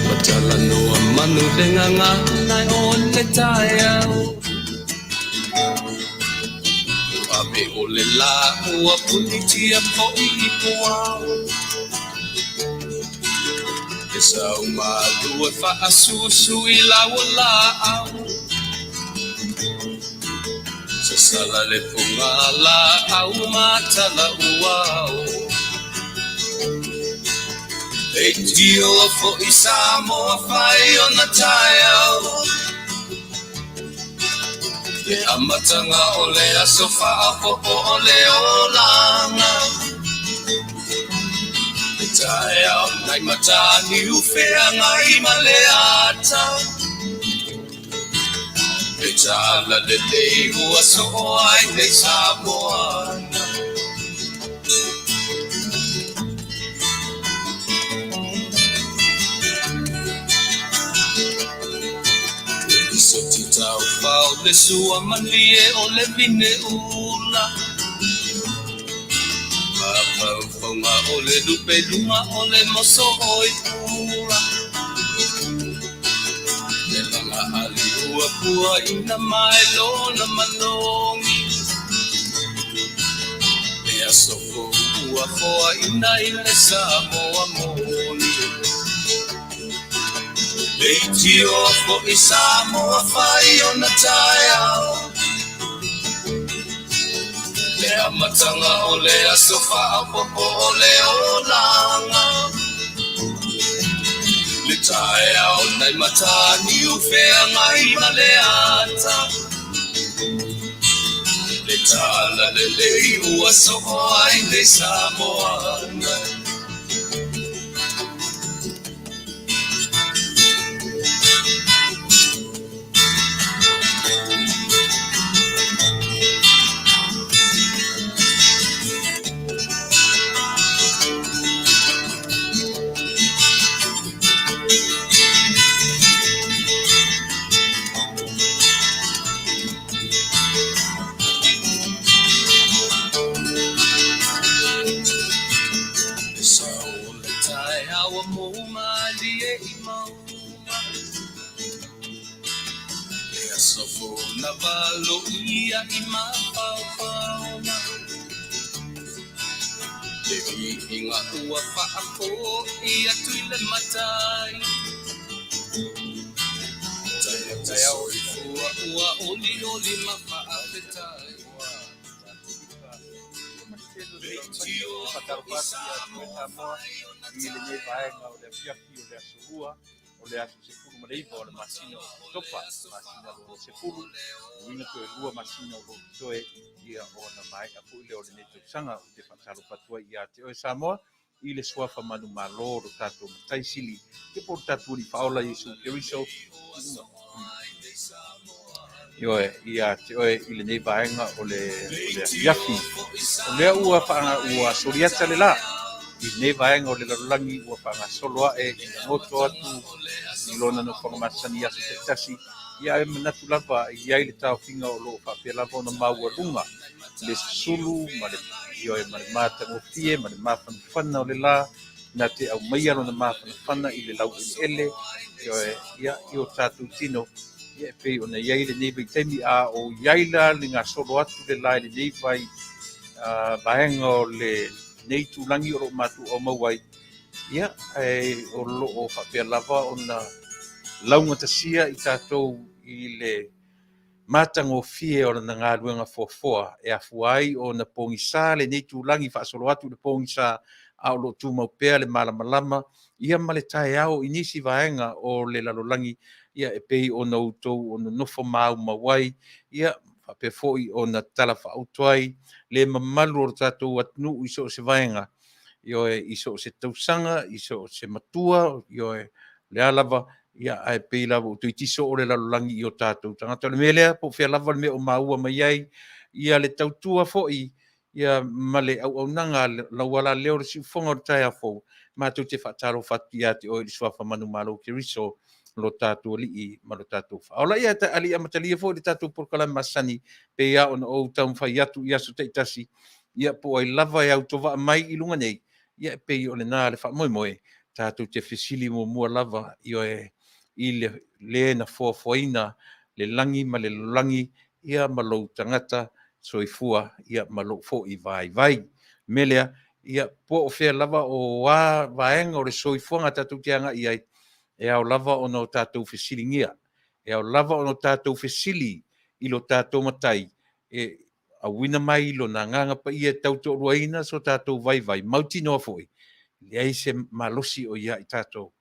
Matalanoa manu le gagana o le taeao Ave o le lā ua punitia foi i puao E sau malu e faasusu i lau o laau Sasala le pugalaau ma talauao Leitioa foi Samoa fai ona taeao Le amataga o le aso faaopoopo o le olaga Le taeao nai Mataniu Feagai ma le ata Le talalelei ua soo ai nei Samoa Soti taufao le sua malie o le vine ula Mafaufauga o le lupe luga o le moso oi pula Le laga ali ua pua ina mai lona malogi Le aso fou ua foaina i le Samoa moni Leitioa foi Samoa fai ona taeao Le amataga o le aso faaopoopo o le olaga Le taeao nai Mataniu Feagai ma le ata Le talalelei ua soo ai nei Samoa Le sao o le taeao mo malie i mauga Le aso fou na valo ia i mafaofaoga Le viiga ua faafoi atu i le matai Taeao Soifua ua olioli ma faafetai Te faatalofa atu ia te oe Samoa i lenei vaega o le afiafi o le aso Lua o le aso 19 o le masina o Oketopa, masina lona 10, uiga toe 2 masina o loo totoe ia ona maea foi lea o lenei tausaga. Ou te faatalofa atu ai ia te oe Samoa i le suafa manumalo o lo tatou Matai Sili ia po o le tatou Alii Faaola Iesu Keriso. Ioe, ia te oe i lenei vaega o le afiafi. O lea ua ua soliata le la i lenei vaega o le lalolagi ua faagasolo ae ina goto atu i lona nofoaga masani i aso taitasi. Ia ae manatu lava i ai le taofiga o loo faapea lava ona maualuga le susulu ma le ioe ma le matagofie ma le mafanafana o le la na te aumaia lona mafanafana i le laueleele ioe ia i o tatou tino ia e pei ona i ai lenei vaitaimi a o i ai la le gasolo atu le la i lenei vaega o lenei itulagi o loo matou aumau ai ia ae o loo faapea lava ona laugatasia i tatou i le matagofie o lana galuega foafoa e afua ai ona pogisa lenei itulagi faasolo atu i le pogisa a o loo tumau pea le malamalama ia ma le taeao i nisi vaega o le lalolagi ia e pei ona outou o nonofo maumau ai ia faapea foi ona talafaauto ai le mamalu o le tatou atunuu i so o se vaega ioe i so o se tausaga i so o se matua ioe lea lava ia ae pei lava ua toeitiiti soo le lalolagi i o tatou tagata. O le mea lea po o fea lava le mea o maua mai ai ia le tautua foi ia ma le auaunaga lauala lea o le siufofoga o le taeao fou, matou te faatalofa atu ia te oe i le suafa manumalo o Keriso. lo tatou Alii ma lo tatou Faaola. Ia, ae le i amatalia foi le tatou polokalame masani, pei lava ona ou taumafai atu i aso taitasi, ia po o ai lava e autovaa mai i luga nei, ia e pei o lena le faamoemoe, tatou te fesili muamua lava, ioe, i le Le na foafoaina le lagi ma le lalolagi, ia ma lou tagata soifua, ia ma lou foi vaivai. O le mea lea, ia po o fea lava o a vaega o le soifuaga tatou te agai i ai, e ao lava ona o tatou fesiligia, e ao lava ona tatou fesili i lo tatou Matai e auina mai Lona Agaga Paia e tautoaluaina so tatou vaivai, mautinoa foi, e leai se malosi o ia i tatou,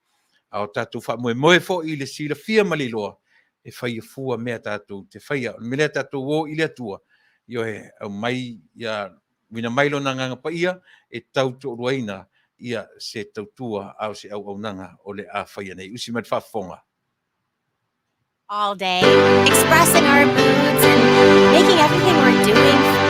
a o tatou faamoemoe foi i le silafia ma le iloa, e faia fua mea tatou te faia. O le mea lea, tatou o i le Atua, ioe, aumai ia auina mai Lona Agaga Paia e tautoaluaina ia se tautua a o se auaunaga o le a faia nei. Usi mai le faafofoga. All day, expressing our moods and making everything we're doing.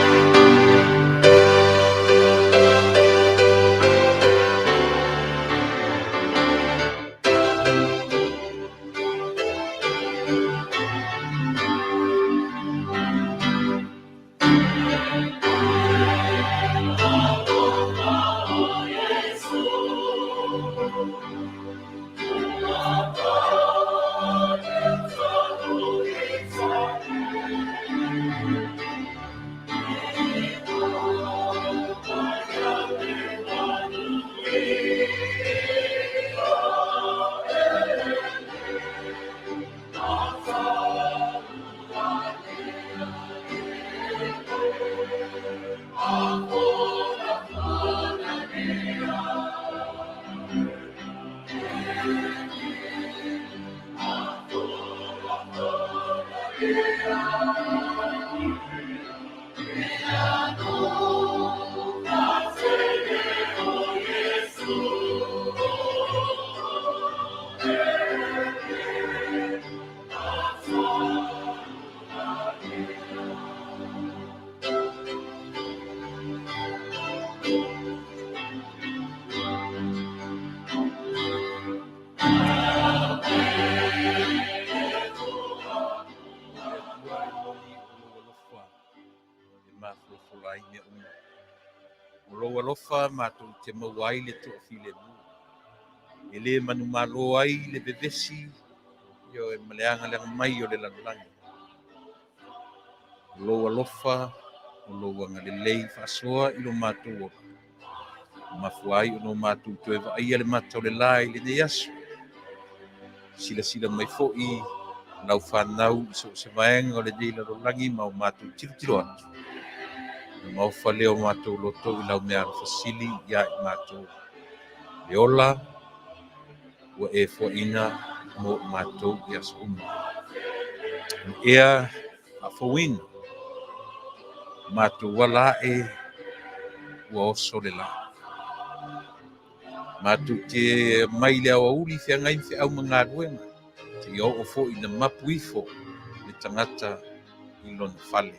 O le Atua e moni o lou alofa e mafola ai mea uma. O lou alofa matou te maua ai le toafilemu. E le manumalo ai le vevesi, ioe, ma le agaleaga mai o le lalolagi. O lou alofa, o lou agalelei faasoa i lo matou ola. Ua mafua ai ona o matou toe vaaia le mata o le la i lenei aso. Silasila mai foi lau fanau i so o se vaega o lenei lalolagi ma o matou tilotilo atu. Ona maofa lea o matou loto i lau meaalofa sili ia i matou. Le ola ua e foaina mo i matou i aso uma. O le ea faafouina, o matou ala ae ua oso le la. Matou te omai i le aoauli feagai ma feau ma galuega, seia oo foi ina mapu ifo le tagata i lona fale,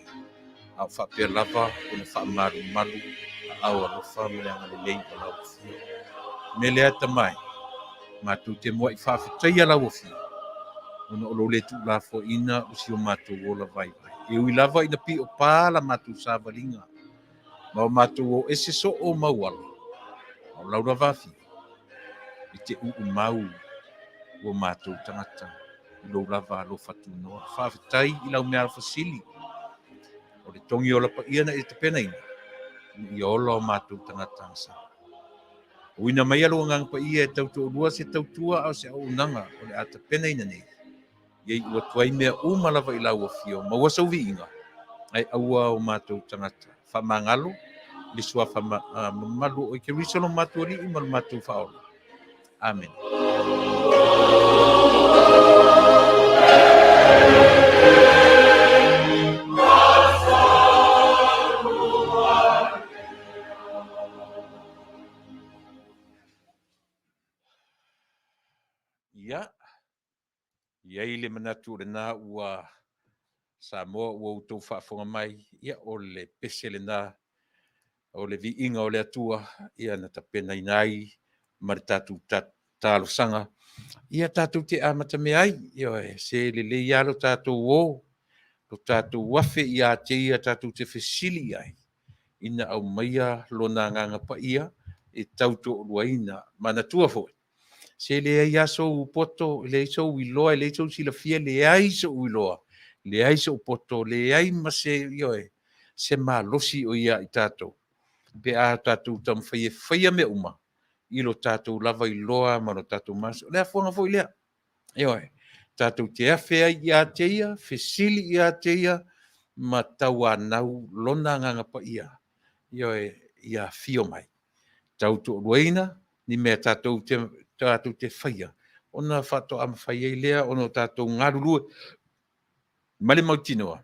a o faapea lava ona faamalumalu aao alofa ma le agalelei o lau Afio. O le mea lea Tama e, matou te muai faafetaia lau Afio, ona o lou le tuulafoaiina o si o matou ola vaivai. E ui lava ina piopā la matou savaliga, ma o matou o ese soo mau ala, a o lau lava Afio, e te uumau ua matou tagata i lou lava alofa tunoa. Faafetai i lau meaalofa sili, o le togi ola paia na e tapenaina, ina ia ola o matou tagata agasala. Auina maia lou Agaga Paia e tautoalua se tautua a o se auaunaga o le a tapenaina nei, ia iu atu ai mea uma lava i lau Afio, maua sou viiga, ae aua o matou tagata. Faamagalo i le suafa mamalu o oe Keriso lo matou Alii ma lo matou Faaola. Amene. Ia, i ai le manatu o lena ua Samoa ua outou faafofoga mai, ia o le pese lena o le viiga o le Atua, ia na tapenaina ai ma le tatou talosaga ia tatou te amatamea ai. Ioe, se lelei lava lo tatou o, lo tatou afe ia te ia tatou te fesili i ai ina aumaia lona Agaga Paia e tautoaluaina. Manatua foi, se leai lava sou poto, leai sou iloa, leai sou silafia, leai sou iloa, leai sou poto, leai ma se, ioe, se malosi o ia i tatou pe a tatou taumafai e faia mea uma i lo tatou lava iloa ma lo tatou malosi. O le afuaga foi lea, ioe, tatou te afe ai ia te ia, fesili ia te ia, ma tauanau lona Agaga Paia, ioe, ia afio mai. Tautoaluaina ni mea tatou te, tatou te faia, ona faatoa mafai ai lea ona o tatou galulue ma le mautinoa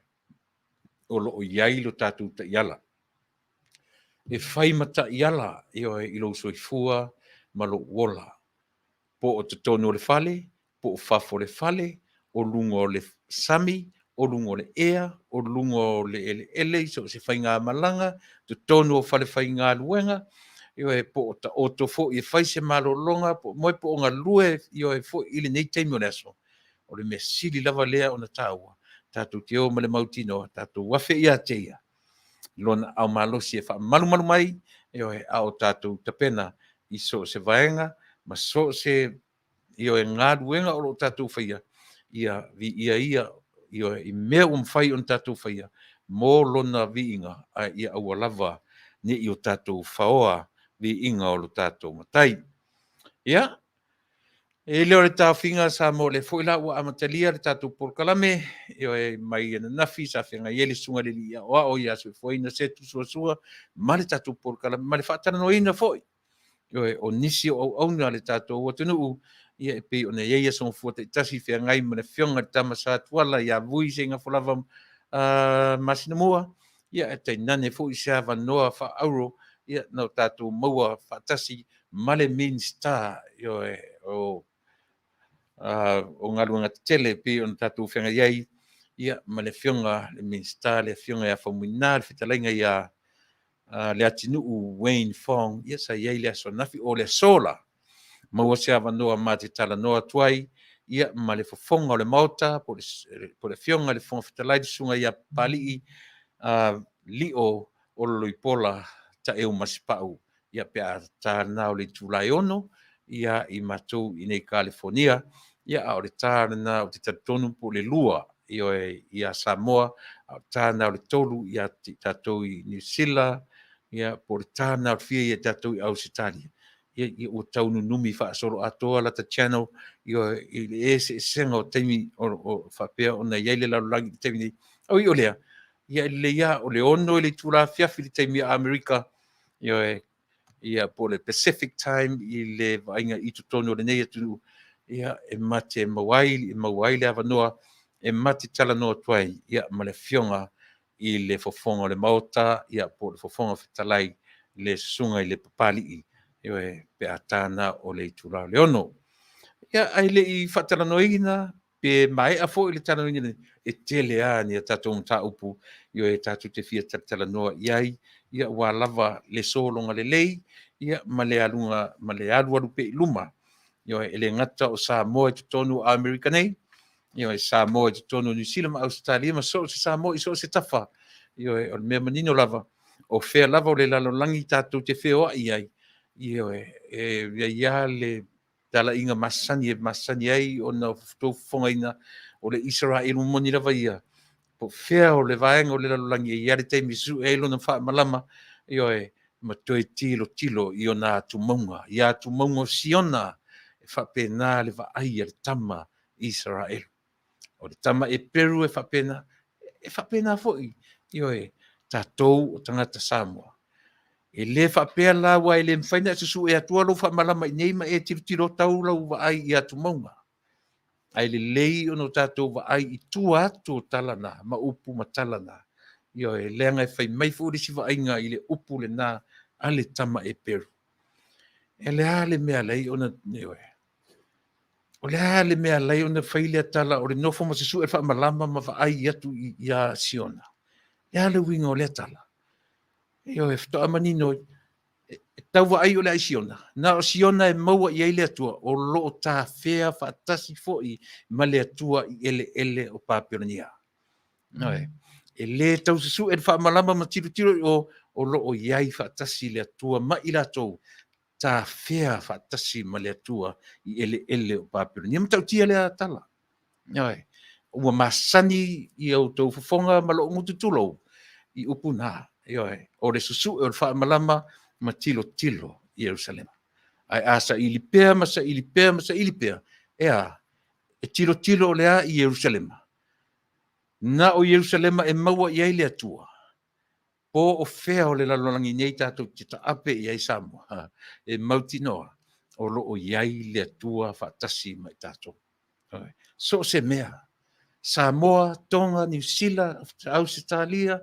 o lo o i ai lo tatou taiala. E fai ma taiala, ioe, i lou soifua ma lou ola, po o totonu o le fale, po o fafo o le fale, o luga o le sami, o luga o le ea, o luga o le eleele i so o se faigamalaga, totonu o falefaigaluega, ioe, po o taoto foi e fai se malologa, po o moe po o galue, ioe, foi i lenei taimi o le aso. O le mea sili lava lea ona taua, tatou te o ma le mautinoa, tatou afe ia te ia lona aao malosi e faamalumalu mai, ioe, a o tatou tapena i so o se vaega ma so o se, ioe, galuega o lo o tatou faia, ia viia ia, ioe, i mea ua mafai ona tatou faia mo lona viiga, ae ia aua lava ne i o tatou faoa viiga o lo tatou Matai. Ia, e le o le taofiga Samoa, o lea foi la ua amatalia le tatou polokalame, ioe, mai ananafi sa feagai ai le Susuga i le Alii Aoao ia Soifuaina Setu Suasua ma le tatou polokalame ma le faatalanoaina foi, ioe, o nisi o auauna a le tatou atunuu, ia e pei ona i ai aso gafua taitasi feagai ma le Afioga i le Tama Sa Tuala ia Vui Seigafolava Masinamua, ia ae tainane foi se avanoa faaauro, ia na o tatou maua faatasi ma le Minisita, ioe, o galuega tetele e pei ona tatou feagai ai, ia, ma le Afioga i le Minisita, le Afioga ia Faumuina, le fetalaiga ia Leatinuu Wayne Fong, ia sa i ai le aso ananafi. O le aso la, maua se avanoa ma te talanoa atu ai, ia, ma le fofoga o le Maota, po o le Afioga i le Fofoga Fetalai, le Susuga ia Papalii Lio Ololoipola Taeu Masepau, ia pe a ta lena o le itula e 6 ia i matou i nei Kalifonia, ia a o le ta lena ou te talitonu po o le 2, ioe, ia Samoa, a o le ta lena o le 3 ia tatou i Niu Sila, ia po o le ta lena o le fia ia tatou i Ausetalia, ia, ia ua tau nunumi faasoloatoa lata channel, ioe, i le eseesega o taimi o faapea ona i ai le lalolagi i le taimi nei. Oi o lea, ia e lelei lava o le 6 i le itula afiafi i le taimi a Amerika, ioe, ia po o le Pacific Time i le vaaiga i totonu o lenei atunuu, ia e mate maua ai, e maua ai le avanoa e mate talanoa atu ai, ia, ma le Afioga i le Fofoga o le Maota, ia po o le Fofoga Fetalai, le Susuga i le Papalii, ioe, pe a ta na o le itula o le 6. Ia, ae le i faatalanoaina pe maea foi le talanoaina lenei, e tele lava ni a tatou mataupu, ioe, tatou te fia talatalanoa i ai, ia, aua lava le sologa lelei, ia, ma le aluga ma le alualu pea i luma, ioe, e le gata o Samoa i totonu o Amerika nei, ioe, Samoa i totonu o Niu Sila ma Ausetalia ma so o se Samoa i so o se tafa, ioe, o le mea manino lava, o fea lava o le lalolagi tatou te feoai ai, ioe, e i ai lava le talaiga masani e masani ai ona outou fofogaina, o le Isaraelu moni lava ia, po o fea o le vaega o le lalolagi e i ai le taimi e sue ai lona faamalama, ioe, ma toe tilotilo i ona atumauga, i atumauga o Siona, e faapena le vaai a le tama Isaraelu. O le tama Eperu e faapena, e faapena foi, ioe, tatou o tagata Samoa. E le faapea la aua e le mafai ona e susue atua lou faamalama i nei ma e tilotilo tau lau vaai i atumauga. Ae lelei ona o tatou vaai i tua atu o tala na, ma upu ma tala na. Ioe, leaga e fai mai foi le isi vaaiga i le upu lena a le tama Eperu. E le a le mea alai ona, ioe, o le a le mea alai ona fai lea tala o le nofo ma susue le faamalama ma vaai atu ia Siona. Le a le uiga o lea tala? Ioe, faatoa manino e Tau vaai o le a i Siona, na o Siona e maua i ai le Atua, o lo o tafea faatasi foi ma le Atua i eleele o Papelonia. Ioe. E le tau susue le faamalama ma tilotilo i o, o lo o i ai faatasi le Atua ma i latou, tafea faatasi ma le Atua i eleele o Papelonia. E matautia lea tala. Ioe. Ua masani i outou fofoga ma lou gutu tulou i upu na. Ioe. O le susue o le faamalama ma tilotilo i Ierusalema. Ae a saili pea ma saili pea ma saili pea, e a? E tilotilo o le a i Ierusalema? Na o Ierusalema e maua i ai le Atua. Po o fea o le lalolagi nei tatou te taape i ai Samoa, e mautinoa o lo o i ai le Atua faatasi ma i tatou. So o se mea, Samoa, Tonga, Niu Sila, Ausetalia,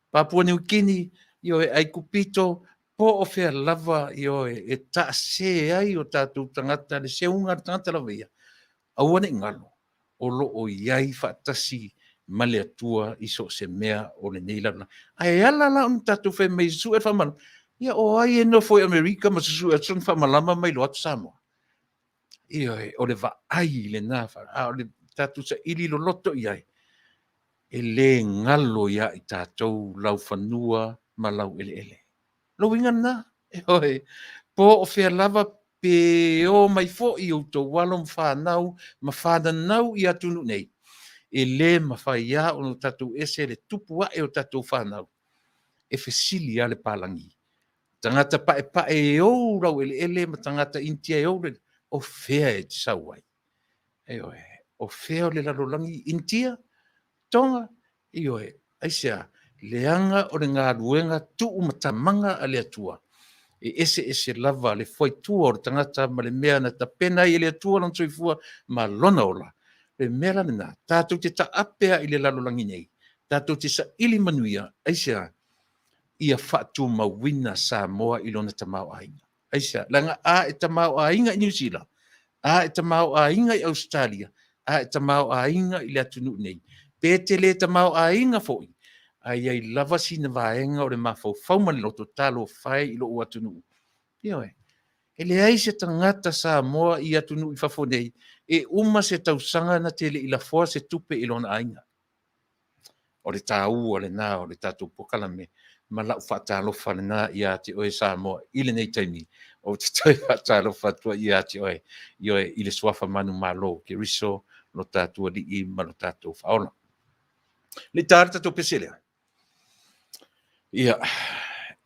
Papua Niu Kini, ioe, Aikupito, po o fea lava, ioe, e taasē ai o tatou tagata, le seuga a le tagata lava ia, aua ne i galo, o lo o i ai faatasi ma le Atua i so o se mea o lenei lalolagi. Ae ala la ona tatou fai mai e susue le faamalama, ia o ai e nofo i Amerika ma susue atu sona faamalama ma iloa atu Samoa? Ioe, o le vaai lena, a o le tatou saili loloto i ai, e le galo ia i tatou laufanua ma laueleele. Lou uiga lena, ioe, po o fea lava pe o mai foi outou alo ma fanau ma fananau i atunuu nei, e le mafai lava ona tatou ese le tupu ae o tatou fanau, e fesili lava le palagi. Tagata paepae e ou laueleele ma tagata Initia e ou, o fea e te sau ai? Ioe, o fea o le lalolagi Initia? Tonga? Ioe, aisea? Leaga o le galuega tuumatamaga a le Atua, e eseese lava le fuaitua o le tagata ma le mea na tapena ai e le Atua lona soifua ma lona ola. O le mea la lena, tatou te taape lava i le lalolagi nei, tatou te saili manuia, aisea? Ia faatumauina Samoa i lona tamaoaiga. Aisea? Leaga a e tamaoaiga i Niu Sila, a e tamaoaiga i Ausetalia, a e tamaoaiga i le atunuu nei, pe te le tamaoaiga foi, ae i ai lava sina vaega o le mafaufau ma le loto, talofa e i lou atunuu. Ioe. E leai se tagata Samoa i atunuu i fafo nei e uma se tausaga na te le i lafoa se tupe i lona aiga. O le taua lena o le tatou polokalame ma lau faatalofa lena ia te oe Samoa i lenei taimi. Ou te toe faatalofa atu ai ia te oe, ioe, i le suafa manumalo o Keriso, lo tatou Alii ma lo tatou Faaola. Le i ta le tatou pese lea. Ia,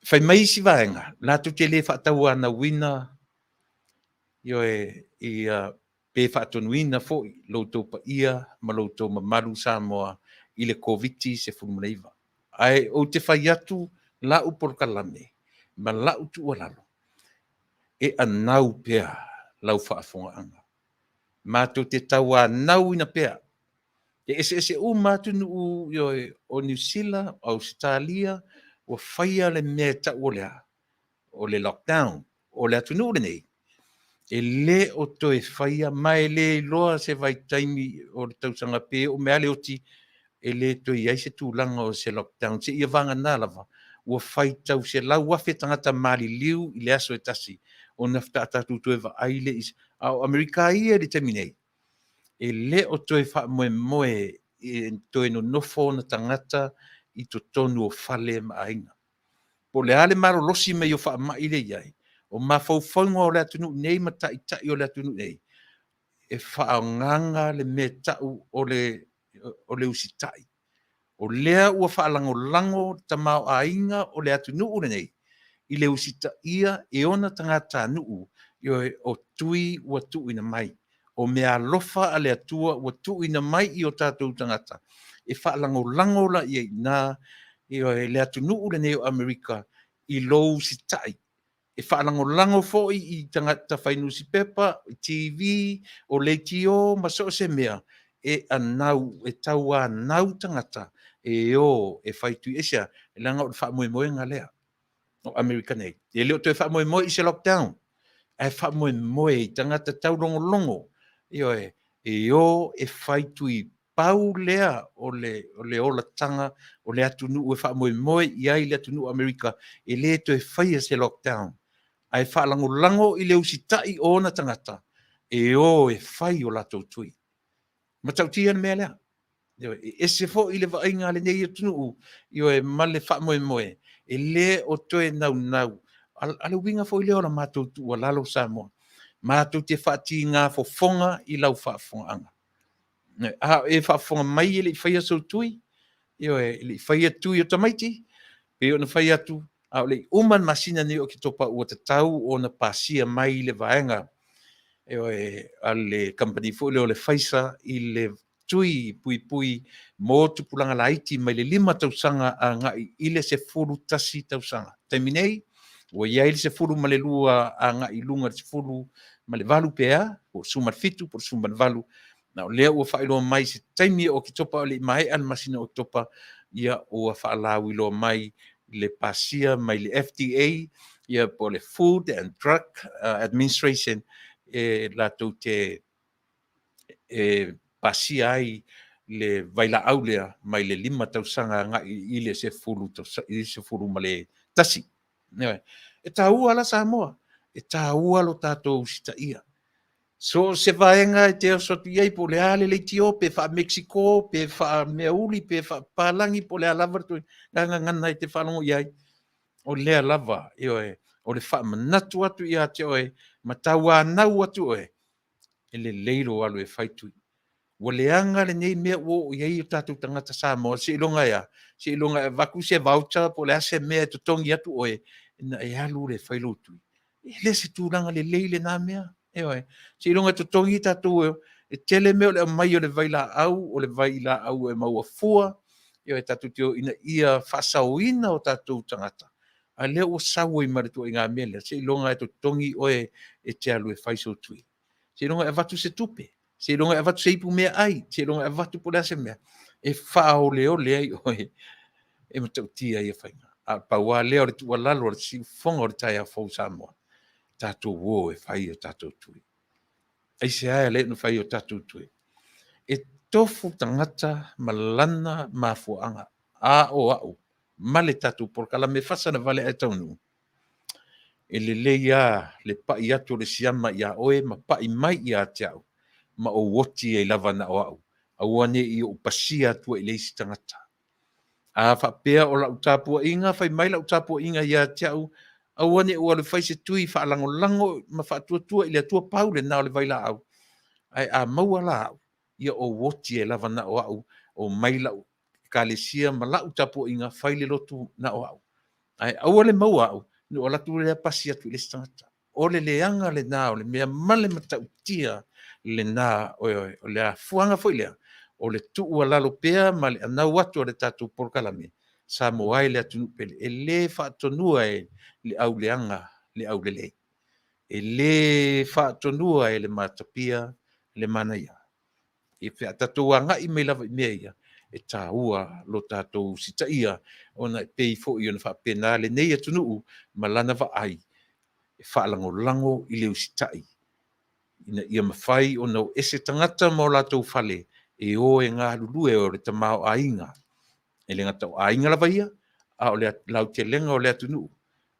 fai mai isi vaega, latou te le faatauanauina, ioe, ia pe faatonuina foi lo outou paia ma lo outou mamalu Samoa i le Koviti-19. Ae ou te fai atu lau polokalame ma lau tuualalo, e anau pea lau faafofogaaga. Matou te tauanauina pea. E eseese uma atunuu ioe, o Niu Sila, o Ausetalia, ua faia le mea e tau o le a? O le lockdown. O le atunuu lenei, e le o toe faia ma e le iloa se vaitaimi o le tausaga pe oo mai lava le oti, e le toe i ai se tulaga o se lockdown seia vagana lava ua faitau 100,000 tagata maliliu i le aso e tasi ona faatoa tatou toe vaai lea i se. A o Amerika ia i le taimi nei, e le o toe faamoemoe e toe nonofo ona tagata i totonu o fale ma aiga. Po o le a le malolosi mai o faamai lea e i ai, o mafaufauga o le atunuu nei ma taitai o le atunuu nei, e faaagaaga le mea e tau o le usitai. O lea ua faalagolago le tamaoaiga o le atunuu lenei i le usitaia e ona tagatanuu, ioe, o tui ua tuuina mai, o meaalofa a le Atua ua tuuina mai i o tatou tagata, e faalagolago la i ai i ina, ioe, le atunuu lenei o Amerika i lou usitai. E faalagolago foi i tagata fai nusipepa, TV, o leitio ma so o se mea e anau, e tauanau tagata e o e fai tui. Aisea? Leaga o le faamoemoega lea o Amerika nei. E le o toe faamoemoe i se lockdown, ae faamoemoe i tagata taulogologo, ioe, e o e fai tui. Pau lea o le olataga o le atunuu e faamoemoe i ai le atunuu o Amerika, e le toe faia se lockdown. Ae faalagolago i le usitai o ona tagata e o e fai o latou tui. Matautia le mea lea. Ioe, e ese foi le vaaiga a lenei atunuu, ioe, ma le faamoemoe, e le o toe naunau. A le uiga foi lea o la matou tuualalo Samoa, matou te faatiga fofoga i lau faafofogaaga. A o e faafofoga mai e le i faia sou tui, ioe, e le i faia tui o tamaiti, pei ona fai atu, a o le i uma le masina nei o Oketopa ua tatau ona pasia mai le vaega, ioe, a le kamupani foi lea o le Pfizer i le tui puipui mo tupulaga laiti mai le 5 tausaga agai i le 11 tausaga. Taimi nei, ua i ai le 12 agai i luga i le 18 pe a, po o le 17 po o le 18, a o lea ua faailoa mai i se taimi o Oketopa a o le i maea le masina o Oketopa, ia ua faalauiloa mai le pasia mai le FDA, ia po o le Food and Drug Administration, e latou te e pasia ai le vailaau lea mai le 5 tausaga agai i le 11. E taua la Samoa, e taua lo tatou usitaia. So o se vaega e te oso atu i ai, po o le a le leitio, pe faa-Mexico, pe faa-meauli, pe faapapalagi, po o le a lava le gagana e te faalogo i ai, o lea lava, ioe, o le faamanatu atu ia te oe, ma tauanau atu oe, e lelei lou alu e fai tui. Ua leaga lenei mea ua oo i ai o tatou tagata Samoa, seiloga e a? Seiloga e avatu se voucher po o le a se mea e totogi atu oe ona e alu lea e fai lou tui. E le se tulaga lelei lena mea. Ioe. Seiloga e totogi tatou, e tele mea o le aumai o le vailaau, o le vailaau e maua fua, ioe, tatou te o ina ia faasaoina o tatou tagata, a o lea ua sau ai ma le ituaiga mea lea, seiloga e totogi oe e te alu e fai sou tui. Seiloga e avatu se tupe, seiloga e avatu se ipu meaai, seiloga e avatu po o le a se mea e faaoleole ai oe. E matautia ia faiga. A pau lava lea o le tuualalo a le siufofoga o le taeao fou Samoa, tatou o e fai a tatou tui. Aisea e ala ai ona fai o tatou tui? E tofu tagata ma lana mafuaaga. A o au ma le tatou polokalame fasanavale ae taunuu, e lelei lava le pai atu o le siama ia oe ma pai mai ia te au, ma ou oti ai lava na o au, aua ne i ou pasia atua i le isi tagata. A faapea o lau tapuaiga, fai mai lau tapuaiga ia te au, aua ne i ou alu e fai se tui faalagolago ma faatuatua i le Atua, pau lena o le vailaau. Ae a maua la au, ia ou oti ai lava na o au, omai lau ekalesia ma lau tapuaiga fai le lotu na o au. Ae aua le maua au, ona ou alu atu lea pasi atu i le isi tagata. O le leaga lena o le mea ma le matautia lena, oi, o le afuaga foi lea o le tuualalo pea ma le anau atu o le tatou polokalame Samoa e le atunuu pele, e le faatonua e le auleaga le aulelei, e le faatonua e le matapia le manaia. E pe a tatou agai mai lava i mea ia, e taua lo tatou usitaia, ona e pei foi ona faapena lenei atunuu ma lana vaai e faalagolago i le usitai ina ia mafai ona o ese tagata ma o latou fale e o e galulue o le tamaoaiga. E le gata o aiga lava ia, a o le lautelega o le atunuu.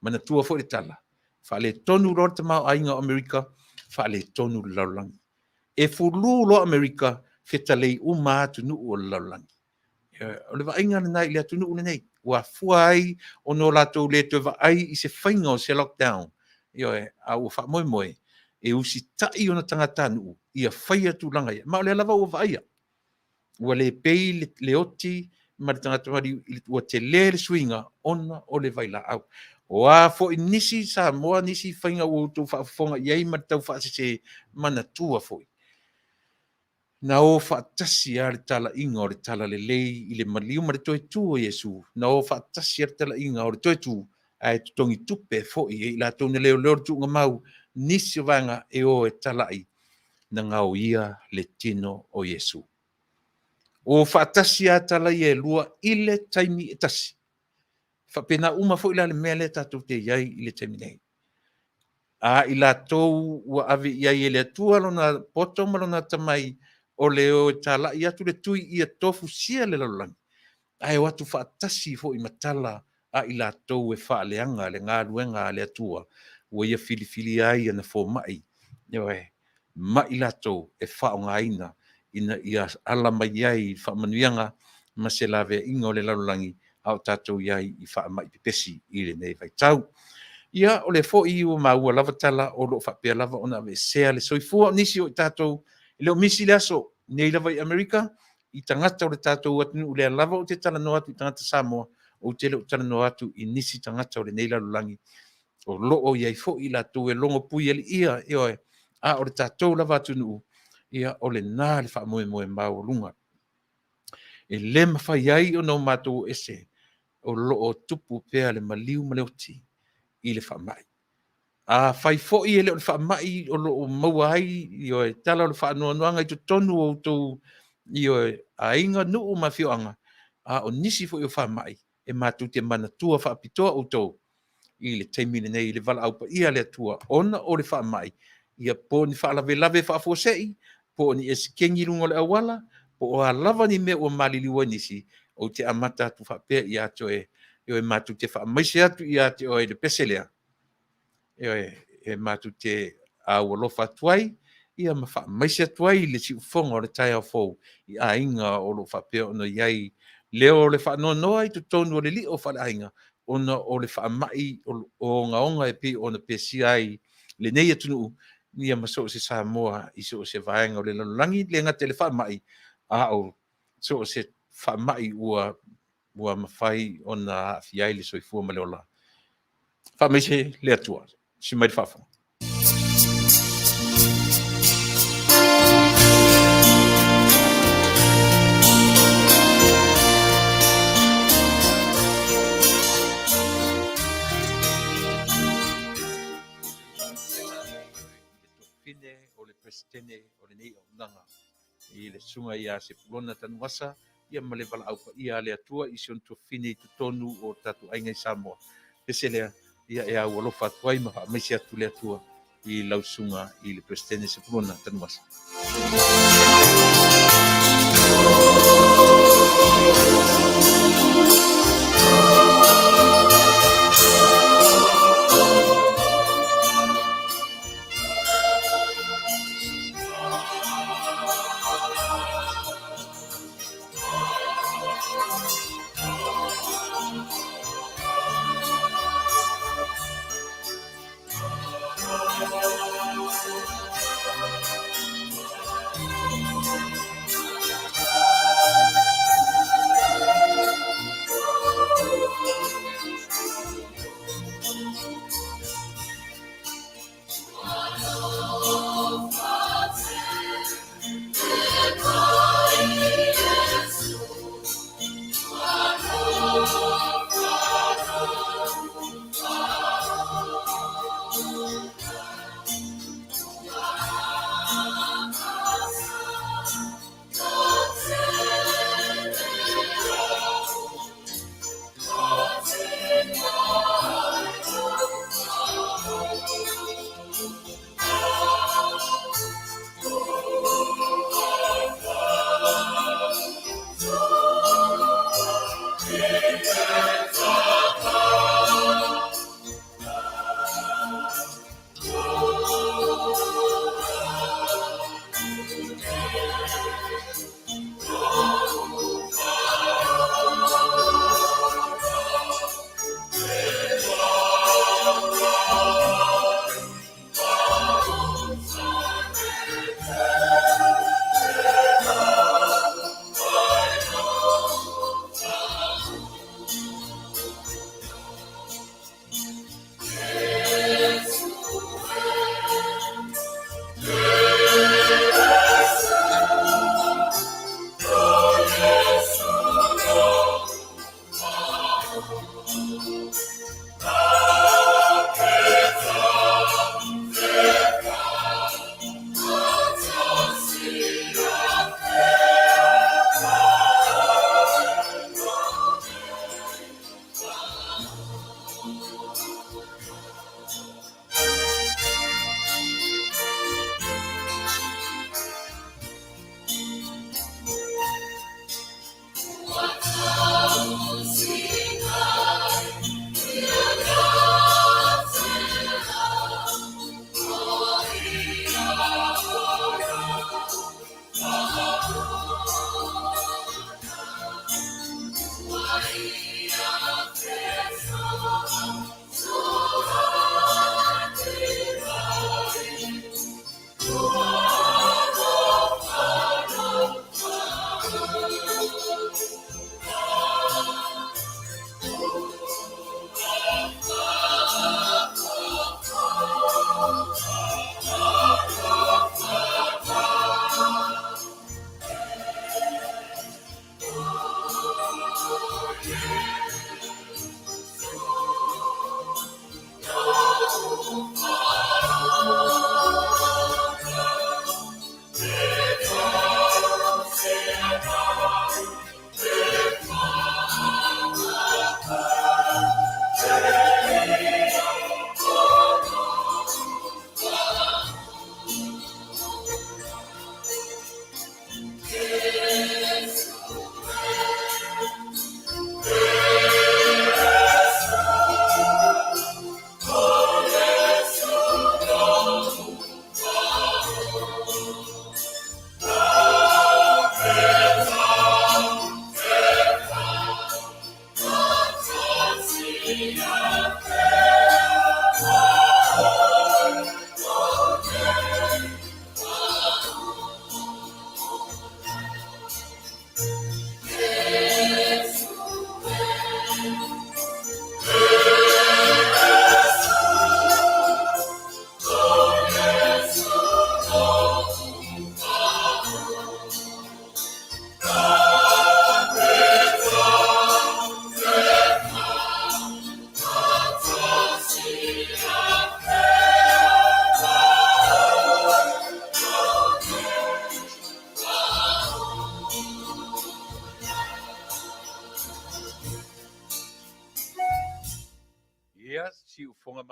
Manatua foi le tala, faaletonu loa le tamaoaiga o Amerika, faaletonu le lalolagi. E fulu loa Amerika, fetalei uma atunuu o le lalolagi. O le vaaiga lena i le atunuu lenei, ua afua ai ona o latou le toe vaai i se faiga o se lockdown, ioe, a ua faamoemoe e usitai ona tagatanuu ia faia tulaga ia. Ma o lea lava ua vaaia, ua le pei le oti ma le tagata maliu, ua tele le suiga ona o le vailaau. O a foi nisi Samoa, nisi faiga ua outou faafofoga i ai ma le tau faasese, manatua foi, na o faatasi lava le talaiga o le talalelei i le maliu ma le toe tu o Iesu, na o faatasi lava le talaiga o le toe tu, ae totogi tupe foi e i latou na leoleo le tuugamau nisi o vaega e o e talai, na gaoia le tino o Iesu. O faatasi lava tala ia e lua i le taimi e tasi. E faapena uma foi la le mea lea tatou te i ai i le taimi nei. A i latou ua ave i ai e le Atua lona poto ma lona atamai o le o e talai atu le tui ia tofusia le lalolagi, ae o atu faatasi foi ma tala a i latou e faaleaga le galuega a le Atua, ua ia filifilia ai ana fomai, ioe, ma i latou e faaaogaina ina ia ala mai ai i faamanuiaga ma se laveaiga o le lalolagi a o tatou i ai i faamai pepesi i lenei vaitau. Ia, o lea foi ua maua lava tala o lo o faapea lava ona aveesea le soifua o nisi o i tatou e le o misi le aso nei lava i Amerika i tagata o le tatou atunuu, lea lava ou te talanoa atu i tagata Samoa, ou te le o talanoa atu i nisi tagata o lenei lalolagi o lo o i ai foi i latou e logo puialiia, ioe, a o le tatou lava atunuu, ia o lena le faamoemoe maualuga. E le mafai ai ona o matou o ese, o lo o tupu pea le maliu ma le oti i le faamai. Afai foi e le o le faamai o lo o maua ai, ioe, tala o le faanoanoaga i totonu o outou, ioe, aiga, nuu ma afioaga, a o nisi foi o faamai, e matou te manatua faapitoa outou i le taimi lenei i le valaau paia a le Atua ona o le faamai, ia po o ni faalavelave faafuasei, po o ni esekeni i luga o le auala, po o a lava ni mea ua maliliu ai nisi, ou te amata atu faapea ia te oe, ioe, matou te faamaise atu ia te oe i le pese lea, ioe, e matou te aualofa atu ai, ia ma faamaise atu ai le siufofoga o le taeao fou i aiga o lo o faapea ona i ai leo o le faanoanoa i totonu o le lio faaleaiga ona o le faamai o ogaoga e pei ona pesia ai lenei atunuu, ia ma so o se Samoa i so o se vaega o le lalolagi, e le gata i le faamai, a o so o se faamai ua mafai ona aafia ai le soifua ma le ola. Faamaise le Atua. Si mai le faafofoga. O le Peresetene o lenei auaunaga i le Susuga ia Sepulona Tanuvasa, ia ma le valaau paia a le Atua i si ona tuafafine i totonu o tatou aiga i Samoa. Pese lea, ia e aualofa atu ai ma faamaise atu le Atua i lau susuga i le Peresetene Sepulona Tanuvasa.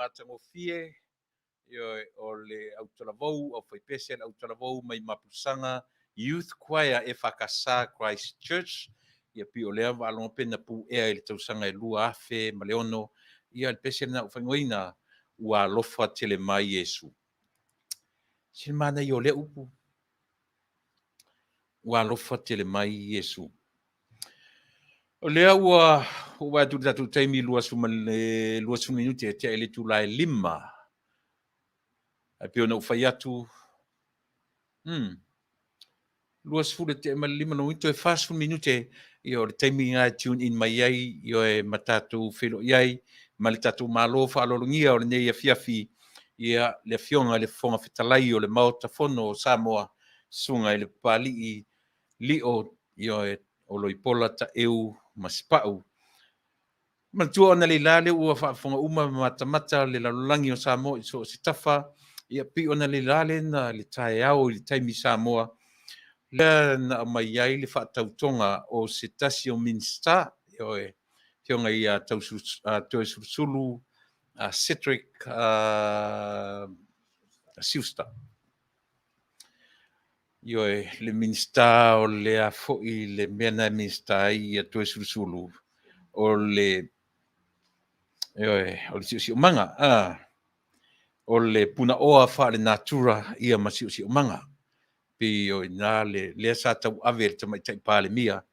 matagofie, ioe, o le autalavou, aufaipese a le autalavou mai Mapusaga Youth Choir EFKS Christ Church. Ia pei o lea faalogo pe na puea i le tausaga e 2006, ia le pese lena ua faaigoaina Ua Alofa Tele Mai Iesu. Se manaia o lea upu, Ua alofa tele mai Iesu. O lea ua ou vaai atu i le tatou taimi 20 minute e tea i le itula e 5. Ae pei ona ou fai atu, 20 e tea ma le 5, lona uiga toe 40 minute, ia o le taimi lena e tune in mai ai, ioe, ma tatou feiloai ai ma le tatou Malo faaaloalogia o lenei afiafi, ia le Afioga i le Fofoga Fetalai o le Maota Fono o Samoa, Susuga i le Papalii Lio, ioe, Oloipola Taeu Masepau. Manatua analeila lea ua faafofoga uma ma matamata le lalolagi o Samoa i so o se tafa, ia pei o analeila lea na le taeao i le taimi Samoa, lea na aumai ai le faatautoga o se tasi o Minisita, ioe, Afioga ia Toeolesulusulu Cedric Schuster. Ioe, le Minisita o le a foi le mea na e Minisita ai ia Toeolesulusulu, o le, ioe, o le siosiomaga, o le punaoa faale-natura ia ma siosiomaga. Pei o i ina le, lea sa tauave e le Tamaitai Palemia,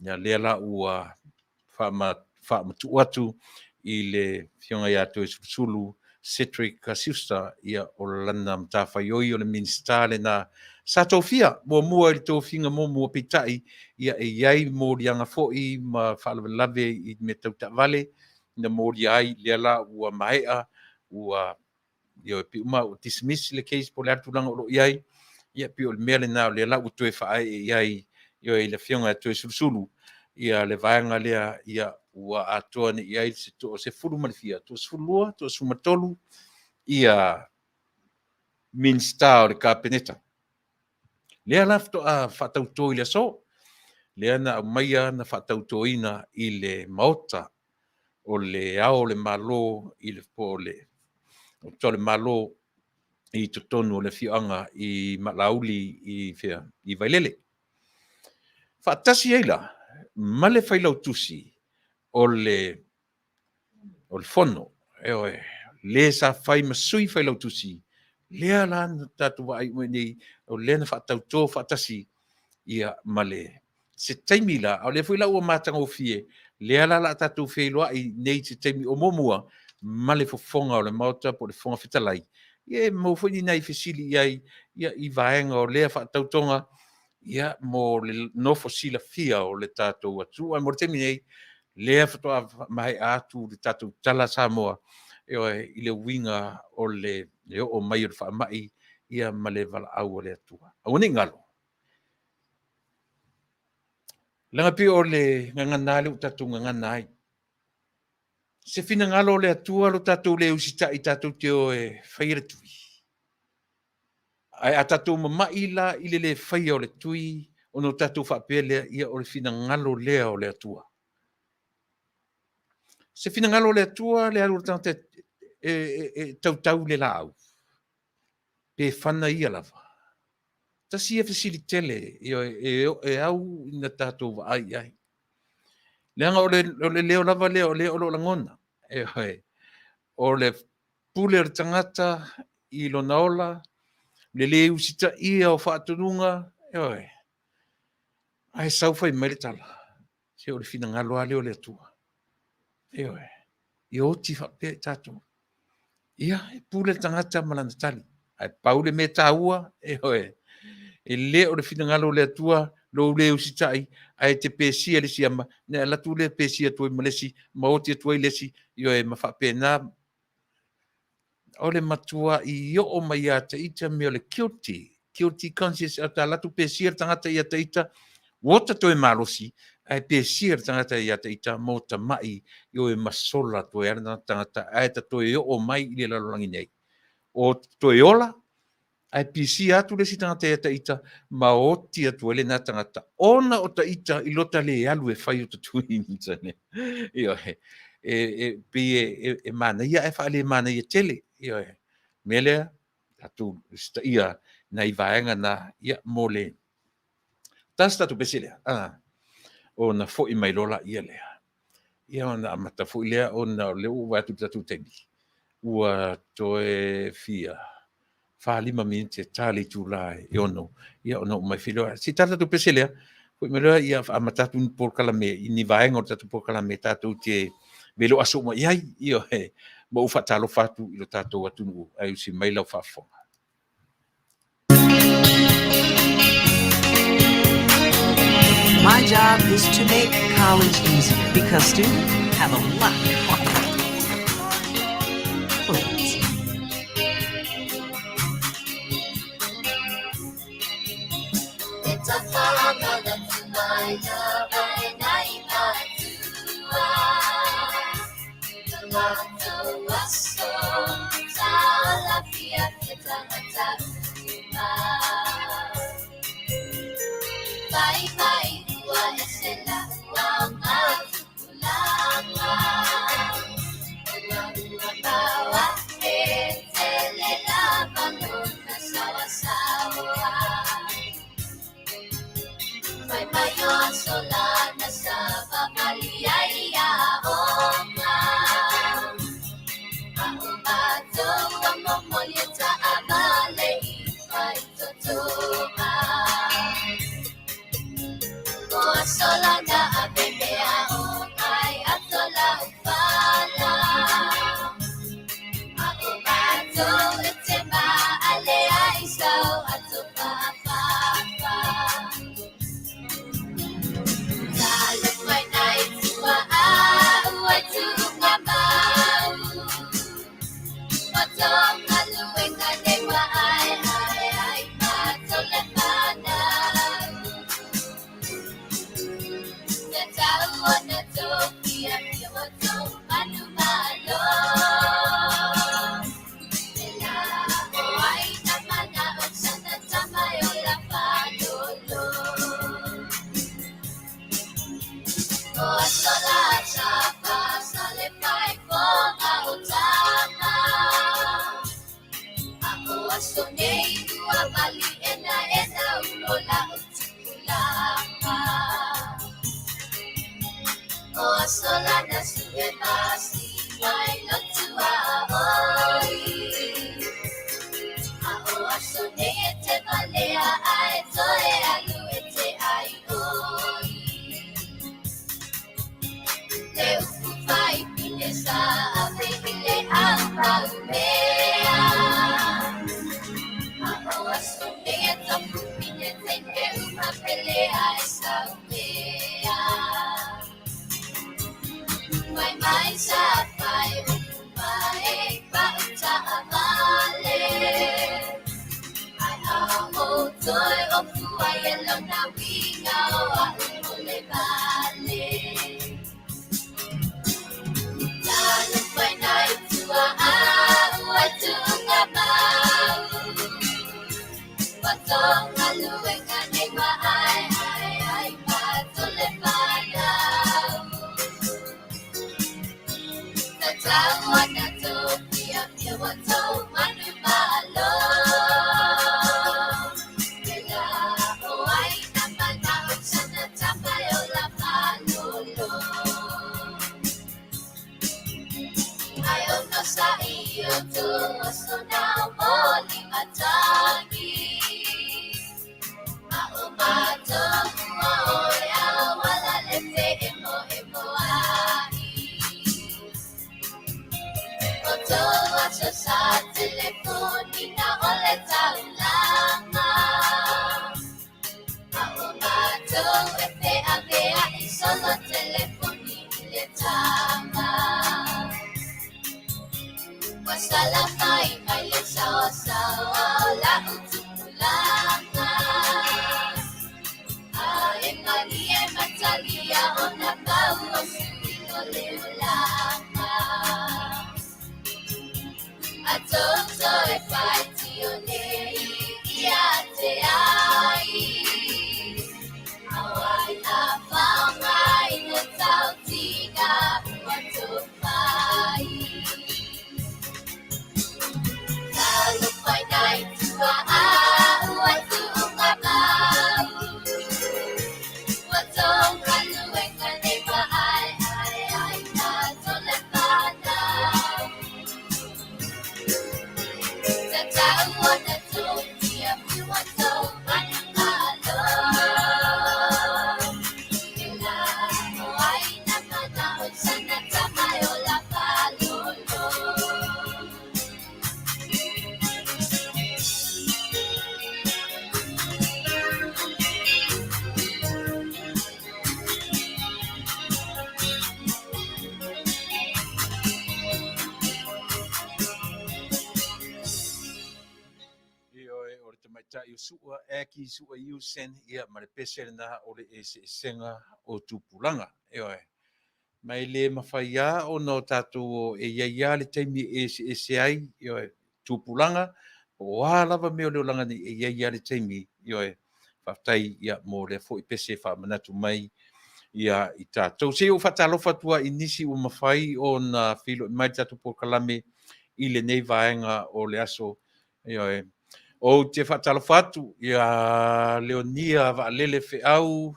ia lea la ua faamatuu atu i le Afioga ia Toeolesulusulu Cedric Schuster, ia o lana matafaioi o le Minisita lena sa tofia muamua i le tofiga muamua, peitai ia e i ai moliaga foi ma faalavelave i mea tau taavale na molia ai, lea la ua maea, ua, ioe, pei uma ua dismiss le case po o le a le tulaga o lo o i ai, ia pei o le mea lena o lea la ua toe faaee i ai, ioe, i le Afioga ia Toeolesulusulu ia le vaega lea, ia ua atoa nei i ai se toasefulu ma le fia, toasefululua, toasefulumatolu ia Minisita o le Kapeneta. Lea la faatoa faatauto i le aso, lea na aumaia na faatautoina i le Maota o le Ao o le Malo i le po o le o le Malo i totonu o le afioaga i Malauli i fea i Vailele. Faatasi ai la ma le failautusi o le Fono, ioe, le sa fai ma sui failautusi, lea la na tatou vaai uma nei, o lea na faatauto faatasi ia ma le se taimi la, a o lea foi la ua matagofie, lea la la tatou feiloai nei se taimi o muamua ma le fofoga o le Maota po o le Fofoga Fetalai, ia e maua foi ni nai fesili i ai, ia, i vaega o lea faatautoga, ia, mo le nofo silafia o le tatou atunuu. Ae mo le taimi nei, lea faatoa maea atu le tatou tala Samoa, ioe, i le uiga o le oo mai o le faamai, ia, ma le valaau a le Atua. Aua ne i galo, leaga pei o le gagana lea ua tatou gagana ai. Se finagalo o le Atua lo tatou le usitai tatou te o e faia le tui. Ae a tatou mamai la i le le faia o le tui, ona o tatou faapea lea, ia o le finagalo lea o le Atua. Se finagalo o le Atua le alu o le tagata e tautau le laau, pe fana ia lava. Tasi ia fesili tele e au ina tatou vaai i ai. Leaga o le leo lava lea o lea o lo o lagona. O le pule o le tagata i lona ola, le le usitaia o faatonuga, ioe. Ae sau fai mai le tala, se o le finagalo lava lea o le Atua. Ioe, ia oti faapea i tatou. Ia, e pule le tagata ma lana tali. Ae pau le mea taua, ioe, e le o le finagalo o le Atua lou le usitai, ae te pesia le siama, na alu atu lea pesia atu ai ma le isi, ma oti atu ai le isi, ioe, ma faapena. O le matuai oo mai ia te ita mea o le guilty, guilty conscience, a ta alu atu pesia le tagata ia te ita, ua ota toe malosi, ae pesia le tagata ia te ita mo tamai, ioe, ma sola toe ala lena tagata, ae ta toe oo mai i le lalolagi nei. O toe ola, ae pisia atu le isi tagata ia te ita, ma oti atu ai lena tagata, ona o ta ita i lota le alu e fai o ta tui. Ioe. e pei e manaia ae faalemanaia tele. Ioe. O le mea lea, tatou usitaia nai vaega na, ia, mo le tasi tatou pese lea, ona foi mai loa laia lea. Ia ona amata foi lea ona o lea ua ou vaai atu i le tatou taimi, ua toe fia 4, 5 minute ta le itula e 6, ia ona oo mai foi lea. Se i tala tatou pese lea, foi mai loa ia amata atu ni polokalame i ni vaega o le tatou polokalame tatou te velo aso uma i ai. Ioe, ma ou faatalofa atu i lo tatou atunuu ae usi mai lau faafofoga. My job is to make college easier because students have a lot on plates. Ioe, o le tamaitai o Su'a, Aki Su'a Usen, ia, ma le pese lena o le eseesega o tupulaga. Ioe. Ma e le mafai lava ona o tatou e i ai lava le taimi e eseese ai, ioe, tupulaga, po o a lava mea o le olaga nei, e i ai lava le taimi, ioe. Faafetai ia mo lea foi pese e faamanatu mai ia i tatou. Se i ou faatalofa atu lava i nisi ua mafai ona feiloai mai i le tatou polokalame i lenei vaega o le aso. Ioe. Ou te faatalofa atu ia Leonia Vaalele Feau,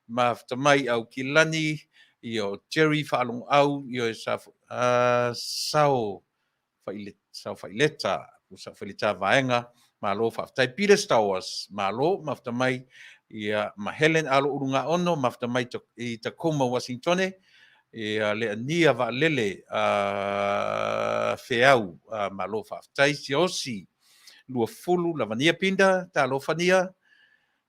Mafutamai Aukilani, ia o Jerry Faalogoau, ioe, sa, Sao Sao Faileta, po Sao Faileta Vaega, malo faafetai. Peter Stowers, malo mafuta mai, ia ma Helen Alo Ulugaono, mafuta mai i Tacoma, Washingtone, ia Leania Vaalele Feau, malo faafetai. Siaosi Luafulu Lavania Pinda, talofania,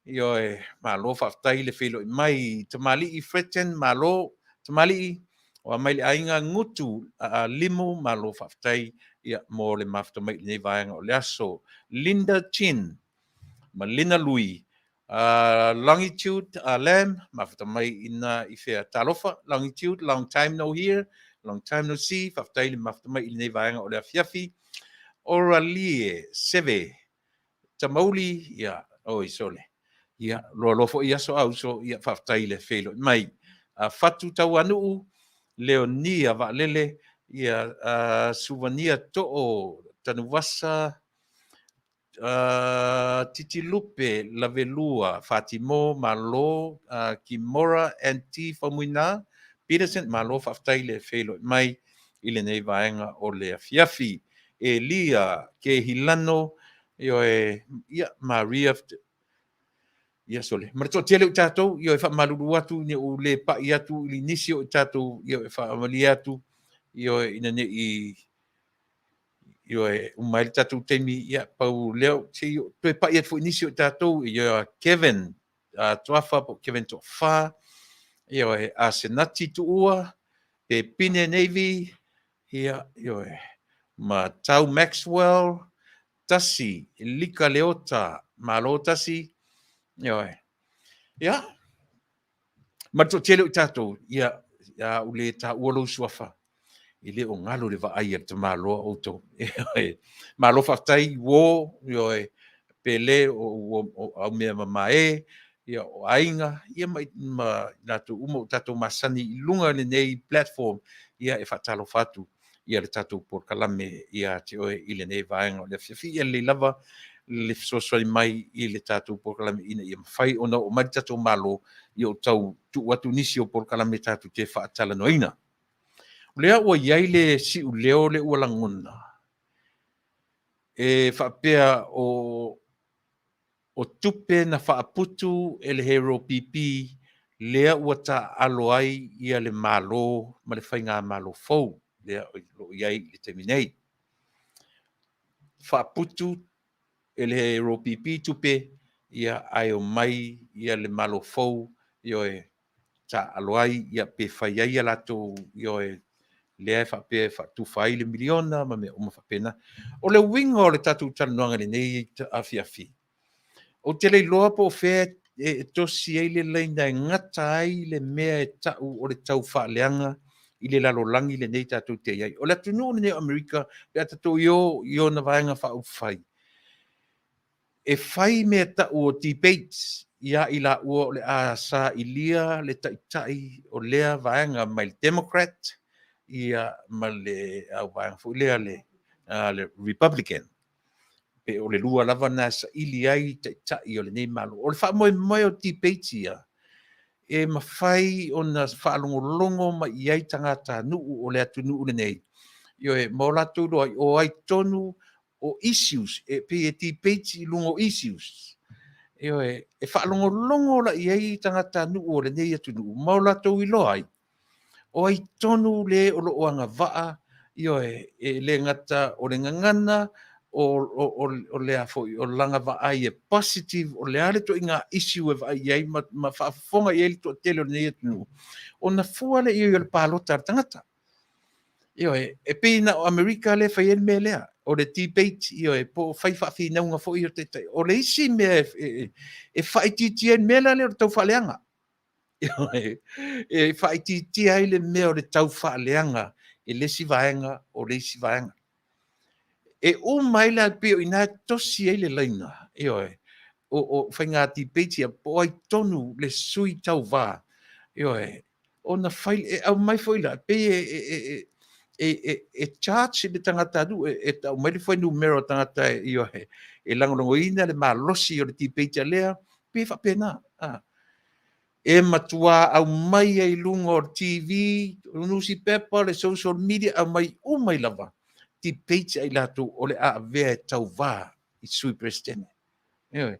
Ioe, malo faafetai le feiloai mai. Tamalii Fretton, malo. Tamalii, o a mai le aiga Gutu Limu, malo faafetai ia mo le mafuta mai i lenei vaega o le aso. Linda Chin ma Lina Lui, Longitude Lam, mafuta mai ina i fea. Talofa, Longitude, long time no hear, long time no see, faafetai le mafuta mai i lenei vaega o le afiafi. Oralie Seve Tamauli, ia, oi sole. Ia, loa loa foi aso a uso, ia, faafetai i le feiloai mai. A Fatu Tauanuu, Leonia Vaalele, ia, Suvania Too Tanuvasa, Titilupe Lavelua, Fatimo, malo, Kimora NT Faumuina, Peterson, malo faafetai le feiloai mai i lenei vaega o le afiafi. Elia Kehilano, ioe, ia, Maria, ia sole. Ma le toatele o tatou, ioe, faamalulu atu ina ua le pai atu i nisi o tatou, ioe, faamalie atu, ioe, ina ne i, ioe, uma ai le tatou taimi, ia, pau lea, se i toe pai atu foi nisi o tatou, ioe, Kevin Toafa po o Kevin Toafa, ioe, Asenati Tuua, Pepine Navy, ia, ioe, ma Tau Maxwell, Tasi, Lika Leota, malo Tasi, ioe. Ia, ma le toatele o i tatou, ia, a ou le taua lou suafa, e le o galo le vaai a le tamaloa outou. Ioe. Malo faafetai, uo, ioe, Pele, o Aumea Mamae, ia, o aiga, ia ma, ma latou uma o tatou masani i luga o lenei platform, ia e faatalofa atu ia le tatou polokalame ia te oe i lenei vaega o le afiafi. Ia lelei lava le fesoasoani mai i le tatou polokalame ina ia mafai ona oo mai le tatou Malo ia o tau tuu atu nisi o polokalame tatou te faatalanoaina. O lea ua i ai le siuleo lea ua lagona e faapea o o tupe na faaputu e le Hero PP lea ua taaalo ai ia le Malo ma le Faigamalo fou lea o lo o i ai i le taimi nei. Faaputu e le Hero PP tupe ia ae omai ia le Malo fou, ioe, taaalo ai ia pe fai ai a latou, ioe, lea e faapea e faatufa ai le miliona ma mea uma faapena. O le uiga o le tatou talanoaga i lenei afiafi, ou te le iloa po o fea e tosi ai le laina e gata ai le mea e tau o le taufaaleaga i le lalolagi lenei tatou te i ai. O le atunuu lenei o Amerika, pe a tatou i o i ona vaega faaupufai, e fai mea tau o debates ia i laua o le a sailia le taitai o lea vaega mai le Democrat ia ma le au vaega foi lea le, le Republican. Pe o le lua lava na saili ai taitai o lenei Malo. O le faamoemoe o debates ia, e mafai ona faalogologo mai i ai tagatanuu o le atunuu lenei, ioe, ma o latou iloa ai o ai tonu o issues, e pei e debate i luga o issues. Ioe, e faalogologo la i ai tagatanuu o lenei atunuu ma o latou iloa ai, o ai tonu le o lo o agavaa, ioe, e le gata o le gagana, o le a foi, o lana vaai e positive, o le a le ituaiga issue e vaai i ai ma faafofoga i ai le toatele o lenei atunuu, ona fua lea i ai o le palota a le tagata. Ioe, e pei na o Amerika lea e fai ai le mea lea, o le debate, ioe, po o fai faafinauga foi o taitai. O le isi mea e faaitiitia ai le mea la lea o le taufaaleaga. Ioe, e faaitiitia ai le mea o le taufaaleaga e le isi vaega o le isi vaega. E uma ai la, pei o i ina e tosi ai le laina, ioe, o faiga debate ia, po o ai tonu le sui tauva, ioe, ona fai, e aumai foi la, pei e charge le tagatanuu, e tau mai le fuainumera o tagata, ioe, e lagolagoina le malosi o le debate lea, pei e faapena. E matua aumai ai i luga o le TV, o nusipepa, o le social media, aumai uma ai lava debate a i latou o le a avea e tauva i Sui Peresetene. Ioe.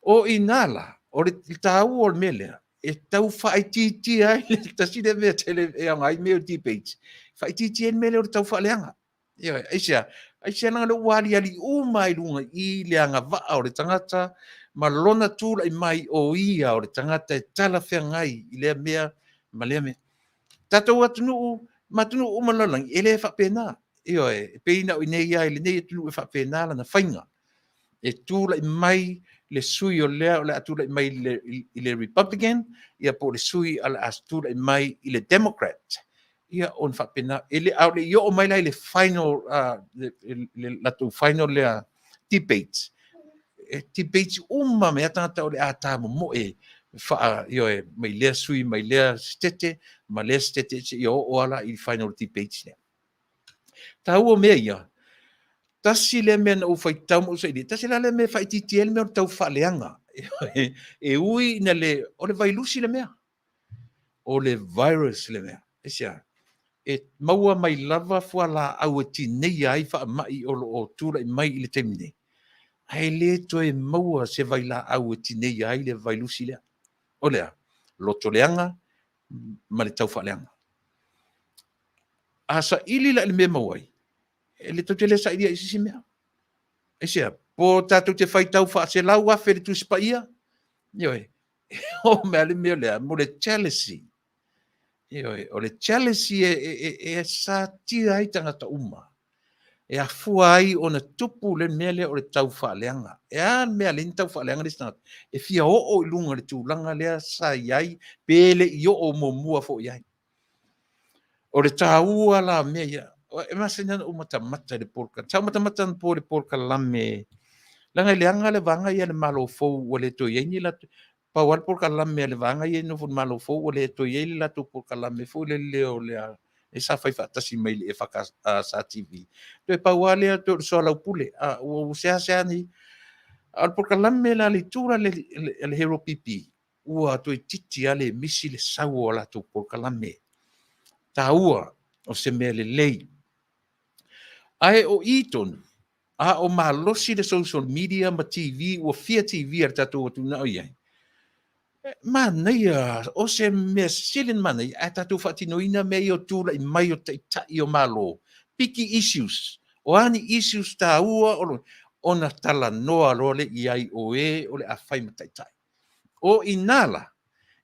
O i ina la, o le taua o le mea lea, e tau faaitiitia ai le tasi lea mea tele e aoga ai mea o debates, faaitiitia ai le mea lea o le taufaaleaga. Ioe, aisea? Aisea leaga o lea ua aliali uma ai i luga i i le agavaa o le tagata ma lona tulai mai o ia o le tagata e talafeagai i lea mea ma lea mea. Tatou atunuu ma atunuu uma o le lalolagi, e le faapena. Ioe, e pei na o i inei lava i lenei atunuu e faapena lana faiga. E tulai mai le sui o lea o le a tulai mai i le Republican, ia po o le sui o le a tulai mai i le Democrat. Ia ona faapena, e le, a o le i oo mai la i le final, le latou final lea debate, e debate uma mai lava tagata o le a tamomoe faa, ioe, mai lea sui, mai lea sitete, ma lea sitete, seia oo lava la i le final debate lea. Taua mea ia. Tasi lea mea na ou faitau ma ou sailia, tasi la lea mea e faaitiitia ai le mea o le taufaaleaga. E ui ina le, o le vailusi le mea. O le virus le mea. Aisea? E maua mai lava fualaau e tineia ai faamai o lo o tulai mai i le taimi nei, ae le toe maua se vailaau e tineia ai le vailusi lea. O le a? Loto leaga ma le taufaaleaga. A saili la i le mea e maua ai, e le tou te le sailia i se isi mea. Aisea? Po tatou te faitau faaselau afe le Tusi Paia? Ioe, e oo mai lava le mea lea mo le jealousy. Ioe, o le jealousy e satia ai tagata uma. E afua ai ona tupu le mea lea o le taufaaleaga. E a le mea e ala ai ona taufaaleaga le isi tagata? E fia oo i luga i le tulaga lea sa i ai pe le i oo muamua foi i ai. O le taua la o mea ia, e masani lava ona ou matamata i le polokalame. Sa ou matamata anapo i le polokalame, leaga e leaga le vaega ia a le Malo fou ua le toe i ai ni latou, pau lava le polokalame a le vaega ia e nofo i le Malo fou ua le toe i ai le latou polokalame foi lele o le a, lea sa fai faatasi mai le EFKS TV. Toe pau lava lea toe o le soalaupule, a ua seasea ni. A o le polokalame la a le itu la a le Hero PP, ua toeitiiti lava le misi le sau o a latou polokalame taua o se mea lelei. Ae o i tonu, a o malosi le social media ma TV, ua fia TV a le tatou atunuu i ai, manaia, o se mea sili ona manaia, ae tatou faatinoina mea ia o tulai mai o taitai o Malo, piki issues, o a ni issues taua o lo, ona talanoa loa lea i ai o e o le a fai ma taitai. O i ina la,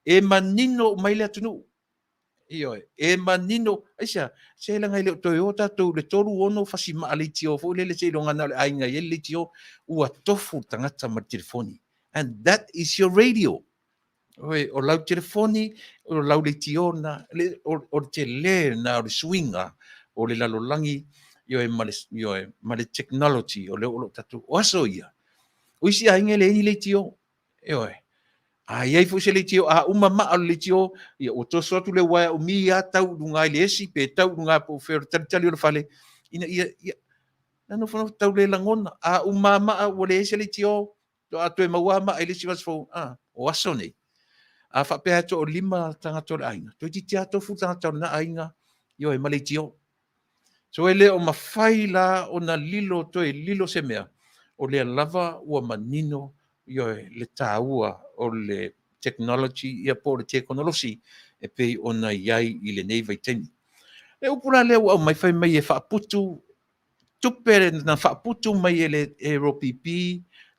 e manino mai le atunuu. Ioe, e manino, aisea, se leaga e le o toe o tatou i le 36 fasimaa leitio foi lele seiloga na o le aiga e i ai le leitio, ua tofu le tagata ma le telefoni. And that is your radio. Oi, o lau telefoni, o lau leitio na, o le tele na o le suiga o le lalolagi, ioe, ma le, ioe, ma le technology o lea o lo o tatou, o aso ia, o isi aiga e leai ni leitio. Ioe. A i ai foi se leitio, a uma maa o le leitio, ia ua toso atu le uaea umi lava tau i luga i le esi, pe tau i luga po o fea o le talitali o le fale, ina ia, ia, na nofonofo tau le lagona. A uma maa ua leai se leitio, a toe maua maa i le isi vaiaso fou, a, o aso nei. A faapea e toalima tagata o le aiga, toeitiiti lava tofu le tagata o lena aiga, ioe, ma leitio. So e le o mafai la ona lilo toe lilo se mea, o lea lava ua manino, ioe, le taua o le technology ia po o le tekonolosi e pei ona i ai i lenei vaitaimi. Le upu la lea ua aumai fai mai e faaputu tupe na faaputu mai e le HRPP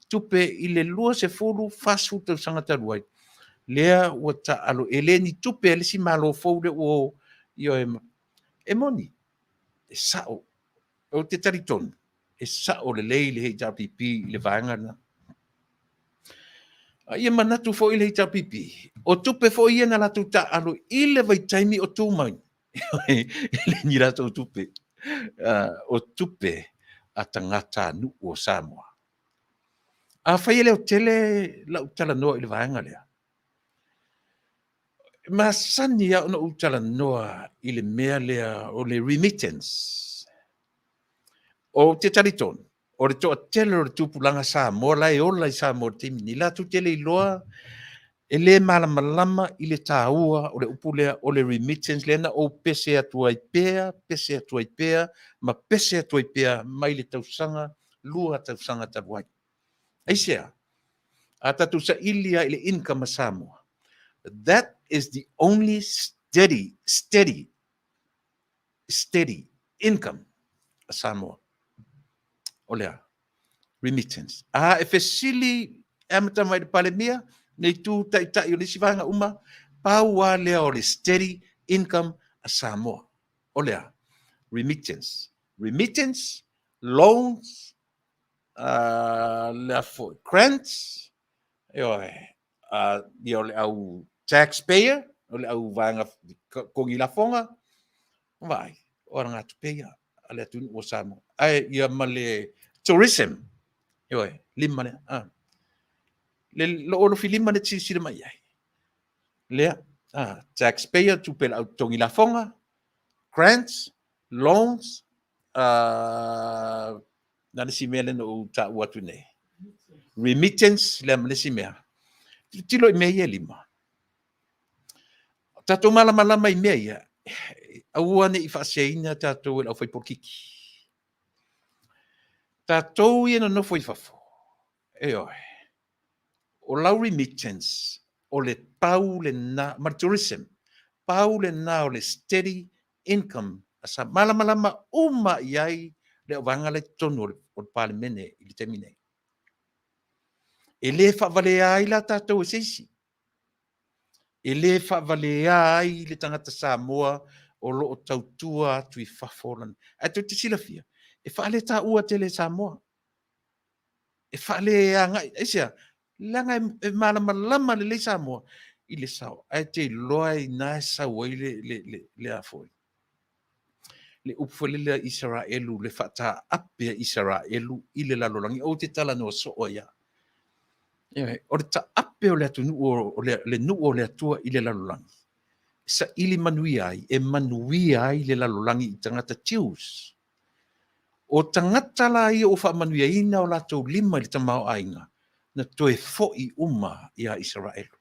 tupe i le 20, 40 tausaga talu ai, lea ua taaalo, e le ni tupe a le isi Malo fou lea ua o, ioe, e moni, e sao. Ou te talitonu, e sao lelei le HRPP i le vaega lena. A ia manatu foi le HRPP, o tupe foi ia na latou taaalo i le vaitaimi o tu mai, e le ni latou tupe, o tupe a tagatanuu o Samoa. Afai e leotele lau talanoa i le vaega lea, e masani lava ona ou talanoa i le mea lea o le remittance. Ou te talitonu, o le toatele o le tupulaga Samoa la e ola i Samoa i le taimi nei, latou te le iloa, e le malamalama i le taua o le upu lea o le remittance lea na ou pese atu ai pea, pese atu ai pea, ma pese atu ai pea mai le tausaga, 2 tausaga talu ai. Aisea? A tatou saili lava i le income a Samoa, that is the only steady, steady, steady income a Samoa. O le a? Remittance. A e fesili e amata mai le Palemia, le itu taitai o le isi vaega uma, pau lava lea o le steady income a Samoa. O le a? Remittance. Remittance, loans, le a foi, grants, ioe, ia o le au taxpayer, o le au vaega totogi lafoga, vaai, o alagatupe ia a le atunuu o Samoa. Ae ia ma le tourism, ioe, lima lea. Le loo alofi lima le silasila mai ai. Lea, taxpayer, tupe le au totogi lafoga, grants, loans, na le isi mea lea na ou taua atu nei. Remittance, lea ma le isi mea. Tilotilo i mea ia e lima. Tatou malamalama i mea ia, aua ne i faaseseina tatou e le aufaipolitiki. Tatou ia nonofo i fafo, ioe, o lau remittance, o le pau lena, ma le tourism, pau lena o le steady income a sa malamalama uma i ai le auvaega la i totonu o le Palemene i le taimi nei. E le faavalea ai la tatou e se isi. E le faavalea ai le tagata Samoa o lo o tautua atu i fafo. Ae tou te silafia, e faaletaua tele e Samoa. E faaleagai, aisea? Leaga e malamalama lelei Samoa i le sao, ae te iloa i ina e sau ai le a foi, le upu foi lele a Isaraelu, le faataape a Isaraelu i le lalolagi. Ou te talanoa soo ai lava. O le taape o le atunuu, o le nuu o le Atua i le lalolagi, e saili manuia ai, e manuia ai le lalolagi i tagata Jews. O tagata la ia ua faamanuiaina o latou lima i le tamaoaiga, na toe foi uma ia Isaraelu.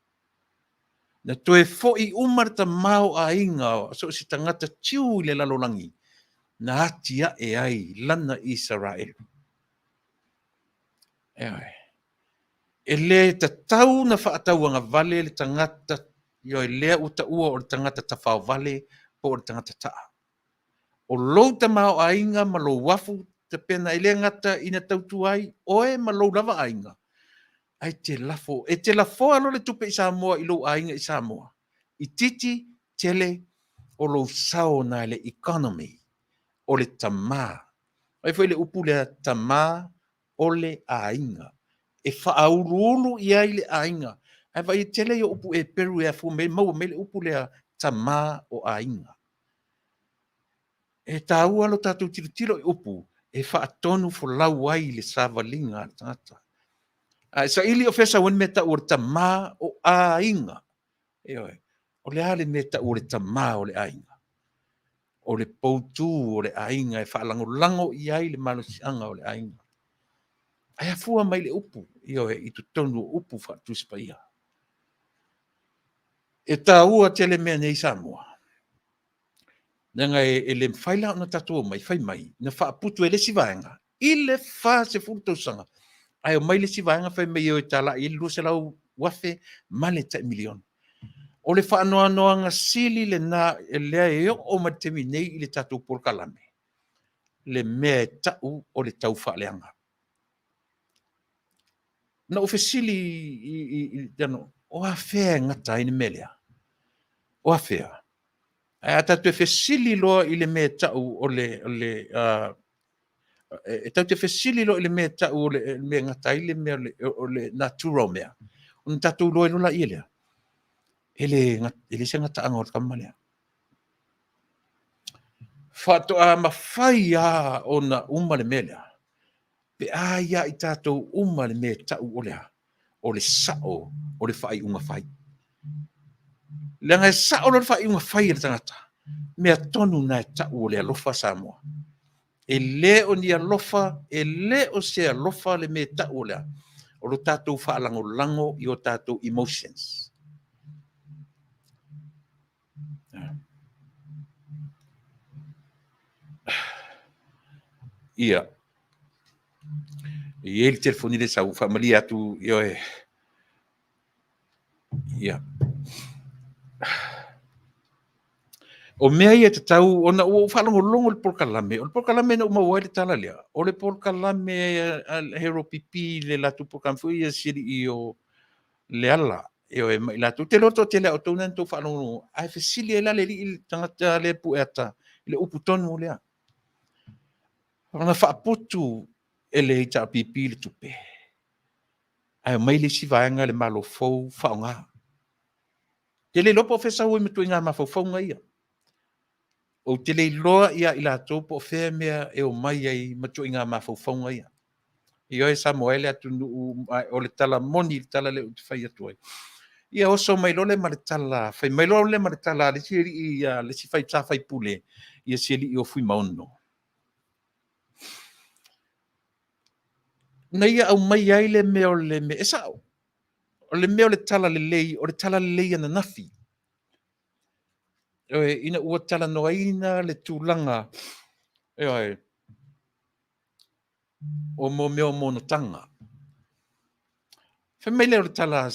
Na toe foi uma le tamaoaiga o so o se tagata Jew i le lalolagi, na atiae ai lana Isaraelu. E le tatau na faatauagavale le tagata, ioe, lea ua taua o le tagata tafaovale po o le tagata taa. O lou tamaoaiga ma lou afu tapena e le gata ina tautua ai oe ma lou lava aiga, ae te lafo, e te lafoa loa le tupe i Samoa i lou aiga i Samoa, itiiti tele o lou sao na i le economy, o le tamā. Ai foi le upu lea tamā o le aiga, e faauluulu i ai le aiga. Ae vaai e tele ia upu Eperu e afua mai, maua mai le upu lea tamā o aiga. E taua lo tatou tilotilo i upu e faatonu folau ai le savaliga a le tagata. A e saili o fea sau ai le mea tau o le tamā o aiga. Ioe, o le a le mea tau o le tamā o le aiga? O le poutu o le aiga e faalagolago i ai le malosiaga o le aiga. Ae afua mai le upu, ioe, i totonu o upu faale-Tusi Paia. E taua tele mea nei Samoa. Leaga e le mafai la ona tatou omai fai mai na faaputu e le isi vaega i le 40 tausaga, ae omai le isi vaega fai mai e o e talai ai le $200,000 ma le tai miliona. O le faanoanoaga sili lena lea e oo mai le taimi nei i le tatou polokalame, le mea e tau o le taufaaleaga. Na ou fesili i le o afea e gata ai le mea lea? O afea? Ae a tatou fesili loa i le mea e tau o le e tatou te fesili loa i le mea e tau o le mea e gata ai le mea o le natura o mea, ona tatou iloa ai loa laia lea, e leai se gataaga o le tama lea. Faatoa mafai lava ona uma le mea lea, pe a ia i tatou uma le mea e tau o le a? O le sao o le faaiuga fai. Leaga e sao loa le faaiuga fai a le tagata, mea tonu lena e tau o le alofa Samoa. E le o ni alofa, e le o se alofa le mea e tau o le a? O lo tatou faalagolago i o tatou emotions. Ia. E i ai le telefoni lea e sau, faamalie atu, ioe. Ia. O mea ia e tatau ona ua ou faalogologo i le polokalame, o le polokalame na ou maua ai le tala lea, o le polokalame a Harold Pipi, le latou polokalame foi ia si alii o Leala, ioe, ma i latou. Ou te iloa o le toatele lava o outou na na outou faalogologo, ae fesili ai la le alii i le tagata lea pue ata i le upu tonu lea. Na faaputu e le HRPP le tupe, ae omai le isi vaega le Malo fou faaaoga. Ou te le iloa po o fea e sau ai ma ituaiga mafaufauga ia. Ou te le iloa ia i latou po o fea mea e omai ai ma ituaiga mafaufauga ia. Ioe Samoa e le atunuu, o le tala moni le tala lea ou te fai atu ai. Ia oso mai loa lea ma le tala, fai mai loa lea ma le tala a le isi alii, le isi sa faipule, ia si alii o Fuimaono. Na ia aumai ai le mea o le mea, e sao, o le mea o le talalelei, o le talalelei ananafi. Ioe, ina ua talanoaina le tulaga, ioe, o mo mea o monotaga. Fai mai lea o le tala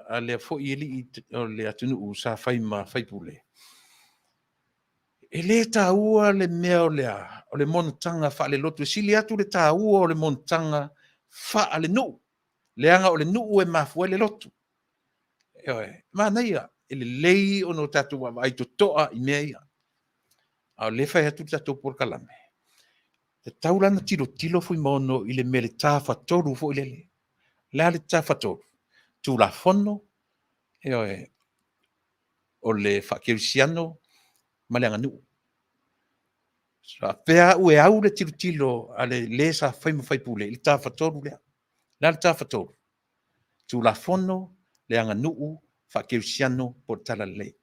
a lea foi alii o le atunuu sa fai ma faipule, e le taua le mea o le a, o le monotaga faalelotu, e sili atu le taua o le monotaga faalenuu, leaga o le nuu e mafua ai le lotu. Ioe, manaia, e lelei ona o tatou vaavaai totoa i mea ia. A o lea e fai atu le tatou polokalame, e tatau la ona tilotilo Fuimaono i le mea le tafatolu foi lele. O le a le tafatolu? Tulafono, ioe, o le faakerisiano ma le aganuu. Faapea au e au le tilotilo a le le sa fai ma faipule i le tafatolu lea. O le a le tafatolu? Tulafono, le aganuu, faakerisiano po o le talalelei.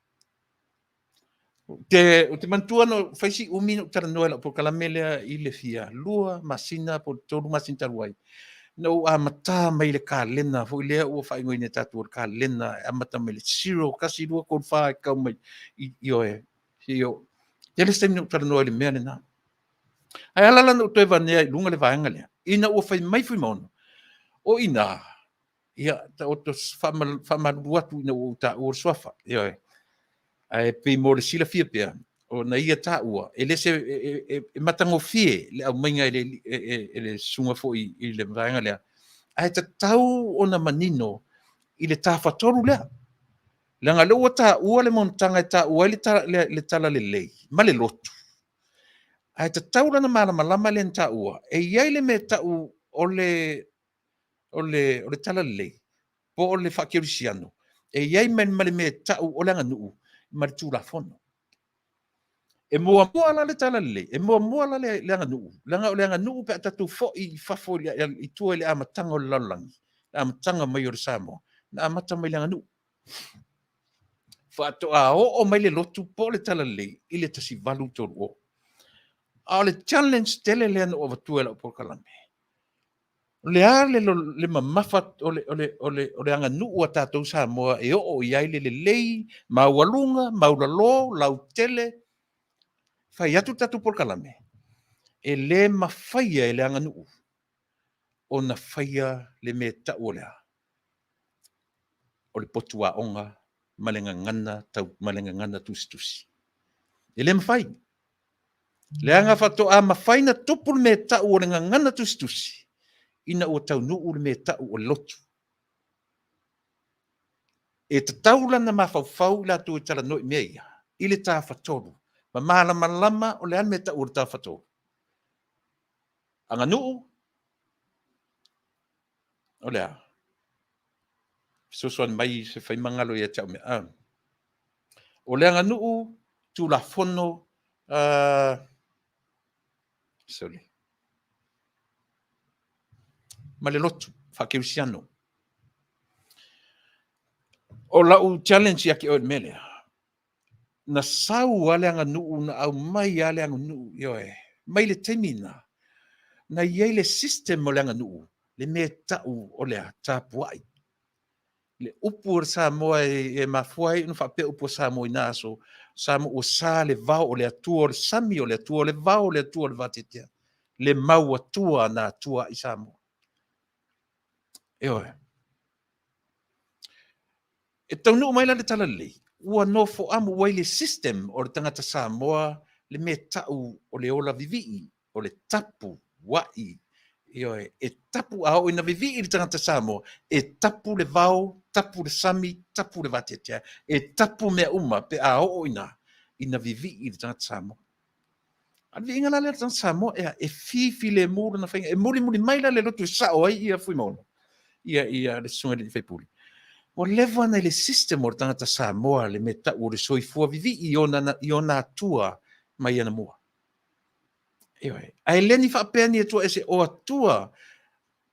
Ou te manatua na fai si umi na ou talanoa i lau polokalame lea i le fia 2 masina po o le 3 masina talu ai, na ou amata mai i le kalena foi lea ua faaigoaina e tatou o le kalena e amata mai le 0, 1, 2, 3, 4 e tau mai i, ioe, seia oo. Tele se taimi na ou talanoa ai i le mea lena. Ae ala la ona ou toe avea i luga le vaega lea, ina ua fai mai Fuimaono, o i ina, ia, taoto faamalulu atu ina ua ou taua le suafa, ioe. Ae pei mo le silafia pea, ona ia taua, e le se, e matagofie le aumaiga e le, e le susuga foi i le vaega lea, ae tatau ona manino i le tafatolu lea. Leaga o lea ua taua le monotaga e taua ai le talalelei ma le lotu, ae tatau la ona malamalama le na taua, e i ai le mea e tau o le talalelei po o le faakerisiano, e i ai ma le mea e tau o le aganuu ma le Tulafono. E muamua la le talalelei, e muamua la le aganuu, leaga o le aganuu pe a tatou foi i fafo i tua i le amataga o le lalolagi, le amataga mai o le Samoa, na amata mai i le aganuu. Faatoa oo mai le lotu po o le talalelei i le 1830. A o le challenge tele lea na ou avatua i lau polokalame, o le a le mamafa o le aganuu a tatou Samoa e oo i ai le lelei, maualuga, maualalo, lautele. Fai atu le tatou polokalame, e lē mafaia e le aganuu ona faia le mea e tau o le a? O le potu aoga ma le gagana tau, ma le gagana tusitusi. E le mafai. Leaga faatoa mafai na tupu le mea e tau o le gagana tusitusi ina ua taunuu le mea e tau o le lotu. E tatau la ona mafaufau i latou e talanoa i mea ia i le tafatolu ma malamalama o le a le mea e tau o le tafatolu. Aganuu, o le a? Fesoasoani mai se faimagalo ia te au mea. Ah. O le aganuu, Tulafono, sorry, ma le lotu faakerisiano. O lau challenge ia te oe i le mea lea, na sau lava le aganuu, na aumai lava le aganuu, ioe, mai le taimi lena, na i ai le system o le aganuu, le mea e tau o le a? Tapuai. Le upu o le Samoa e mafua ai ona faapea upu o Samoa i na aso, Samoa ua sa le vao o le Atua o le sami o le Atua, o le vao o le Atua o le vateatea, le mau Atua na atua ai Samoa. Ioe. E taunuu mai la le talalelei, ua nofoamu ua i le system o le tagata Samoa le mea tau o le ola vivii, o le tapu wa'i. Ioe, e tapu a oo ina vivii le tagata Samoa, e tapu le vao, tapu le sami, tapu le vateatea, e tapu mea uma pe a oo ina ina vivii le tagata Samoa. A o le viiga la lea o le tagata Samoa, ea, e fifilemu lona faiga, e mulimuli mai la le lotu e sao ai ia Fuimaono, ia, ia le susuga i le sui usufono. Ua leva ona i le system o le tagata Samoa le mea tau o le soifua vivii i ona, i ona atua mai anamua. Ioe. Ae le ni faapea ni atua ese, o atua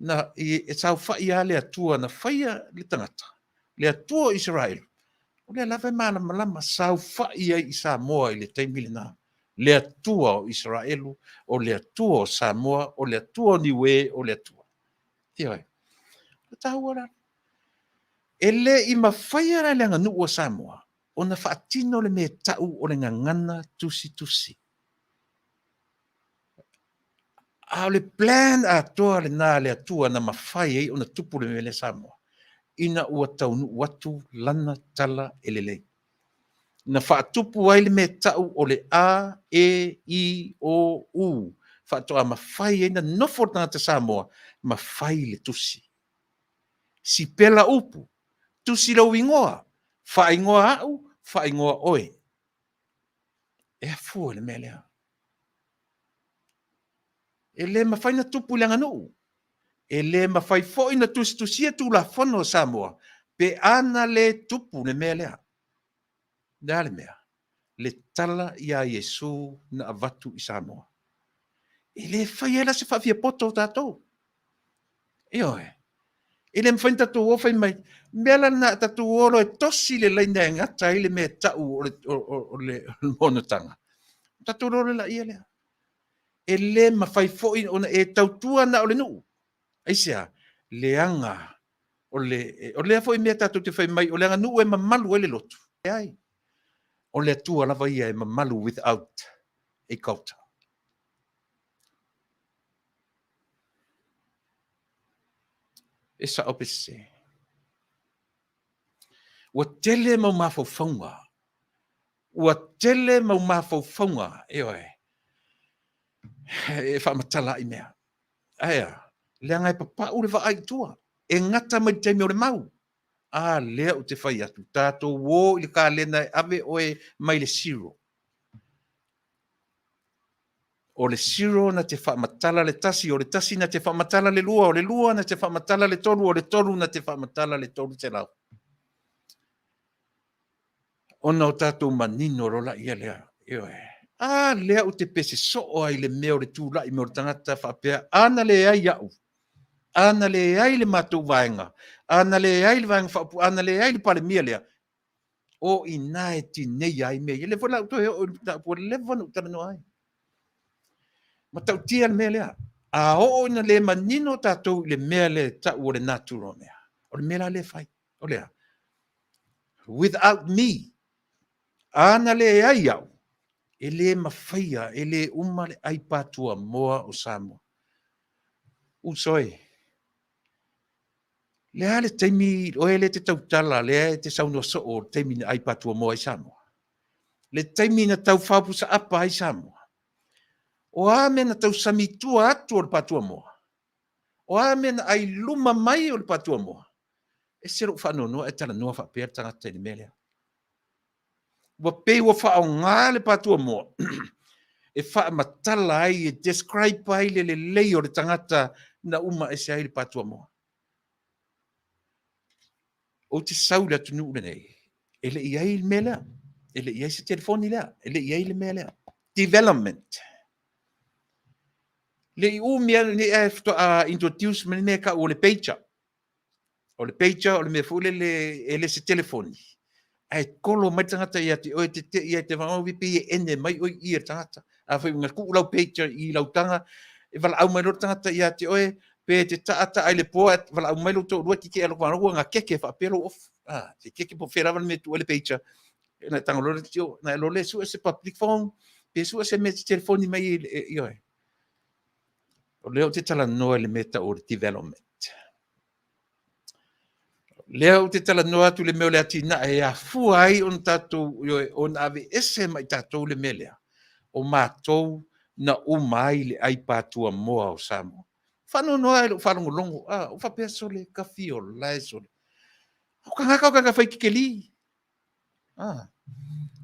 na e saofai lava le Atua na faia le tagata, le Atua o Isaraelu, o lea lava e malamalama, saofai ai i Samoa i le taimi lena. Le Atua o Isaraelu, o le Atua o Samoa, o le Atua o Niue, o le Atua. Ioe. O le taua la. E le i mafaia la e le aganuu a Samoa ona faatino le mea tau o le gagana tusitusi. A o le plan atoa lena a le Atua na mafai ai ona tupu le mea lea Samoa, ina ua taunuu atu lana tala e lelei. Na faatupu ai le mea tau o le A, E, I, O, U, faatoa mafai ai na nofo le tagata Samoa ma fai le tusi. Sipela upu, tusi lou igoa, faaigoa au, faaigoa oe. E afua le mea lea. E le mafai na tupu i le aganuu. E le mafai foi na tusitusia Tulafono a Samoa pe ana le tupu le mea lea. Le a le mea? Le tala iā Iesu na avatu i Samoa. E le fai ai la se faafiapoto o tatou. Ioe. E le mafai ona tatou o fai mai, mea la lena a tatou o loa e tosi le laina e gata ai le mea e tau o le, o, o, o le, o le monotaga. Tatou loa laia lea. E le mafai foi ona e tautua na o le nuu. Aisea? Leaga o le, o lea foi mea tatou te fai mai, o le aganuu e mamalu ai le lotu. Leai. O le Atua lava ia e mamalu without a culture. E sao pe sese. Ua tele mau mafaufauga. Ua tele mau mafaufauga, ioe, e faamatala ai mea. Ae a? Leaga e papau le vaai i tua. E gata mai le taimi o le mau. A lea ou te fai atu, tatou o i le kalena e ave oe mai le zero. O le zero na te faamatala le tasi, o le tasi na te faamatala le lua, o le lua na te faamatala le tolu, o le tolu na te faamatala le 300. Ona o tatou manino loa laia lea. Ioe. A lea ou te pese soo ai i le mea o le tulai mai o le tagata faapea, a na leai au, a na leai le matou vaega, a na leai le Vaega Faaopoopo, a na leai le Palemia lea, o i ina e tineia ai mea ia. Lea foi la ua toe oo i le mataupu ua leva ona ou talanoa ai. Matautia le mea lea. A oo ina le manino tatou i le mea lea e tau o le natura o mea, o le mea la lea e fai, o le a? Without me, a na leai au, E le mafaia, e le uma le ai patuamoa o Samoa. Uso e, le a le taimi oe le te tautala, lea e te saunoa soo o le taimi na ai patuamoa ai Samoa. Le taimi na tau faapusaapa ai Samoa. O a mea na tausami i tua atu o le patuamoa? O a mea na ai luma mai o le patuamoa? E se lou faanoanoa e talanoa faapea le tagata i le mea lea. Ua pei ua faaaoga le patuamoa e faamatala ai, e describe ai le lelei o le tagata na uma ese ai le patuamoa. Ou te sau i le atunuu lenei, e le i i ai le mea lea. E le i i ai se telefoni lea. E le i i ai le mea lea. Development. Le i umi nei ae faatoa introduce mai le mea e tau o le pager. O le pager o le mea foi lele e le se telefoni, ae kolo mai le tagata ia te oe, e tetee ai te vaai pei e ene mai oe i i e le tagata. Afai na tuu lau pager i lau taga, e valaau mai loa le tagata ia te oe, pe te taataa i le po ae valaau mai lou toalua tetee alofa ua na keke faapea lou ofu. Ah, se keke po o fea lava le mea e tuu ai le pager, na e tago loa le tio, na e loa lea sue se public phone, pe sue se mea e te telefoni mai i oe. O lea ou te talanoa i le mea e tau o le development. Lea ou te talanoa atu i le mea o le atinae e afua ai ona tatou, ona aveese mai tatou le mea lea, o matou na uma ai le ai patuamoa o Samoa. Faanoanoa i lou faalogologo, a, o faapea sole, kafiola e sole. O tagata o tagata fai kikeli. Ah.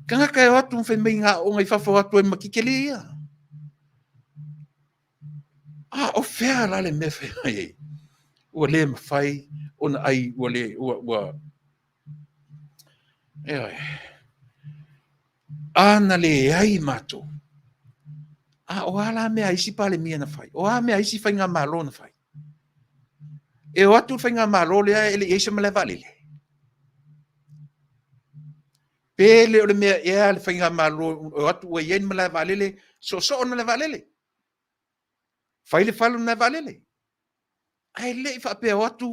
Tagata e o atu ma fai mai ngā aoga i fafo atu ai ma kikeli ia. A, o fea la le mea fai mai ai? Ua le mafai ona ai, ua le, ua, ua, ioe. A na leai matou. A o a la mea a isi Palemia na fai? O a mea a isi faigamalo na fai? E o atu le faigamalo lea e le i i ai se malae vaalele. Pe le o le mea ea le faigamalo e o atu ua i ai le malae vaalele, soosoo le malae vaalele. Fai le fale o le malae vaalele. Ae le i faapea o atu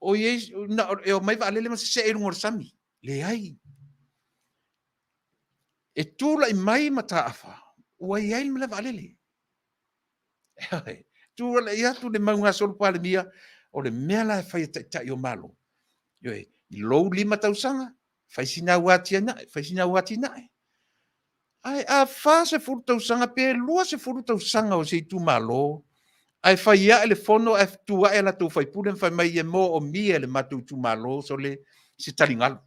o i ai, na, e omai vaalele ma sesee i luga o le sami. Leai. E tulai mai mataafa, ua i ai le malae vaalele. Tulai atu le maugasolo Palemia, o le mea la e fai e taitai o Malo. Ioe, i lou 5 tausaga, fai sina au atinae, fai sina au atinae. Ae a 40 tausaga pe 20 tausaga o se itumalo, ae fai ae le fono ae tu ae a latou faipule ma fai mai e moomia e le matou itumalo sole se taligalu.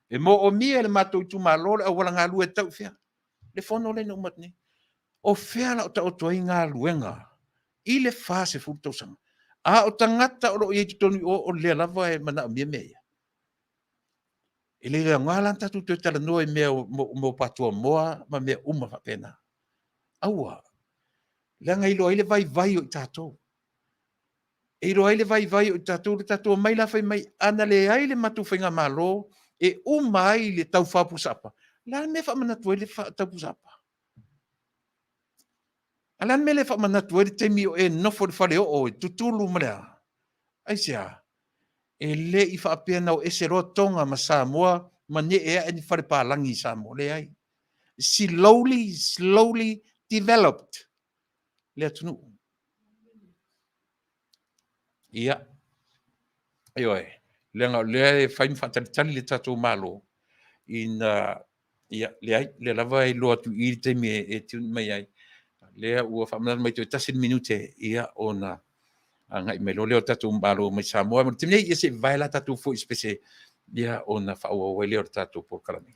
E moomia e le matou itumalo le auala galue e tau i fea. Le fono lea na uma atu nei. O fea la o taoto ai galuega i le 40 tausaga? A o tagata o lo o i ai i totonu i o, o lea lava e manaomia mea ia. E le aoga la ona tatou toe talanoa i mea mo patuamoa ma mea uma faapena. Aua, leaga e iloa ai le vaivai o i tatou. E iloa ai le vaivai o i tatou, le tatou omai la fai mai, a na leai le matou faigamalo e uma ai le tau faapusaapa, o le a le mea e faamanatu ai le tau pusaapa? A o le a le mea le faamanatu ai le taimi o e nofo i le faleoo e tutulu ma le a? Aisea? E le i faapea na o ese loa Toga ma Samoa ma nee ae ni fale palagi i Samoa. Leai. Slowly, slowly developed le atunuu. Ia, ioe, leaga o lea e fai ma faatalitali le tatou Malo ina ia, leai, lea lava e iloa atu i i le taimi e tune mai ai. Lea ua faamanatu mai toe tasi le minute, ia, ona agai mai loa lea o le tatou Malo mai Samoa. Ma le taimi nei, ia se i vavae la tatou foi i se pese, ia, ona faaauau ai lea o le tatou polokalame.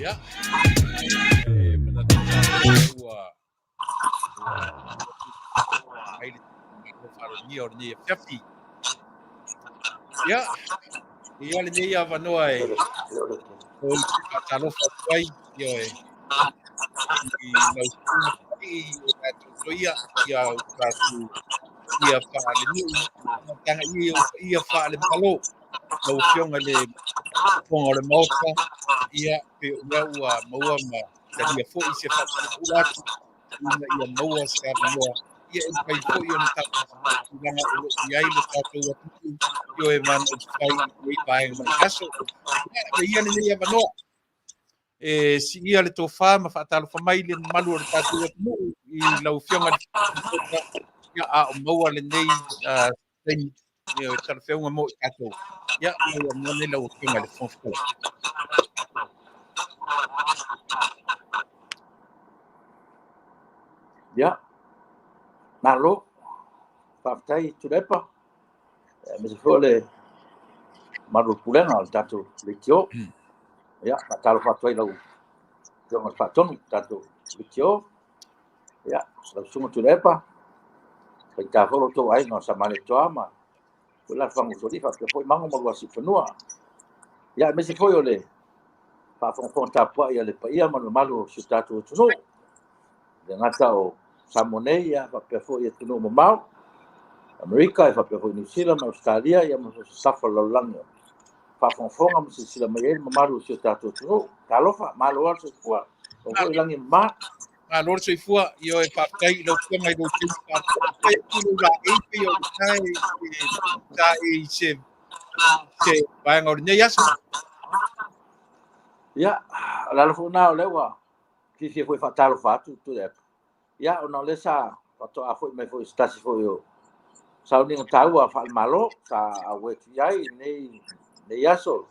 Ia, e manatu ua mai le faalogia o lenei afiafi. Ia, ia lenei avanoa e ou te faatalofa atu ai, ioe, i lau susuga i o tatou soia, ia o tatou ia faalenuu, taga ia o ia faalemalo. Lau Afioga i le Fofoga o le Maota, ia, pei o mea ua maua ma talia foi se faapulapula atu ina ia maua se avanoa, ia e mafai foi ona tatou tulaga o lo o i ai le tatou atunuu, ioe, ma na upufai i lenei vaega mai aso. Ia, e ia lenei avanoa e siia le tofa ma faatalofa mai le mamalu o le tatou atunuu i lau Afioga i le Fofoga, ia, a o maua lenei taimi e talafeauga mo i tatou. Ia, ua avanoa nei lau Afioga i le Fofoga Fetalai. Ia, malo, faafetai Tuilaepa, aemaise foi o le mamalu o le pulega o le tatou leitio. Ia, faatalofa atu ai lau Afioga i le Faatonu, le tatou leitio. Ia, lau Susuga Tuilaepa, faita foi lo outou aiga o Samaletoa ma foi la Fagutualii, faapea foi Mago ma Luasiufanua. Ia, aemaise foi o le faafogafoga tapuai a le paia ma le mamalu o si o tatou atunuu, le gata o Samoa nei, ia, faapea foi atunuu mamao, Amerika, e faapea foi Niu Sila ma Australia, ia, ma so o se tafa o le lalolagi o faafogafoga ma silasila mai ai le mamalu o si o tatou atunuu. Talofa, malo lava le soifua, oo foi i lagi e mama. Malo le soifua, ioe, faafetai i lau Afioga i lou taimi faafetai atu i lou laei pei o lena e sa e i se vaega o lenei aso. Ia, o le ala foi lena o lea ua fiafia foi e faatalofa atu Tuilaepa. Ia, ona o lea sa faatoa foi mai foi se tasi foi o sauniga taua faale-Malo sa auai atu i ai i lenei aso.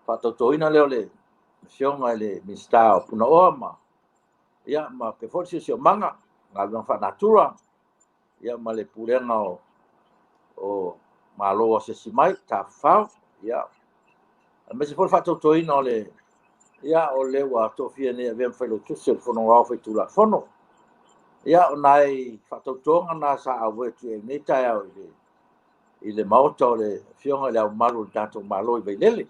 Faatautoina lea o le Afioga i le Minisita o Punaoa ma, ia, ma faapea foi le Siosiomaga, galuega faanatura, ia, ma le Pulega o Malo Asiasi Mai, Tafafao, ia, aemaise foi le faatautoina o le, ia, o le ua tofia nei e avea ma Failautusi o le Fono Aoao Faitulafono. Ia, o nai faatautoga na sa auai atu i ai i lenei taeao i le Maota o le Afioga i le Ao Mamalu o le tatou Malo i Vailele.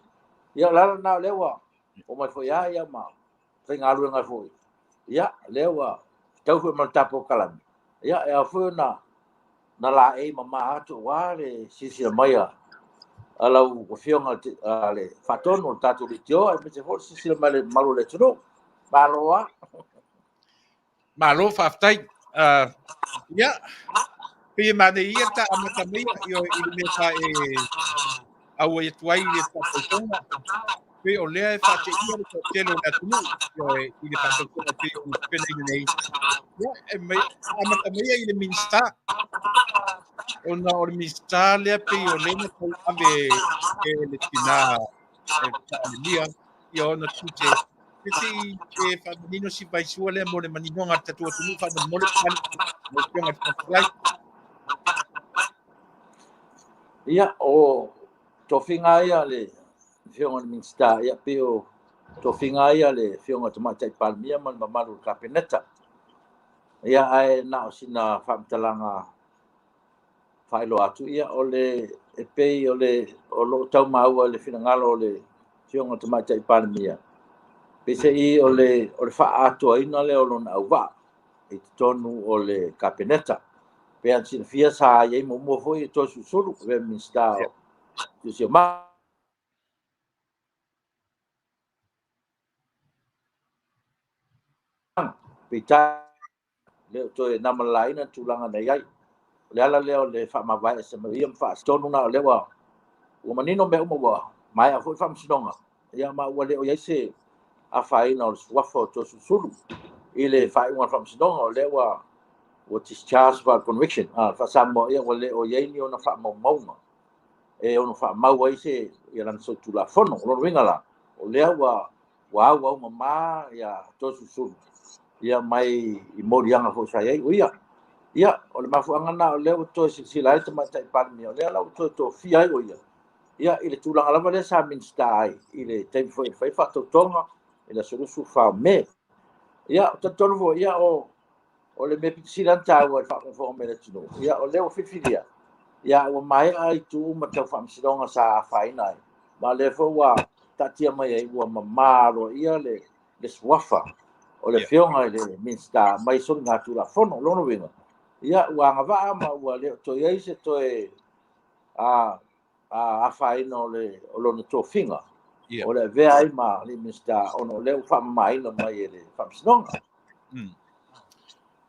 Ia, o le ala lena o lea ua omai foi lava ia ma faigaluega foi. Ia, lea ua tau foi ma le tatou polokalame. Ia, e ao foi ona na laei mama atu aua le silasila mai a lau Afioga i le Faatonu o le tatou leitio, aemaise foi le silasila mai le mamalu o le atunuu. Malo lava. Malo faafetai. Ia, pei e manaia ia ta amata mai i le mea sa e auai atu ai i le faatautoga. Pei o lea e faateia le toatele o le atunuu i le faatautoga pei ona tapenaina nei. Ia, e mai, amata mai i le Minisita, ona o le Minisita lea pei o lea na tauave e le tina e Palemia ia ona tiute. Se i e faamanino si vaisua lea mo le maninoga a le tatou atunuu faamolemole pale lau Afioga i le Fofoga Fetalai. Ia, o Tofiga ia le Afioga i le Minisita, ia pei o tofiga ia le Afioga i le Tamaitai Palemia ma le mamalu o le Kapeneta. Ia ae na o sina faamatalaga faailoa atu, ia o le e pei o le o lo o tau maua i le finagalo o le Afioga i le Tamaitai Palemia, peiseai o le faaatoaina lea o lona auvaa i totonu o le Kapeneta. Pei ona silafia sa i ai muamua foi e Toeolesulusulu o le Minisita o Siosiomaga. Peitai, le o toe na malalaina le tulaga na i ai. O le ala lea o le faamavae ese mai ia ma faatonu na o lea ua manino mea uma ua maea foi faamasinoga. Ia ma ua le o i ai se afaina o le suafa o Toeolesulusulu i le faaiuga o le faamasinoga, o lea ua discharge by conviction. Faa-Samoa, ia ua le o i ai ni ona faamaumauga e ono faamau ai se ia lana solitulafono. O lona uiga la, o lea ua auaumama ia Toeolesulusulu ia mai i moliaga foi sa i ai o ia. Ia, o le mafuaaga lena o lea ua toe silasila ai le Tamaitai Palemia, o lea la ua toe tofia ai o ia, ia i le tulaga lava lea sa Minisita ai i le taimi foi e fai faatautoga i le aso 24 o Me. Ia, o talitonu foi, ia o le mea pito sili lava ona taua i le faafogafoga mai a le atunuu, ia o lea ua filifilia, ia ua maea itu uma tau faamasinoga sa afaina ai, ma o lea foi ua taatia mai ai ua mama aloaia le suafa o le Afioga i le Minisita mai soligatulafono. O lona uiga, ia ua agavaa ma ua le o toe i ai se toe afaina o lona tofiga o le avea ai ma le Minisita, ona o lea ua faamamaina mai e le faamasinoga.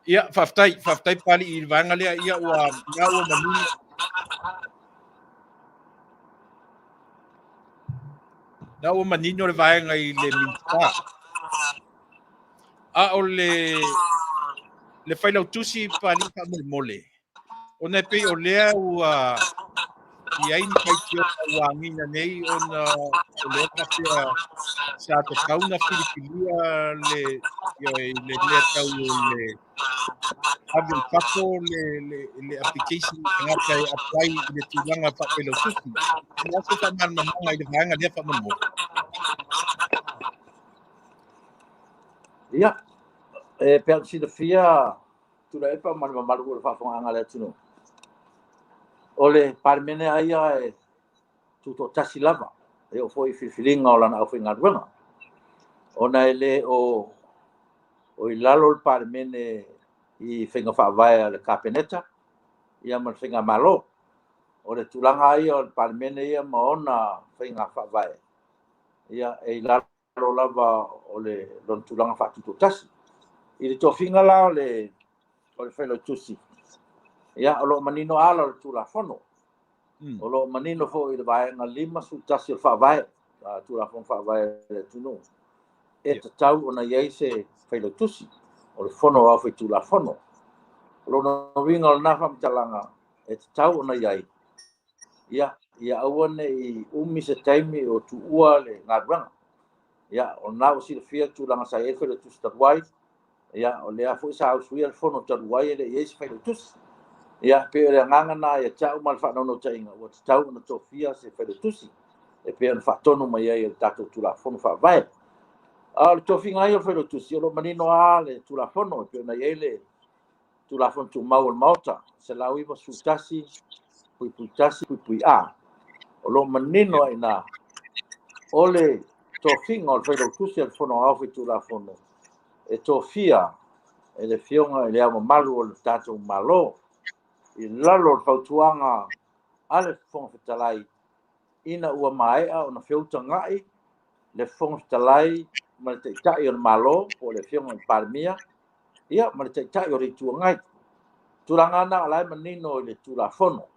Ia, faafetai Papalii i le vaega lea, ia ua manino. Na ua manino le vaega i le Minisita. A o le failautusi Papalii faamolemole, ona e pei o lea ua i ai ni faitioga ua agiga nei ona o lea faapea sa tatau na filifilia le mea tau o le ave i fafo le application tagata e apply i le tulaga faafailautusi. O le a se faamalamalamaga i le vaega lea faamolemole? Ia, e pei ona silafia Tuilaepa ma le mamalu o le faafofogaaga a le atunuu, o le Palemene lava ia e tutoatasi lava, e oo foi i filifiliga o lana aufaigaluega, ona e le o i lalo le Palemene i faiga faavae a le Kapeneta ia ma le Faigamalo. O le tulaga lava ia o le Palemene ia ma ona faiga faavae, ia e i lalo lava o le lona tulaga faatutoatasi. I le tofiga la o le Failautusi, ia o lo o manino ala o le Tulafono. O lo o manino foi i le vaega 51 o le Faavae, Tulafono Faavae a le atunuu, e tatau ona i ai se Failautusi o le Fono Aoao Faitulafono. O lona uiga o lena faamatalaga e tatau ona i ai, ia aua ne i umi se taimi o tuua le galuega. Ia, o lena ua silafia le tulaga sa i ai le Failautusi talu ai, ia, o lea foi sa usuia le fono talu ai e le i i ai se Failautusi. Ia, pei o le agaga lena ia te au ma le faanaunautaiga, ua tatau ona tofia se Failautusi e pei ona faatonu mai ai e le tatou Tulafono Faavae. A o le tofiga ai o le Failautusi, o lo o manino lava le Tulafono e pei ona i ai le Tulafono Tumau o le Maota, 191.1.A. O lo o manino ai i o le tofiga o le Failautusi o le Fono Aoao Faitulafono e tofia e le Afioga i le Ao Mamalu o le tatou Malo i lalo o le fautuaga a le Fofoga Fetalai, ina ua maea ona feutagai le Fofoga Fetalai ma le Taitai o le Malo, po o le Afioga i le Palemia, ia ma le Taitai o le Itu Agai. Tulaga na o la e manino i le Tulafono,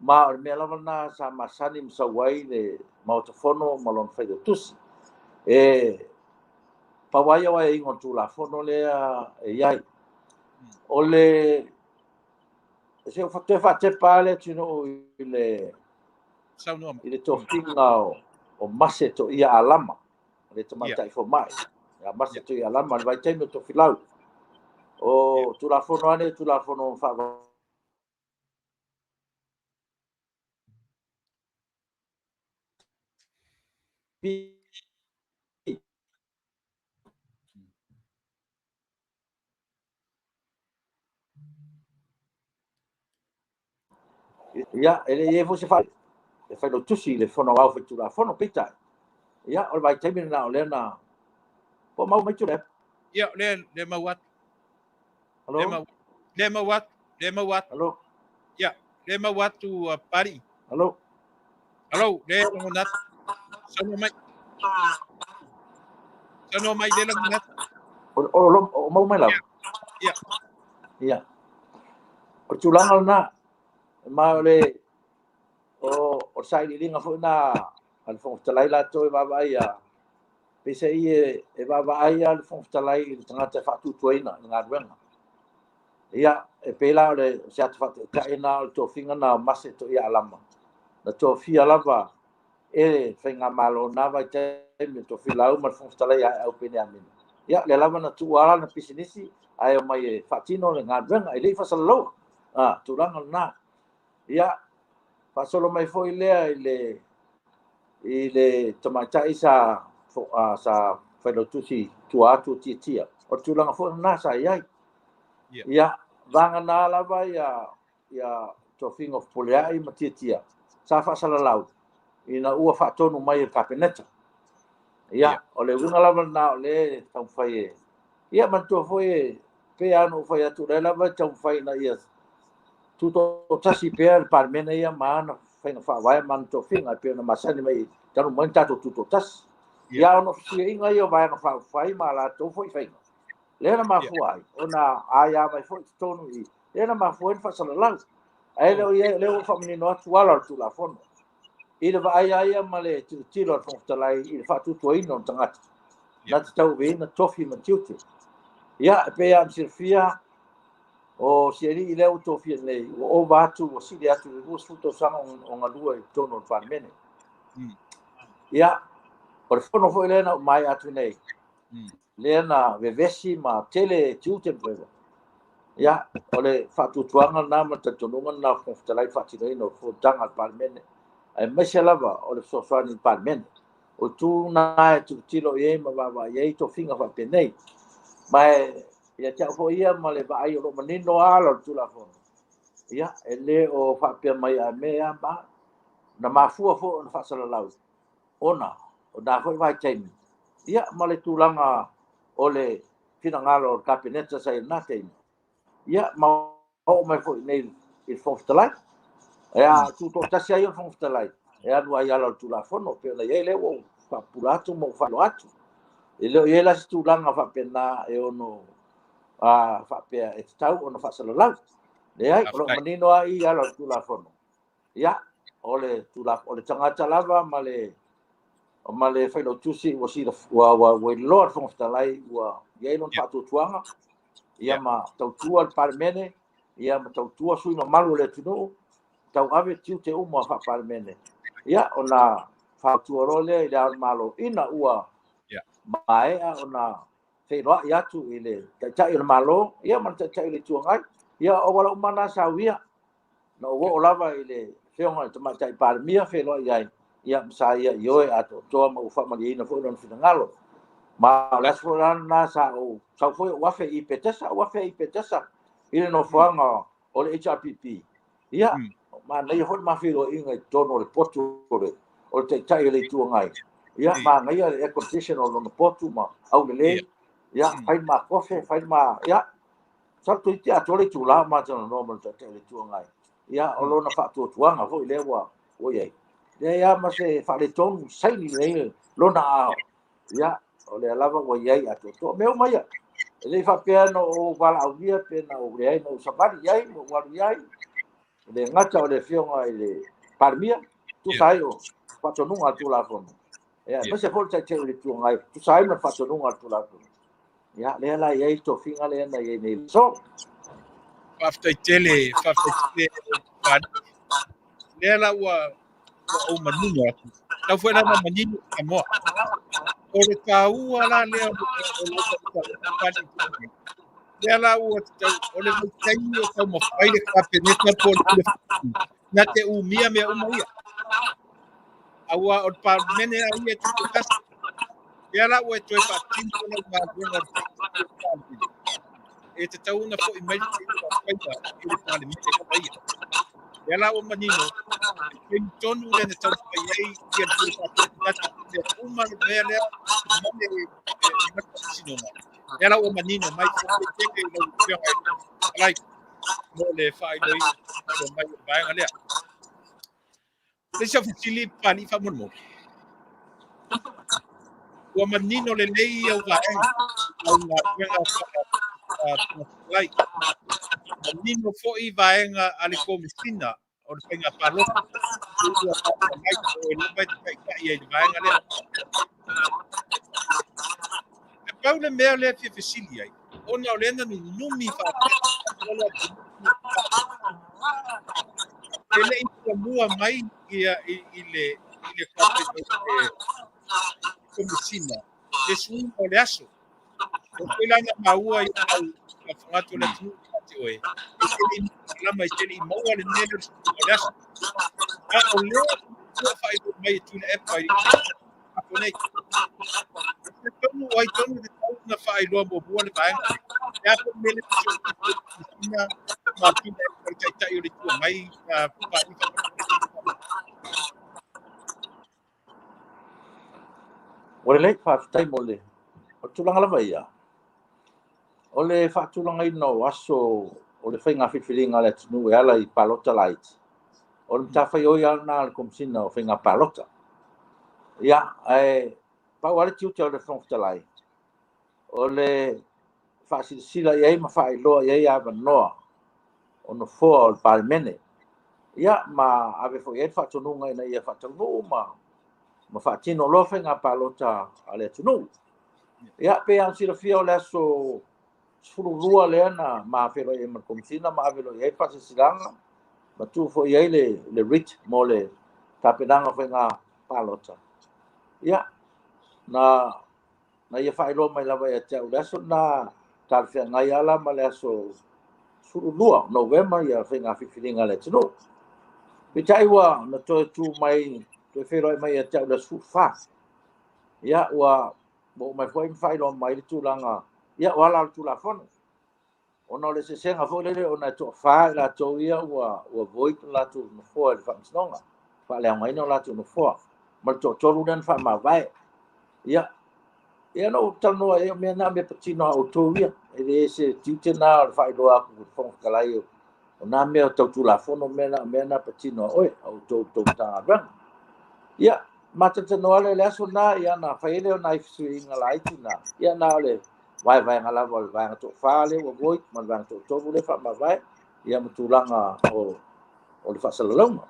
ma o le mea lava lena sa masani ma sau ai le Maota Fono ma lona Failautusi. E pau lava ia o aiaiga o le Tulafono lea e i ai. O le se ou toe faatepa lava le atunuu i le tofiga o Mase Toia Alama, le tamaitai fomai. Ia Mase Toia Alama, le vaitaimi o Tofilau. O Tulafono lava nei, ; Tulafono Ia, e le i ai foi se fale e failautusi i le Fono Aoao Faitulafono, peitai, ia, o le vaitaimi lena o lea na po o maua mai Tuilaepa. Ia, o lea, lea maua atu. Alo? Lea maua, lea maua atu, lea maua atu. Alo? Ia, lea maua atu uh, Papalii. Alo? Alo, lea lagona atu. Saunoa mai. Saunoa mai, lea lagona atu. O, o, o, o maua mai lava? Ia. Ia. O le tulaga lena, ma o le o, o le sailiiliga foi na a le Fofoga Fetalai latou e vaavaai ia, peiseai e, e vaavaai lava le Fofoga Fetalai i le tagata e faatuatuaina i le galuega. Ia, e pei la o le se ata faataitai na o le tofiga na o Mase Toia Alama. Na tofia lava e le faigamalo na vaitaimi o Tofilau ma le Fofoga Fetalai ia Aeau Peniamina. Ia, lea lava na tuua lana pisinisi ae omai e faatino le galuega e le i faasalalauina. A, tulaga lena. Ia, faasolo mai foi lea i le i le tamaitai sa sa failautusi tua atu o Tiatia. O le tulaga foi lena sa i ai. Ia, vagana lava ia ia tofiga o Fepuleai ma Tiatia sa faasalalau ina ua faatonu mai e le Kapeneta. Ia, o le uiga lava lena o lea e taumafai e... Ia, manatua foi e pei lava ona ou fai atu, o lea lava e taumafai ina ia tutoatasi pea le Palemene ia ma ana faiga faavae ma ana tofiga e pei ona masani mai talu mai ona tatou tutoatasi. Ia, ona o fesuiaiga ia o Vaega Faaupufai ma a latou foi faiga, lea na mafua ai ona aia mai foi i totonu i i, lea na mafua ai ona faasalalau. Ae le o i ai, o lea ua faamanino atu ala o le Tulafono. I le vaai lava ia ma le tilotilo a le Fofoga Fetalai i le faatuatuaina o le tagata, na te tauaveina tofi ma tiute. Ia, e pei lava ona silafia, o si alii lea ua tofia nei, ua ova atu, ua sili atu i le 20 tausaga o galue i totonu o le Palemene. Ia, o le fono foi lea na uma atu nei, lea na vevesi ma tele tiute ma faiva. Ia, o le faatuatuaga lena ma le talitonuga lena o le Fofoga Fetalai i le faatinoina o fonotaga a le Palemene, aemaise lava o le fesoasoani i le Palemene. O itu na e tilotilo i ai ma vaavaai i ai tofiga faapenei. Ma e ia te au foi ia ma le vaai o lo o manino lava ala o le Tulafono, ia, e le o faapea mai a mea ma na mafua foi ona faasalalau ona o na foi vaitaimi, ia ma le tulaga o le finagalo o le Kapeneta sa i lena taimi, ia ma oo mai foi nei i le Fofoga Fetalai. Ia, tutoatasi ai o le Fofoga Fetalai, e alu ai ala o le Tulafono, pei ona i ai lea ua ou faapupula atu ma ou faailoa atu. E le o i ai la se tulaga faapena e ono a, faapea e tatau ona faasalalau. Leai, o lo o manino lava i ala o le Tulafono. Ia, o le tulafono, o le tagata lava ma le ma le failautusi ua sila ua ua ua iloa le Fofoga Fetalai ua i ai lona faatuatuaga, ia ma tautua le Palemene, ia ma tautua sui mamalu o le atunuu, tauave tiute uma faa-Palemene. Ia, ona fautua loa lea i le Ao o le Malo ina ua maea ona feiloai atu i le Taitai o le Malo, ia ma le Taitai o le Itu Agai. Ia, o auala uma na sa uia. Na ou oo lava i le Afioga i le Tamaitai Palemia feiloai ai, ia ma sa ia ioe atoatoa ma ua faamalieina foi lona finagalo. Ma o le aso foi la lena sa ou sau foi ou afe i Petesa, ou afe i Petesa i le nofoaga o le HRPP. Ia, manaia foi le ma feiloaiga i totonu o le potu o le, o le Taitai o le Itu Agai. Ia, manaia le air condition o lona potu ma aulelei. Ia, fai le ma kofe, fai le ma, ia, Masalo toeitiiti atoa le itula o matalanoa ma le Taitai o le Itu Agai. Ia, o lona faatuatuaga foi lea ua ua i ai. Leai lava ma se faaletonu saini lelei lona aao. Ia, o lea lava ua i ai atoatoa. Mea uma ia. E le i faapea na ou valaaulia pe na ou leai na ou savali i ai ma ou alu i ai. E le gata o le Afioga i le Palemia, tusa ai o faatonuga a le Tulafono. Ia, aemaise foi le Taitai o le Itu Agai, tusa ai ma le faatonuga a le Tulafono. Ia, lea la e i ai le tofiga lea na i ai nei so. Faafetai tele, faafetai tele. Lea la ua ua ou manino atu. Tau foi la na manino Samoa. O le taua la lea o le lea la ua tau, o le vaitaimi o taumafai le Kapeneta po o le na te umia mea uma ia. Auā o le Palemene lava ia e tutoatasi, lea la ua e toe faatino lau galuega o le Taitai o le Palemene, e tatau ona foi mai le faaiuga a faia e le Palemene lava ia. Lea la ua manino, le taimi tonu lea na taumafai ai ia le Pule Faatonu ia te mea uma le mea lea ma le Faamasinoga. Lea la ua manino mai, faafetai tele i lau Afioga i le Fofoga Fetalai mo le faailoina mai o le vaega lea. Le isi au fesili Papalii faamolemole. Ua manino lelei au vaega lau galuega faa-Fofoga Fetalai. Manino foi vaega a le Komesina o le Faiga Palota ua faapea mai o oe lava e te taitai ai i le vaega lea. E pau le mea lea e fia fesili ai, ona o lea na nunumi faapea le atunuu e le i muamua mai ia i le Komesina le suiga o le aso. O foi la na maua i au faafofoga o le atunuu ia te oe, e te le i malamalama, e te le i maua le mea lea o le suiga o le aso. A o lea ua faailoa mai e Tuilaepa i le nei. E tonu o ai tonu e tatau ona faailoa muamua le vaega lea. E a foi le mea lea Komesina ma Tuilaepa le Taitai o le Itu Agai Papalii faamolemole. Ua lelei, faafetai mo le o le tulaga lava ia. O le faatulagaina o aso o le faiga filifiliga a le atunuu e ala i palota laiti, o le matafaioi lava lena a le Komesina o Faiga Palota. Ia, ae pau lava le tiute o le Fofoga Fetalai, o le faasilasila i ai ma faailoa i ai avanoa o nofoa o le Palemene. Ia, ma ave foi i ai le faatonuga ina ia faataunuu ma faatino loa faiga palota a le atunuu. Ia, pei lava ona silafia o le aso 12 lea na ma feiloai ai ma le Komesina ma ave loa i ai le faasilasilaga ma tuu foi i ai le writ mo le tapenaga o faiga palota. Ia, na ia faailoa mai lava ia te au le aso lena talafeagai lava la ma le aso 12 Novema ia faiga filifiliga a le atunuu. Peitai ua na toe tu mai, toe feiloai mai ia te au le aso 14. Ia, ua oo mai foi ma faailoa mai le tulaga, ia o ala o le Tulafono. Ona o le eseesega foi lele ona e toafa i latou ia ua void o latou nofoa i le Faamasinoga, faaleaogaina o latou nofoa, ma le toatolu lea na faamavae. Ia, ia na ou talanoa i ai, o mea na, o mea patino a outou ia. E le se tiute na o le faailoa atu i le Fofoga Fetalai o nā mea tau Tulafono, mea na, mea na patino a oe, a outou tou Matagaluega. Ia, ma talatalanoa lea i le aso lena, ia na fai ai lea o nai fesuiaiga laiti na, ia na o le vaevaega lava o le vaega toafa lea ua void ma le vaega toatolu lea faamavae, ia ma tulaga o le faasalalauga.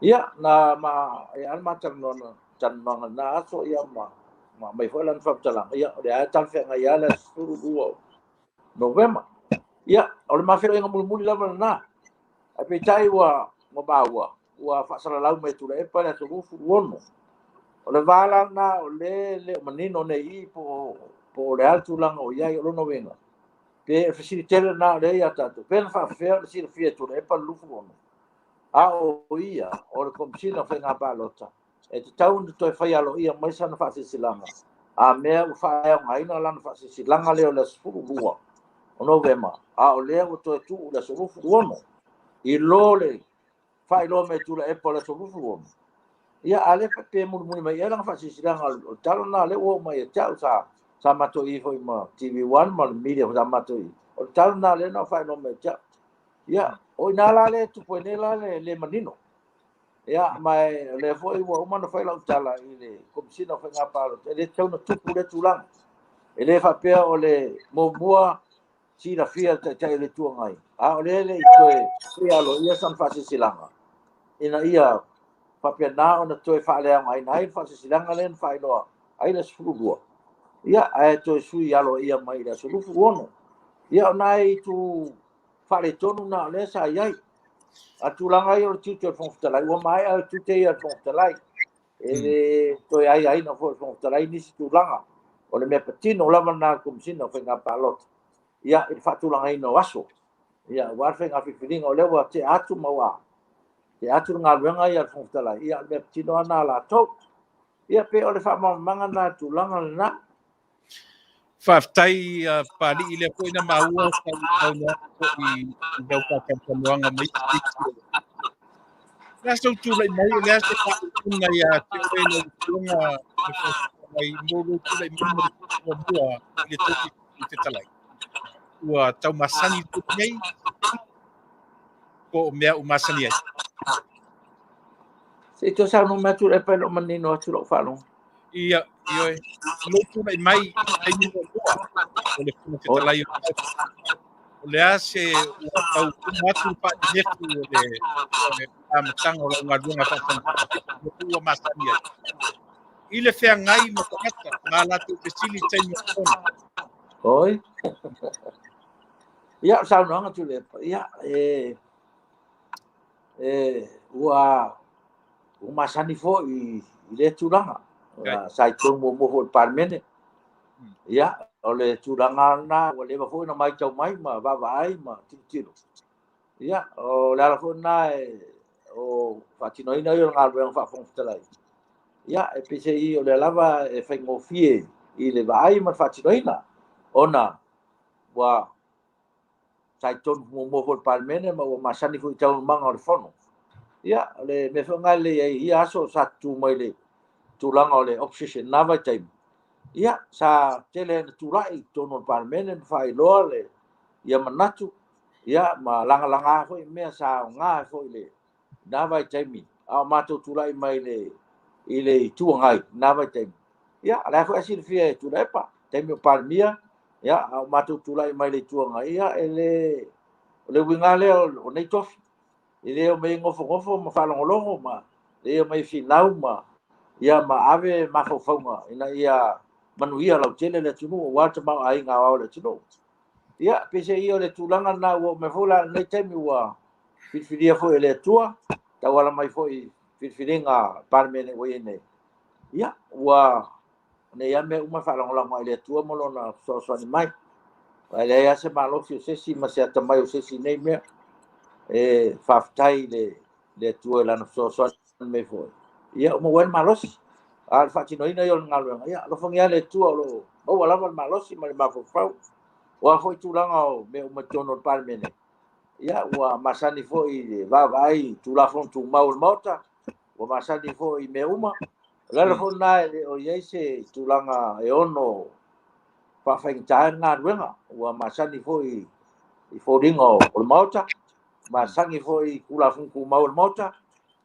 Ia, na ma e ala ma talanoaga lena aso, ia ma aumai foi lana faamatalaga, ia o lea e talafeagai lava le aso 12 Novema. Ia, o le mafeloiga mulimuli lava lena. Ae peitai ua maua, ua faasalalau mai e Tuilaepa le aso 26. O le va la lena o le le o manino nei i po o le a le tulaga o i ai o lona uiga. Pe o le fesili tele lena o lea ia tatou. Pe na faafefea ona silafia e Tuilaepa le 26. A o ia, o le Komesina o Faiga Palota, e tatau ona toe fai aloaia mai sana faasilasilaga, a mea ua faaleaogaina lana faasilasilaga lea o le aso 12 o Novema, a o lea ua toe tuu i le aso 26, i lo le faailoa mai e Tuilaepa o le aso 26. Ia, a lea pe mulimuli mai i ai lana faasilasilaga o le tala lena lea ua oo mai ia te au, sa matou i foi ma TV1 ma le media sa matou i. O le tala lena lea na faailoa mai ia te au. Ia, o ina la lea tupu ai nei la le manino. Ia, ma o lea foi ua uma ona fai lau tala i le Komesina o Faiga Palota, e le tatau ona tupu lea tulaga. E le faapea o le muamua silafia le Taitai o le Itu Agai, a o lea le i toe faia aloaia sana faasilasilaga, ina ia faapena ona toe faaleaogaina ai le faasilasilaga lea na faailoa ai le aso 12. Ia, ae toe sui aloaia mai i le aso 26. Ia, o nai itu faaletonu na o lea sa i ai. A tulaga ia o le tiute o le Fofoga Fetalai, ua maea le tiute ia o le Fofoga Fetalai. E le toe aiaina foi le Fofoga Fetalai nisi tulaga. O le mea patino lava lena a le Komesina o Faiga Palota, ia, i le faatulagaina o aso. Ia, aua le faiga filifiliga o lea ua tea atu ma ua Te atu le galuega ia a le Fofoga Fetalai, ia o le mea patino lava lena a latou. Ia pei o le faamalamalamaga lena i le tulaga lena. Faafetai Papalii, lea foi na maua sau saunoaga foi i lau faatalatalanoaga ma isi sui usufono. O le a sou tulai mai, o le a se faaupuga ia te oe lau Afioga le Fofoga Fetalai mo lou tulai mai mo le muamua i le tofi Fofoga Fetalai? Ua tau masani le tofi nei po o mea ua masani ai? Se i toe saunoa mai atu e le o manino atu lou faalogo. Ia, ioe, lou tulai mai i le taimi muamua o le Fofoga Fetalai o le Maota, o le a se ua tau uma atu le faanenefu o le amataga o lau galuega faa-Fofoga Fetalai ua masani ai i le feagai ma tagata ma a latou fesili i le taimi o le fono? Oi. Ia, o le saunoaga Tuilaepa, ia, e ua masani foi i lea tulaga. Sa i totonu muamua foi o le Palemene. Ia, o le tulaga lena ua leva foi ona matau mai ma vaavaai ma tilotilo. Ia, o le ala foi lena o faatinoina ia o le galuega faa-Fofoga Fetalai. Ia, e peiseai o lea lava e faigofie i le vaai ma le faatinoina, ona ua sa i totonu muamua foi o le Palemene ma ua masani foi i taualumaga o le Fono. Ia, o le mea foi lena e lelei ai i ia aso sa tutu mai le tulaga o le opposition i lena vaitaimi, ia, sa tele ina tulai i totonu o le Palemene ma faailoa le ia manatu, ia, ma lagalaga foi mea sa aoga foi i lena vaitaimi, a o matou tulai mai i le Itu Agai i lena vaitaimi. Ia, o la foi e silafia e Tuilaepa, taimi o Palemia, ia, a o matou tulai mai le Itu Agai, ia, e le, o le uiga lea o nei tofi, e le omai nofonofo ma faalogologo ma le omai finau ma, ia, ma ave mafaufauga ina ia manuia lautele le atunuu, aua le tamaoaiga aoao o le atunuu. Ia, peiseai o le tulaga lena ua oo mai foi la i lenei taimi ua filifilia foi e le Atua, tauala mai foi i filifiliga Palemene ua i ai nei. Ia, ua nei lava mea uma e faalagolago ai i le Atua ma lona fesoasoani mai. Aua e leai lava se malosi o se isi ma se atamai o se isi i nei mea. E faafetai i le Atua i lana fesoasoani mai foi. Ia, ua maua ai le malosi. A o le faatinoina ia o le galuega, ia, alofagia le Atua o lo o maua lava le malosi ma le mafaufau. O a foi tulaga o mea uma i totonu o le Palemene, ia, ua masani foi i le vaavaai i Tulafono Tumau o le Maota, ua masani foi i mea uma. O le ala foi lena e le o i ai se tulaga e ono faafaigata ai le galuega. Ua masani foi i foliga o le Maota, masani foi i Tulafono Tumau o le Maota.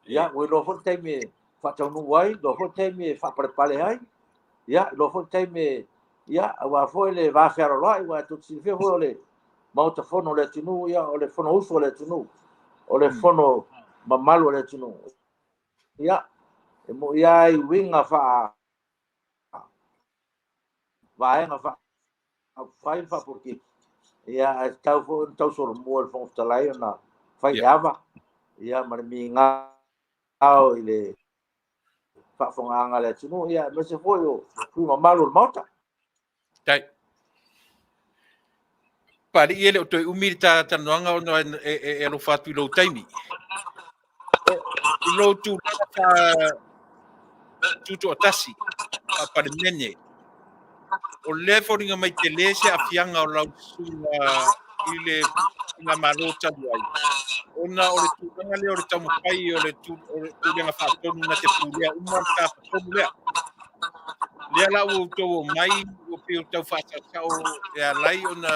Ia, ua iloa foi le taimi e faataunuu ai, iloa foi le taimi e faapalepale ai, ia, iloa foi le taimi, ia, aua foi le va fealoaloai, aua tou te silafia foi o le Maota Fono o le atunuu, ia, o le Fonousu a le atunuu, o le fono mamalu a le atunuu. Ia, e moni lava i uiga faa vaega faaupufai ma faapolokiki, ia, ae tatau foi ona tausolomua i le Fofoga Fetalai ona fai le ava, ia, ma le migao i le faafofogaaga a le atunuu, ia, aemaise foi o sui usufono mamalu o le Maota. Tai. Papalii e le o toe umi le ta talanoaga ona e alofa atu i lou taimi. I lou tulaga faa tutoatasi, faa-Palemene, o lea e foliga mai tele se aafiaga o lau susuga i le Faigamalo talu ai, ona o le tulaga lea o le taumafai o le Pulega Faatonu na te pulea uma le Tafatolu lea. Lea la ua outou omai, ua pei o tau faasaosao e ala ai ona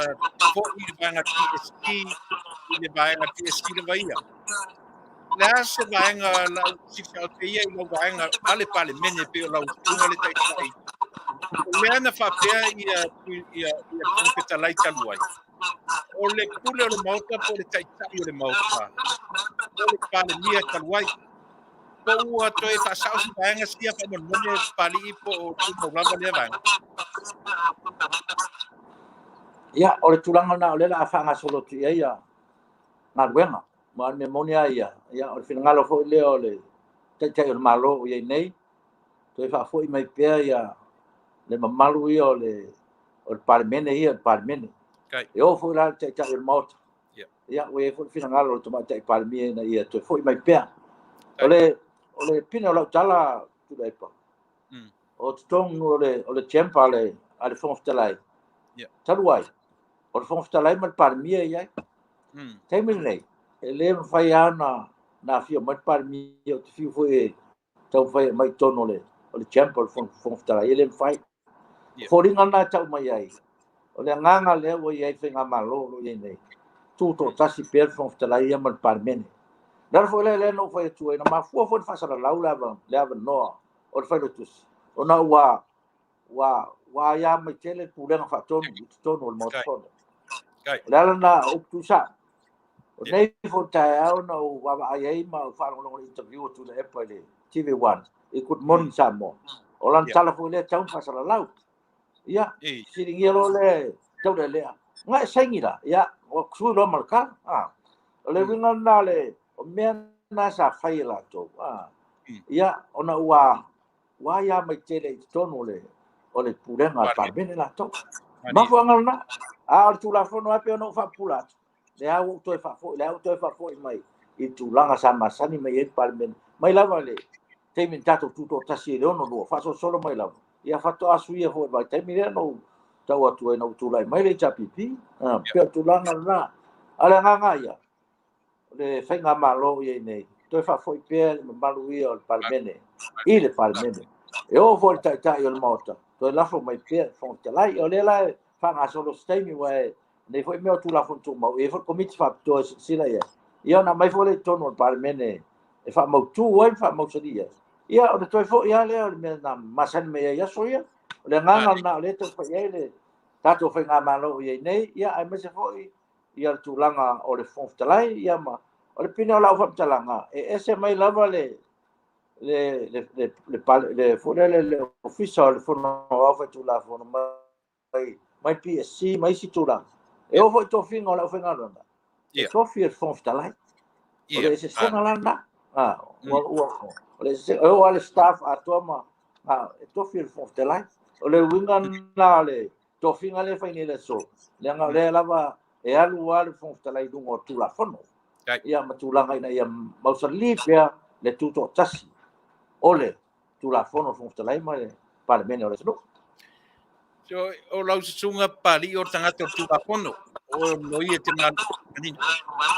foi le vaega PSC i le vaega PSC lava ia. O le a se vaega lau fesili te ia i lau vaega a le Palemene pei o lau susuga le Taitai? O lea na faapea ia ia ia Fofoga Fetalai talu ai, o le pule o le Maota po o le Taitai o le Maota, o le Palemia talu ai. Po ua toe faasao se vaega sia faamolemole Papalii po o tumau lava lea vaega? Ia, o le tulaga lena o lea o le a faagasolo atu i ai ia galuega. Ma o le mea moni lava ia, ia, o le finagalo foi lea o le Taitai o le Malo o i ai nei, toe faafoi mai pea ia le mamalu ia o le Palemene ia, le Palemene. E oo foi la i le Taitai o le Maota, ia, ua i ai foi le finagalo o le Tamaitai Palemia ina ia toe foi mai pea. O le pine o lau tala Tuilaepa, o totonu o le chamber a le Fofoga Fetalai, talu ai, o le Fofoga Fetalai ma le Palemia e i ai. Taimi lenei, e le mafai lava ona afio mai le Palemia, ou te fiu foi e taumafai e aumai i totonu o le chamber o le Fofoga Fetalai, e le mafai. O foliga lena e tau mai ai, o le agaga lea ua i ai le faigamalo o lo o i ai nei, tutoatasi pea le Fofoga Fetalai ia ma le Palemene. O le ala foi lea na ou fai atu ai, na mafua foi le faasalalau le avanoa o le Failautusi, ona ua aia mai tele le pulega faatonu i totonu o le Maota Fono. O le ala lena o upu tuusao. O nei foi taeao na ou vaavaai ai ma ou faalogologo i le interview a Tuilaepa i le TV1 i Good Morning Samoa. O lana tala foi lea tau faasalalau. Ia, fesiligia loa lea Taulealea. Na e saini la, ia, ua sui loa ma le tala. O le uiga lena o mea na sa fai e latou. Ia, ona ua aia mai tele i totonu o le pulega a le Palemene latou. Mafuaaga lena. A o le Tulafono lava pei ona ou faapupula atu, lea ua ou toe faafoi, lea ua toe faafoi mai i le tulaga sa masani mai ai le Palemene. Mai lava le taimi na tatou tutoatasi i le 62, faasolosolo mai lava. Ia faatoa suia foi i le vaitaimi lea na ou tau atu ai na ou tulai mai le HRPP. Pei o le tulaga lena. A o le agaga ia, o le faigamalo i ai nei, toe faafoi pea le mamalu ia o le Palemene i le Palemene. E oo foi i le Taitai o le Maota, toe lafo mai pea le Fofoga Fetalai. O lea la e faagasolo se taimi, aua nei foi mea o Tulafono Tumau, e i ai foi Komiti Faapitoa e silasila i ai. Ia ona aumai foi lea i totonu o le Palemene e faamautu ai ma faamausali ai. Ia ona toe foi lava lea o le mea na masani mai ai i aso ia. O le agaga lena o lea e taumafai ai le tatou faigamalo o i ai nei, ia aemaise foi ia le tulaga o le Fofoga Fetalai, ia ma o le pine o lau faamatalaga, e ese mai lava le foi lele le Ofisa o le Fono Aoao Faitulafono mai PSC ma isi tulaga. E oo foi i tofiga o le aufaigaluega, e tofi e le Fofoga Fetalai. O le eseesega la lena. O le eseesega, e oo lava le staff atoa ma e tofi e le Fofoga Fetalai. O le uiga lena o le tofiga lea e fai nei i le aso, leaga o lea lava e alu lava le Fofoga Fetalai i luga o Tulafono. Ia ma tulaga ina ia mausali pea le tutoatasi o le Tulafono o le Fofoga Fetalai ma le Palemene o le atunuu. So, o lau susuga Papalii o le tagata o le Tulafono, o loia te manino.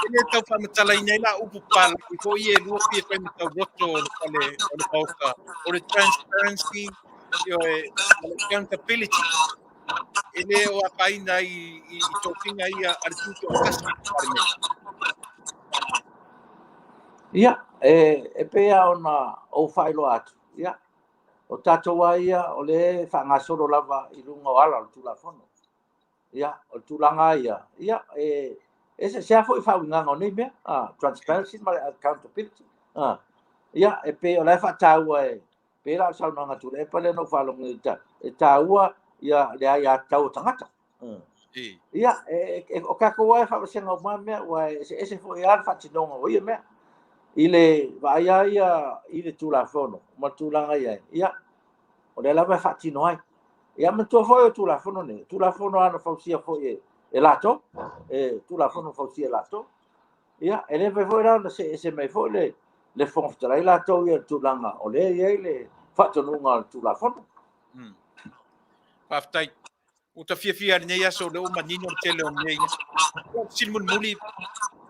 E le tau faamatalaina ai la upu palagi foi e lua fia fai ma tauloto o le fale o le Maota, o le transparency, ioe, ma le accountability. E le o afaina ai i tofiga ia a le tutoatasi o le Palemene. Ia, e pei lava ona ou faailoa atu, ia, o tatou lava ia o lea e faagasolo lava i luga o ala o le Tulafono. Ia, o le tulaga ia, ia, e eseese lava foi faauigaga o nei mea, transparency ma le accountability. Ia, e pei o la e faataua e pei la o le saunoaga a Tuilaepa lea na ou faalogo e taua ia le aiatatau o tagata. Ia, o tatou lava e faavasega uma mea, ua e eseese foi lava le faatinoga o ia mea. I le vaai lava ia i le Tulafono ma le tulaga i ai, ia, o lea lava e faatino ai. Ia, manatua foi o Tulafono nei, Tulafono lava na fausia foi e latou, e Tulafono fausia e latou. Ia, e le mafai foi la ona see ese mai foi le Fofoga Fetalai latou ia i le tulaga o lea e i ai le faatonuga o le Tulafono. Faafetai. Ua ta fiafia i lenei aso o lea ua manino le tele o mea ia. Ua fesili mulimuli,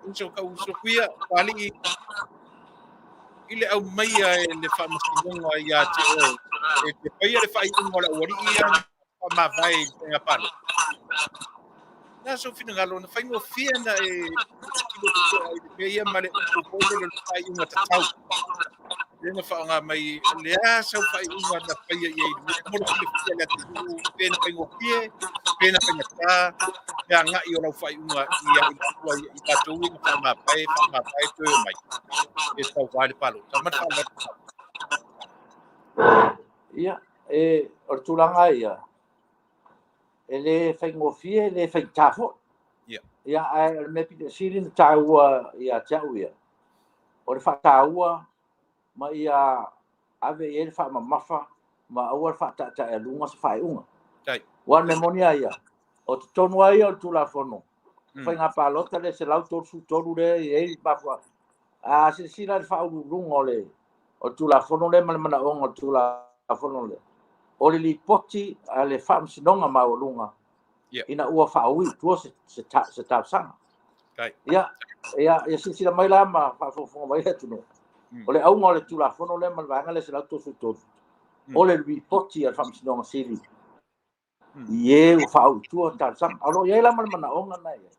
uso ka uso kuia, Papalii, i le aumaia e le faamasinoga ia te oe, e te faia le faaiuga o le aualii ia na faamavae i le faiga palota. Na sou finagalo, na faigofie na e tilo totoa i le mea ia ma le upu foi lele o le faaiuga tatau. Lea na faaaoga mai, o le a sau faaiuga na faia i ai mo le silafia e le atunuu, pe na faigofie, pe na faigata, le agai o lau faaiuga ia i latou i latou ia na faamavae, faamavae toe omai e tauva i le palota. Ma le faaaloalo. Ia, e, o le tulaga ia, e le faigofie, e le faigata foi. Ia, ae o le mea pito sili ona taua ia te au ia, o le faataua ma ia ave i ai le faamamafa ma aua le faataetaealuga se faaiuga. Aua o le mea moni lava ia, o totonu lava ia o le Tulafono, faiga palota le 133 lea e i ai mafuaaga. A silasila i le faauluuluga o le o le Tulafono lea ma le manaoga o le Tulafono lea, o le lipoti a le Faamasinoga Maualuga ina ua faaui i tua se, se, ta, se talosaga. Ia, ia, ia silasila mai la ma faafogafoga mai le atunuu. O le auga o le Tulafono lea ma le vaega lea 133, o le lipoti a le Faamasinoga Sili i e ua faaui i tua talosaga. A o lo o i ai la ma le manaoga na i ai,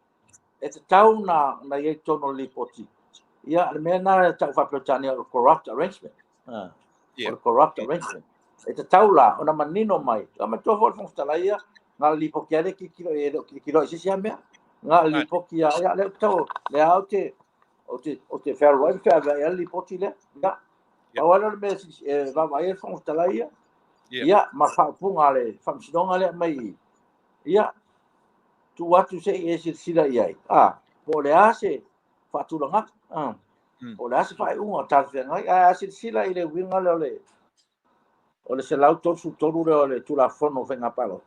e tatau na i ai i totonu o le lipoti. Ia, le mea lena e tau faa-Peretania o le corrupt arrangement. O le corrupt arrangement. E tatau la ona manino mai. Ia manatua foi le Fofoga Fetalai ia, na o le lipoti lava lea e tilotilo i ai, e le o tilotilo i se isi lava mea. Na o le lipoti lava, ia lea ou te tau, lea ou te, ou te fealuai ma feaveai lava le lipoti lea. Ia, pau lava lea o le mea e vaavaai ai le Fofoga Fetalai ia. Ia, ma faaupuga a le Faamasinoga lea e aumai i i. Ia, tuu atu se i e silasila i ai, a, po o le a se faatulagaga, a, po o le a se faaiuga talafeagai. Ae a silasila i le uiga lea o le o le 133 lea o le Tulafono o Faiga Palota,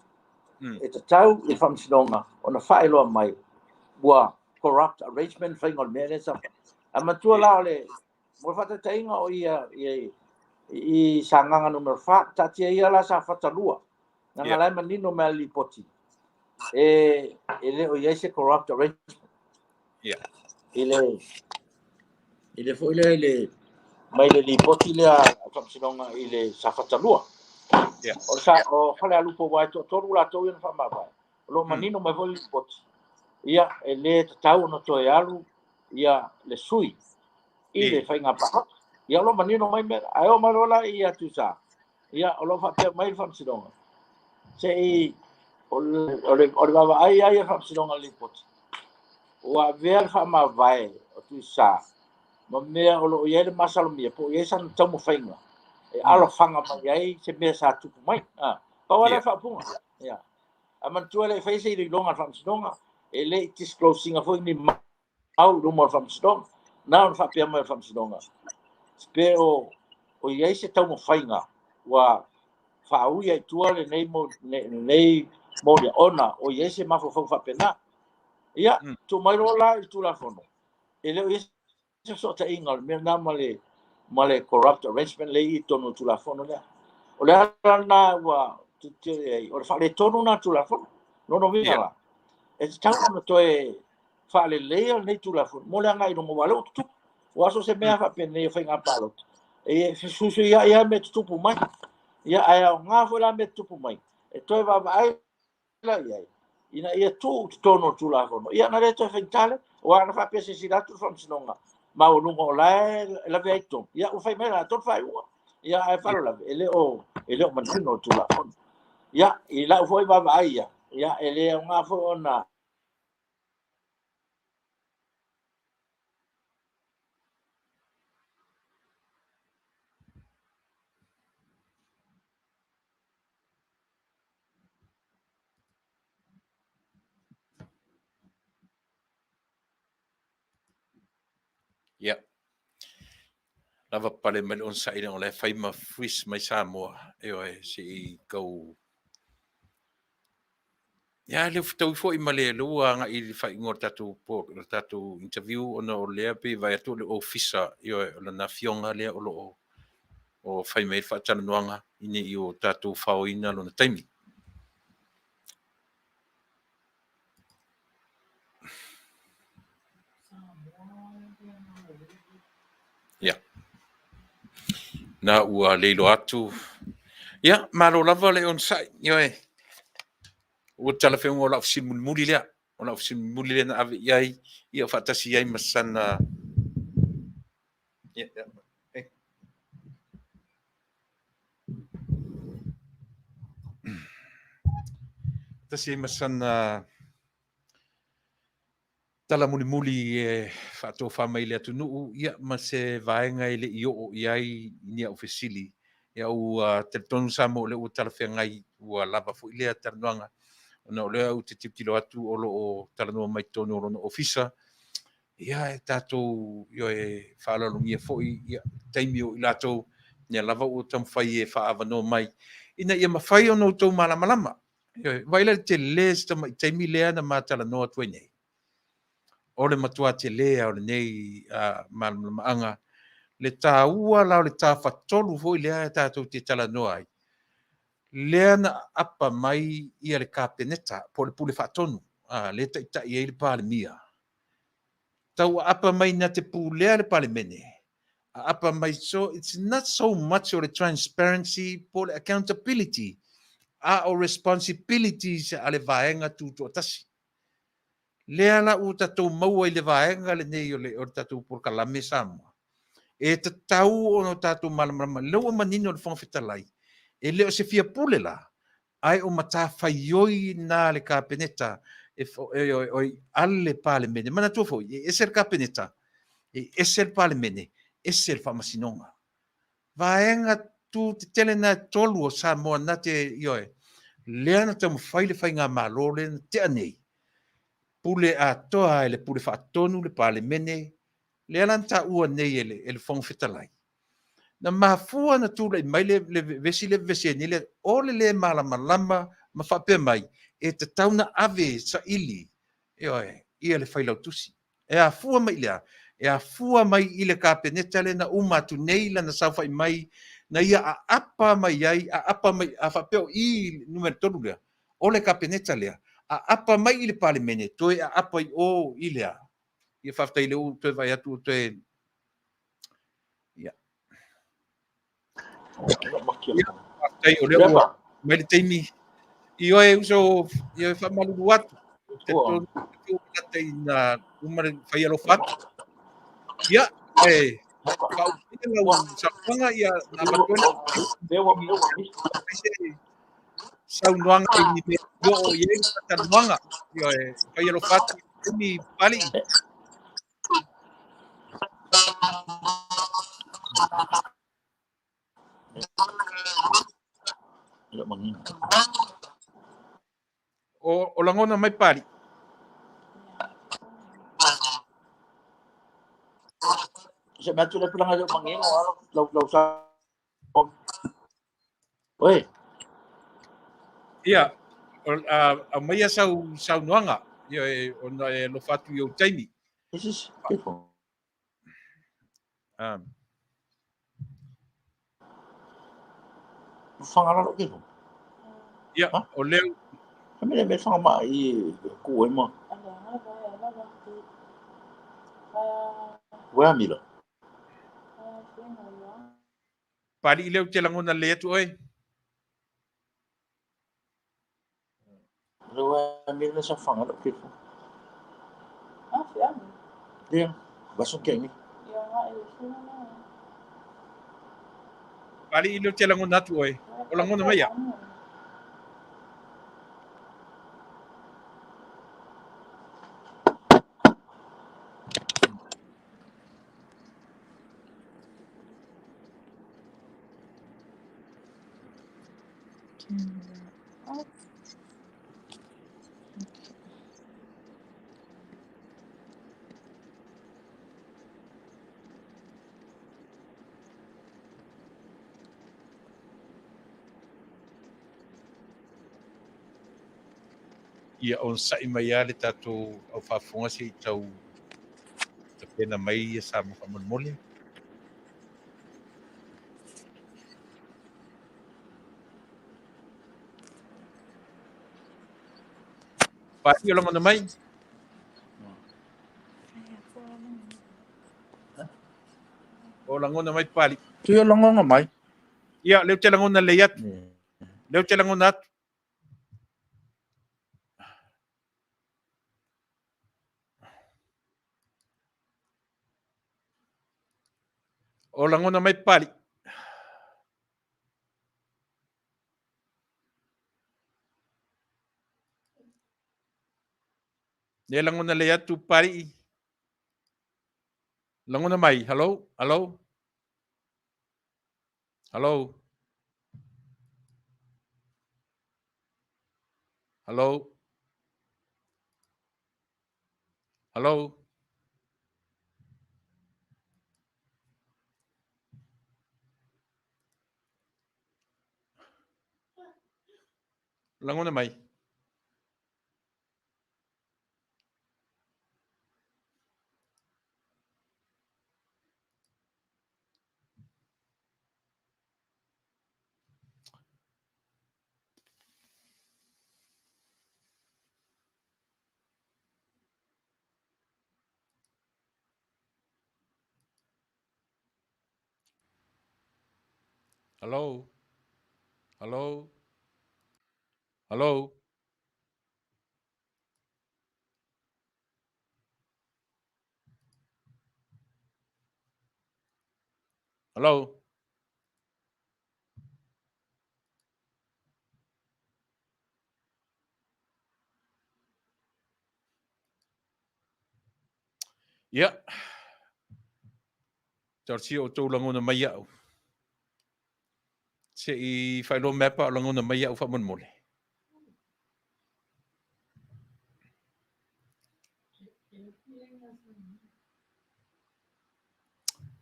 e tatau i le Faamasinoga ona faailoa mai ua corrupt arrangement faiga o le mea lea sa fai. Ae manatua la o le Mo le faataitaiga o ia i Sagaga numera 4, taatia ia la Safata 2, leaga la e manino mai le lipoti, e le o i ai se corrupt arrangement. I le, i le foi lea i le, mai le lipoti lea a le Faamasinoga i le Safata 2. O le sa, o Falealupo aua e toatolu latou ia na faamavae. O lo o manino mai foi le lipoti. Ia, e le tatau ona toe alu ia le sui i le faiga palota. Ia o lo o manino mai mea, ae oo mai loa la i Tuisa, ia o lo o faapea mai le Faamasinoga, se i o le vaavaai lava ia le Faamasinoga i le lipoti, ua avea le faamavae o Tuisa ma mea o lo o i ai le masalomia po o i ai sana taumafaiga e alofaga mai ai se mea sa tupu mai. Pau lava lea faaupuga. Ia. Ae manatua e le i faia se iloiloga a le Faamasinoga, e le i disclose ina foi ni mau i luma o le Faamasinoga. Na ona faapea mai o le Faamasinoga, pe o i ai se taumafaiga ua faauia i tua lenei molia ona o i ai se mafaufau faapena. Ia, tuu mai loa la i le Tulafono, e le o i ai se fesootaiga o le mea lena ma le corrupt arrangement lea i totonu o le Tulafono lea. O le ala lena ua tilotilo i ai, o le faaletonu lena o le Tulafono. Lona uiga la, e tatau ona toe faaleleia lenei Tulafono mo le agai i luma, aua o lea ua tutupu. Aua so o se mea faapenei o faiga palota, e fesuisuiai lava mea e tutupu mai. Ia, ae aoga foi la mea e tutupu mai, e toe vaavaai la i ai, ina ia tuu i totonu o le Tulafono. Ia, ona le toe faigata lea, aua ana faapea e silasila atu le Faamasinoga Maualuga o la e lavea ai i totonu, ia ua fai mai latou le faaiuga. Ia, ae faalavelave, e le o manino le Tulafono. Ia, i lau foi vaavaai ia, ia, e le aoga foi ona Ia. Lava pale mai le onosai leaga o la e fai ma freeze mai Samoa. Ioe, se i tau Ia, le fetaui foi ma le lua agai i le faaiuga o le tatou po le tatou interview ona o lea pei vaai atu o le ofisa, ioe, o lana afioga lea o lo o o fai mai ai le faatalanoaga ina i o tatou faoina lona taimi. Ia. Na ua le iloa atu. Ia, malo lava le onosai. Ioe. Ua talafeauga o lau fesili mulimuli lea. O lau fesili mulimuli lea na ave i ai, ia faatasi ai ma sana ia, ia. Eh. Tasi ai ma sana tala mulimuli e faatofa mai i le atunuu, ia ma se vaega e le i oo i ai i ni au fesili. Ia ua talitonu Samoa o lea ua talafeagai, ua lava foi lea talanoaga, ona o lea ou te tilotilo atu o lo o talanoa mai totonu o lona ofisa. Ia e tatou ioe faaaloalogia foi ia taimi o i latou, ia lava ua taumafai e faaavanoa mai ina ia mafai ona outou malamalama. Ioe, vaai la i le tele o si tamai taimi lea na ma talanoa atu ai nei. O le matua telē lava o lenei malamalamaaga, le taua la o le tafatolu foi lea tatou te talanoa ai, lea na aapa mai ia le Kapeneta po o le Pule Faatonu, lea e taitai ai le Palemia. Tau aapa mai na te pulea le Palemene, aapa mai, so it's not so much o le transparency po o le accountability, a o responsibilities a le vaega tutoatasi. Lea la ua tatou maua i le vaega lenei o le tatou polokalame Samoa, e tatau ona tatou malamalama. Lea ua manino le Fofoga Fetalai, e le o se fia pule la, ae o matafaioi na le Kapeneta e a le Palemene. Manatua foi, e ese le Kapeneta, e ese le Palemene, ese le Faamasinoga. Vaega tu tetele na e tolu o Samoa na te ioe, lea na taumafai le faigamalo lea na tea nei, pule atoa e le Pule Faatonu le Palemene, lea la na taua nei e le Fofoga Fetalai. Na mafua na tulai mai le vevesi le vevesi nei le o le lē malamalama ma faapea mai e tatau na ave saili ioe ia le failautusi. E afua mai lea, e afua mai i le Kapeneta lea na uma atu nei lana saofai mai, na ia aapa mai ai, aapa mai, a faapea o i numera 3 lea, o le Kapeneta lea, aapa mai i le Palemene, toe aapa i o i lea. Ia faafetai le u toe vai atu toe. Ia. Ia, faafetai o lea ua mai le taimi. Ioe uso, ia faamalulu atu. Te tonu te ina uma le fai alofa atu. Ia, e faaupea lau saunoaga ia na avatu ai se saunoaga i ni mea o i ai le talanoaga. Ioe, fai alofa atu i taimi pali. O lagona mai pali. Se me atu le pulanga le mangingo lau lau sa. Oi. Ia, a mai sau saunoaga ia e ona e alofa atu i ou taimi. This is careful. Whangararo ke fo. Ia, o leo. Ka mele me whanga ma i ku e ma. Wea mila. Pali i leo te langona le atu oe. Wea mila sa whangararo ke fo. Ia, baso ke ni. Pali i leo te langona atu oe. O langona mai ia. Turn that off. Okay. Ia onosai mai lava le tatou au faafofoga se i tau tapena mai ia Samoa faamolemole. Pali o lagona mai? O lagona mai pali. Tu ia lagona mai. Ia, leo te lagona lei atu. Leo te lagona atu. O lagona mai pali. Le lagona le atu pali. Lagona mai. Hello? Hello? Hello? Hello? Hello? Lagona mai. Hello? Hello? Hello? Hello? Ia, talosia outou lagona mai au. Se i faailoa mai pa o lagona mai au faamolemole.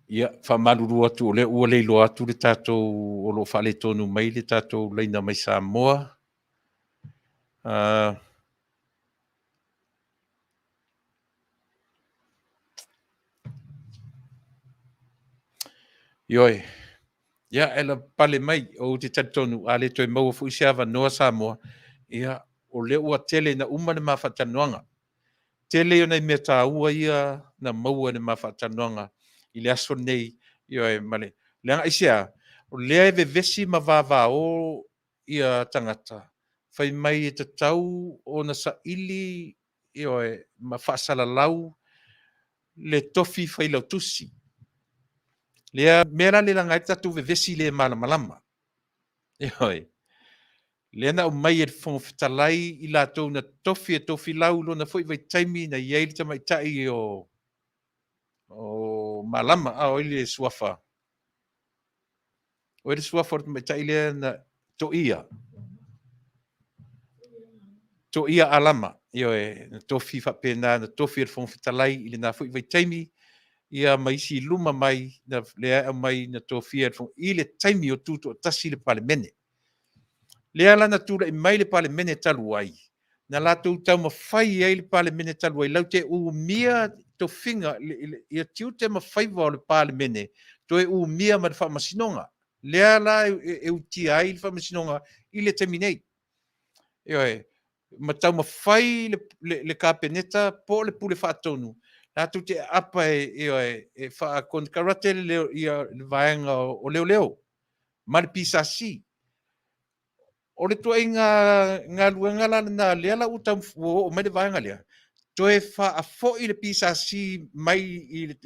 Ia, faamalulu atu o lea ua le iloa atu le tatou, o lo o faaletonu mai le tatou laina mai Samoa. Ioe. Ia, e la pale mai, ou te talitonu, a le toe maua foi se avanoa Samoa, ia, o lea ua tele ina uma le ma faatalanoaga. Tele ia o nai mea taua ia na maua i le ma faatalanoaga i le aso lenei, ioe, ma le leaga aisea, o lea e vevesi ma vavao ia tagata, fai mai e tatau ona saili, ioe, ma faasalalau le tofi failautusi. Lea mea la le laga ai le tatou vevesi le malamalama. Ioe. Lea na aumai e le Fofoga Fetalai i latou na tofi e tofilau i lona foi vaitaimi na i ai le tamaitai o Malama, a o ai le suafa? O ai le suafa o le tamaitai lea na Toia? Toia Alama, ioe, na tofi faapena, na tofi e le Fofoga Fetalai i lena foi vaitaimi, ia ma isi i luma mai, na lea e aumai na tofia e le Fofoga, i le taimi o tutoatasi le Palemene. Lea la na tulai mai le Palemene talu ai, na latou taumafai ai le Palemene talu ai latou te umia tofiga, ia tiute ma faiva o le Palemene, toe umia ma le Faamasinoga. Lea la e utia ai le Faamasinoga i le taimi nei. Ioe, ma taumafai le Kapeneta po o le Pule Faatonu, latou te aapa e, e faakonekarate le, le vaega o leoleo ma le PSC. O le tuaiga galuega la lena, lea la ua tau ua oo mai le vaega lea, toe faafoi le PSC mai i le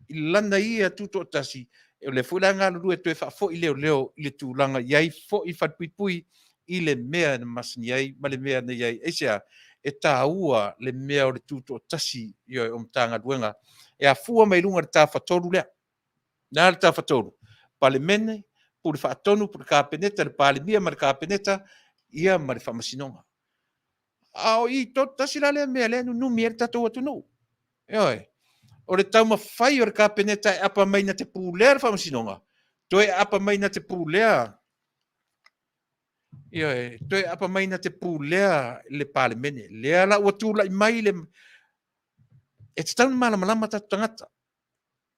i lana ia tutoatasi, o lea foi la e galulue toe faafoi leoleo i le tulaga i ai foi falepuipui i le mea na masani ai ma le mea na i ai. Aisea? E taua le mea o le tutoatasi o Matagaluega e afua mai luga i le tafatolu lea. Na le tafatolu, Palemene, Pule Faatonu, Pule Kapeneta, le Palemia ma le Kapeneta, ia ma le Faamasinoga. A o i tasi la lea mea lea e nunumi ai le tatou atunuu. Ioe. O le taumafai o le Kapeneta e apa mai na te pulea le Faamasinoga, toe apa mai na te pulea, ioe, toe apa mai na te pulea le Palemene. Lea la ua tulai mai le... E tatau ona malamalama tatou tagata.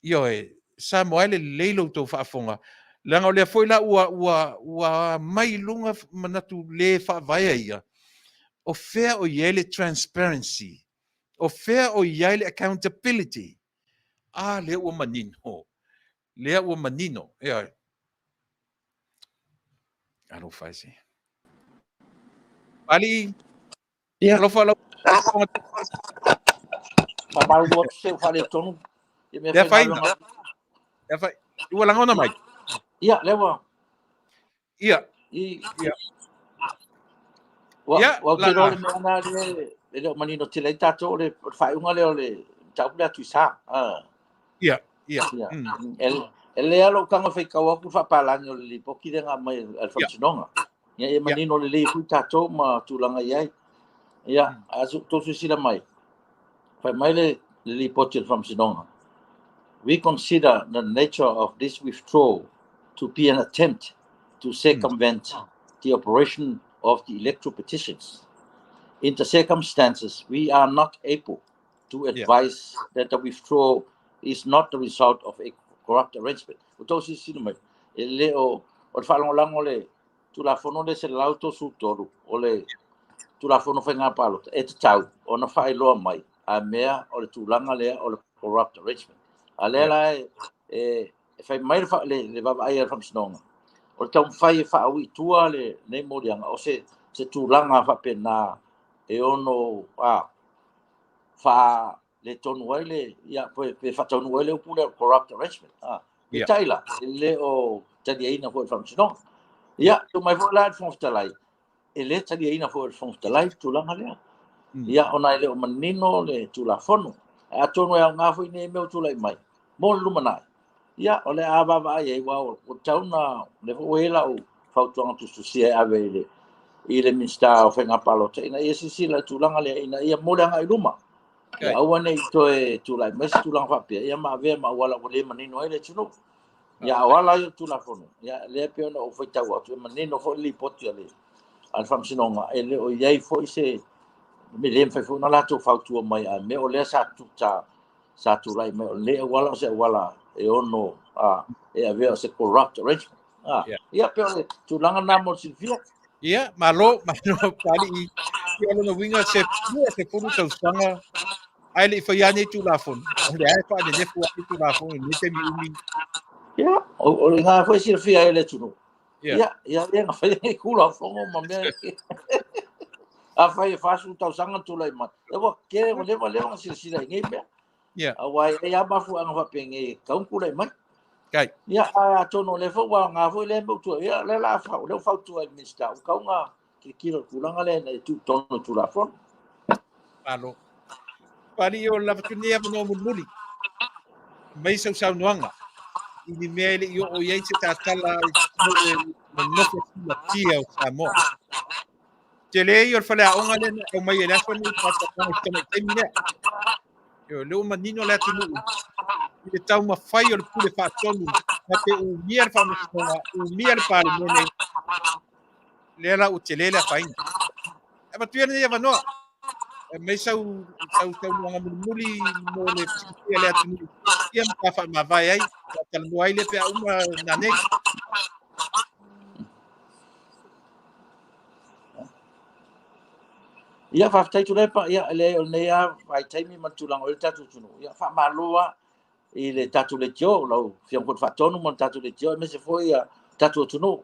Ioe, Samoa e lelei lo outou faafofoga, leaga o lea foi la ua, ua, ua mai i luga manatu le faavaea ia, o fea o i ai le transparency, o fea o i ai le accountability. A, lea ua manino, lea ua manino, ioe. Alofa e se. Pali, Ia. Alofa lau Faamalulu atu se ua faaletonu. Ia mea Lea faina. faigaluega. Lea fai. Ua lagona mai. Ia, lea ua Ia. i Ia. ua Ia, ua ou te iloa la. le mea lena lea e le o manino tele ai tatou o le faaiuga lea o le mataupu lea a Tuisa. Ah. Ia, ia. Ia. E lelei lava lou tago e faitau atu le faapalagi o le lipoti lea na aumai e le Faamasinoga. Ia, ia manino lelei foi tatou ma tulaga i ai. Ia, a outou silasila mai, fai mai le lipoti a le Faamasinoga. We consider the nature of this withdrawal to be an attempt to circumvent the operation of the electoral petitions. In the circumstances, we are not able to advise that the withdrawal is not the result of a corrupt arrangement. Ua tou silasila mai, e le o, o le faalagolago o le Tulafono lea 133 o le Tulafono Faiga Palota, e tatau ona faailoa mai a mea o le tulaga lea o le corrupt arrangement. A lea la e fai mai le vaavaai a le Faamasinoga, O le taumafai e faaui i tua lenei moliaga, o se tulaga faapena e ono faaletonu ai le, ia, pe faataunuu ai le upu lea o corrupt arrangement. Peitai la, e le o taliaina foi e le Faamasinoga. Ia, tuu mai foi la i le Fofoga Fetalai, e le taliaina foi e le Fofoga Fetalai le tulaga lea. Ia, ona e le o manino le Tulafono. Ae atonu e aoga foi nei mea ua tulai mai mo le lumanai. Ia, o le a vaavaai ai, aua ua tatau ona, o lea foi ua i ai lau fautuaga tusitusia e ave i le Minisita o Faiga Palota ina ia silasila i le tulaga lea ina ia mo le agai i luma. Ia aua ne i toe tulai mai se tulaga faapea, ia ma avea ma auala ua le manino ai le atunuu. Ia, a o ala ia o le Tulafono, ia, lea e pei ona ou faitau atu, e manino foi le lipoti a le Faamasinoga, e le o i ai foi se e le mafai foi ona latou fautua mai, a mea o lea sa tulai mai, o lenei auala o se auala e ono e avea o se corrupt arrangement. Ia, pei o le tulaga lena mo le silafia. Ia, malo, malo, Papalii. Ia, o lona uiga, se 20 tausaga ae le i faia nei Tulafono. O lea e faanenefu ai Tulafono i lenei taimi umi. Ia, o lena foi silafia ai le atunuu. Ia, ia, ia, na faia nei Tulafono ma mea. Afai e 40 tausaga na tulai mai, ia ua tele, ua leva leva na silasila i nei mea. Aua e i ai lava mafuaaga faapenei e tatau ona tulai mai. Ia, ae atonu o lea foi ua aoga foi lea mea ua tulai. Ia, o lea la a o lea ua fautua i le Minisita, ua tatau ona tilotilo i le tulaga lea ina ia tuu i totonu o le Tulafono. Malo. Papalii, o lava atu lenei avanoa mulimuli. Aumai sau saunoaga i ni mea e le i oo i ai se tatala i le nonofo silatia o Samoa. Tele ia o le faleaoga lea na aumai e le aso lenei i le tamai taimi lea. O lea ua manino le atunuu i le taumafai o le pule faatonu na te umia le faamasinoga, umia le Palemene, lea la ua tele le afaina. E avatu ia lenei avanoa, aumai sau saunoaga mulimuli mo le silafia e le atunuu, ia ma ta faamavae ai, ta talanoa ai lea pe a uma nanei. Ia, faafetai Tuilaepa, ia, e leai o lenei lava vaitaimi ma le tulaga o i ai le tatou atunuu, ia, faamalo lava i le tatou leitio, lau Afioga foi i le Faatonu ma le tatou leitio, aemaise foi le tatou atunuu,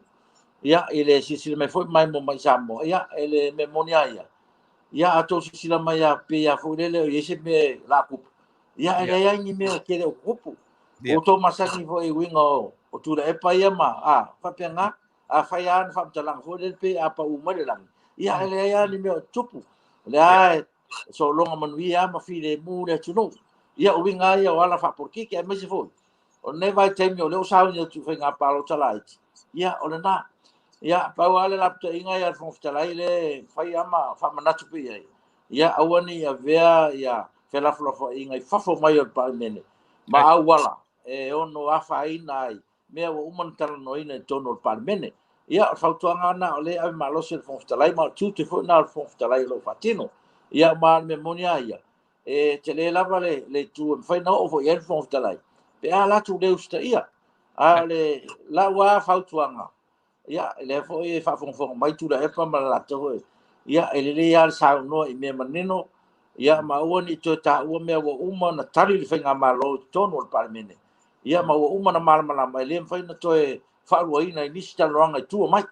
ia, i le silasila mai foi ma maimoa mai i Samoa, ia, e le mea moni lava ia, ia, a outou silasila mai lava pei lava foi lele o i ai se mea o le a tupu, ia, e leai lava ni mea tele o tupu. Ua outou masani foi i uiga o Tuilaepa ia ma, a, faapena. Afai lava ni faamatalaga foi lele pei a pau mai le lagi, ia e leai lava ni mea o tupu. O lea lava e sologa manuia lava ma filemu le atunuu. Ia, o uiga lava ia o ala faapolokiki, aemaise foi o lenei vaitaimi o lea ua sauni atu i faiga palota laiti, ia o lena. Ia, pau lava le lapataiga ia a le Fofoga Fetalai lea e fai lava ma faamanatu pea i ai, ia aua ne i avea ia felafolafoaiga i fafo mai o le Palemene ma auala e ono afaina ai mea ua uma ona talanoaina i totonu o le Palemene. Ia, o le fautuaga lava lena o lea e ave malosi e le Fofoga Fetalai, ma o le tiute foi lena o le Fofoga Fetalai o lo o faatino. Ia, ma o le mea moni lava ia, e tele lava le itu e mafai ona oo foi i ai le Fofoga Fetalai, pe a latou le usitaia. A o le lau lava fautuaga, ia, lea foi e faafogafoga mai Tuilaepa ma le latou foi, ia, e lelei lava le saunoa i mea manino, ia, ma aua ne i toe taua mea ua uma ona tali le faigamalo i totonu o le Palemene, ia, ma ua uma ona malamalama, e le mafai ona toe faaluaina i nisi talanoaga i tua mai.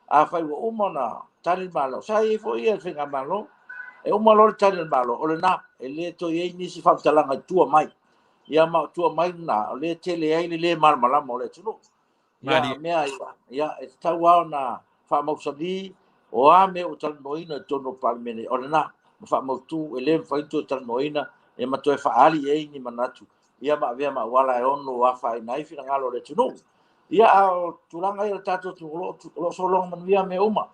Afai ua uma ona tali le Malo, sa i ai foi le faigamalo, e uma loa le tali a le Malo, o lena, e le toe i ai nisi faamatalaga i tua mai. Ia, ma o tua mai lena, o lea e tele ai le le malamalama o le atunuu. Ia, mea ia, ia, e tatau lava ona faamausali o a mea ua talanoaina i totonu o le Palemene, o lena, ma faamautu, e le mafai ona toe talanoaina, ia ma toe faaali i ai ni manatu, ia ma avea ma auala e ono afaina ai finagalo o le atunuu. Ia, a o tulaga ia o le tatou atunuu, o lo o sologa manuia mea uma.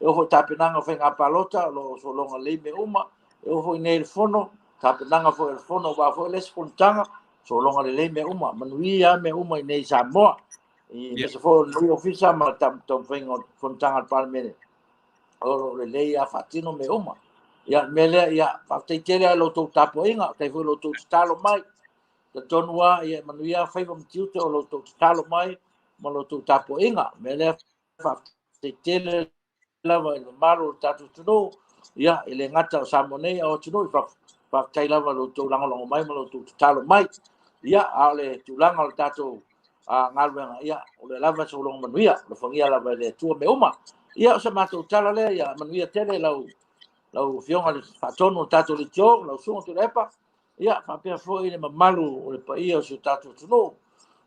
E oo foi i tapenaga o faiga palota, o lo o sologa lelei mea uma. E oo foi nei i le Fono, tapenaga foi o le Fono aua foi le isi fonotaga, sologa lelei mea uma, manuia lava mea uma i inei i Samoa. Aemaise foi o lenei ofisa ma le taumafaiga o fonotaga a le Palemene, o lo o lelei lava faatino mea uma. Ia, o le mea lea, ia, faafetai tele lava i la outou tapuaiga, faafetai foi i la outou tatalo mai. Talitonu lava, ia, e manuia lava faiva ma tiute o la outou tatalo mai ma la outou tapuaiga. O le mea lea, faafetai tele lava i le mamalu o le tatou atunuu, ia, e le gata o Samoa nei, a o atunuu i fafo. Faafetai lava i lo outou lagolago mai ma lo outou tatalo mai. Ia, a o le tulaga o le tatou galuega, ia, o lea lava e sologa manuia, alofagia lava e le Atua mea uma. Ia, o se matou tala lea, ia manuia tele lau lau Afioga i le Faatonu o le tatou leitio, lau Susuga Tuilaepa, ia, faapea foi le mamalu o le paia o si o tatou atunuu,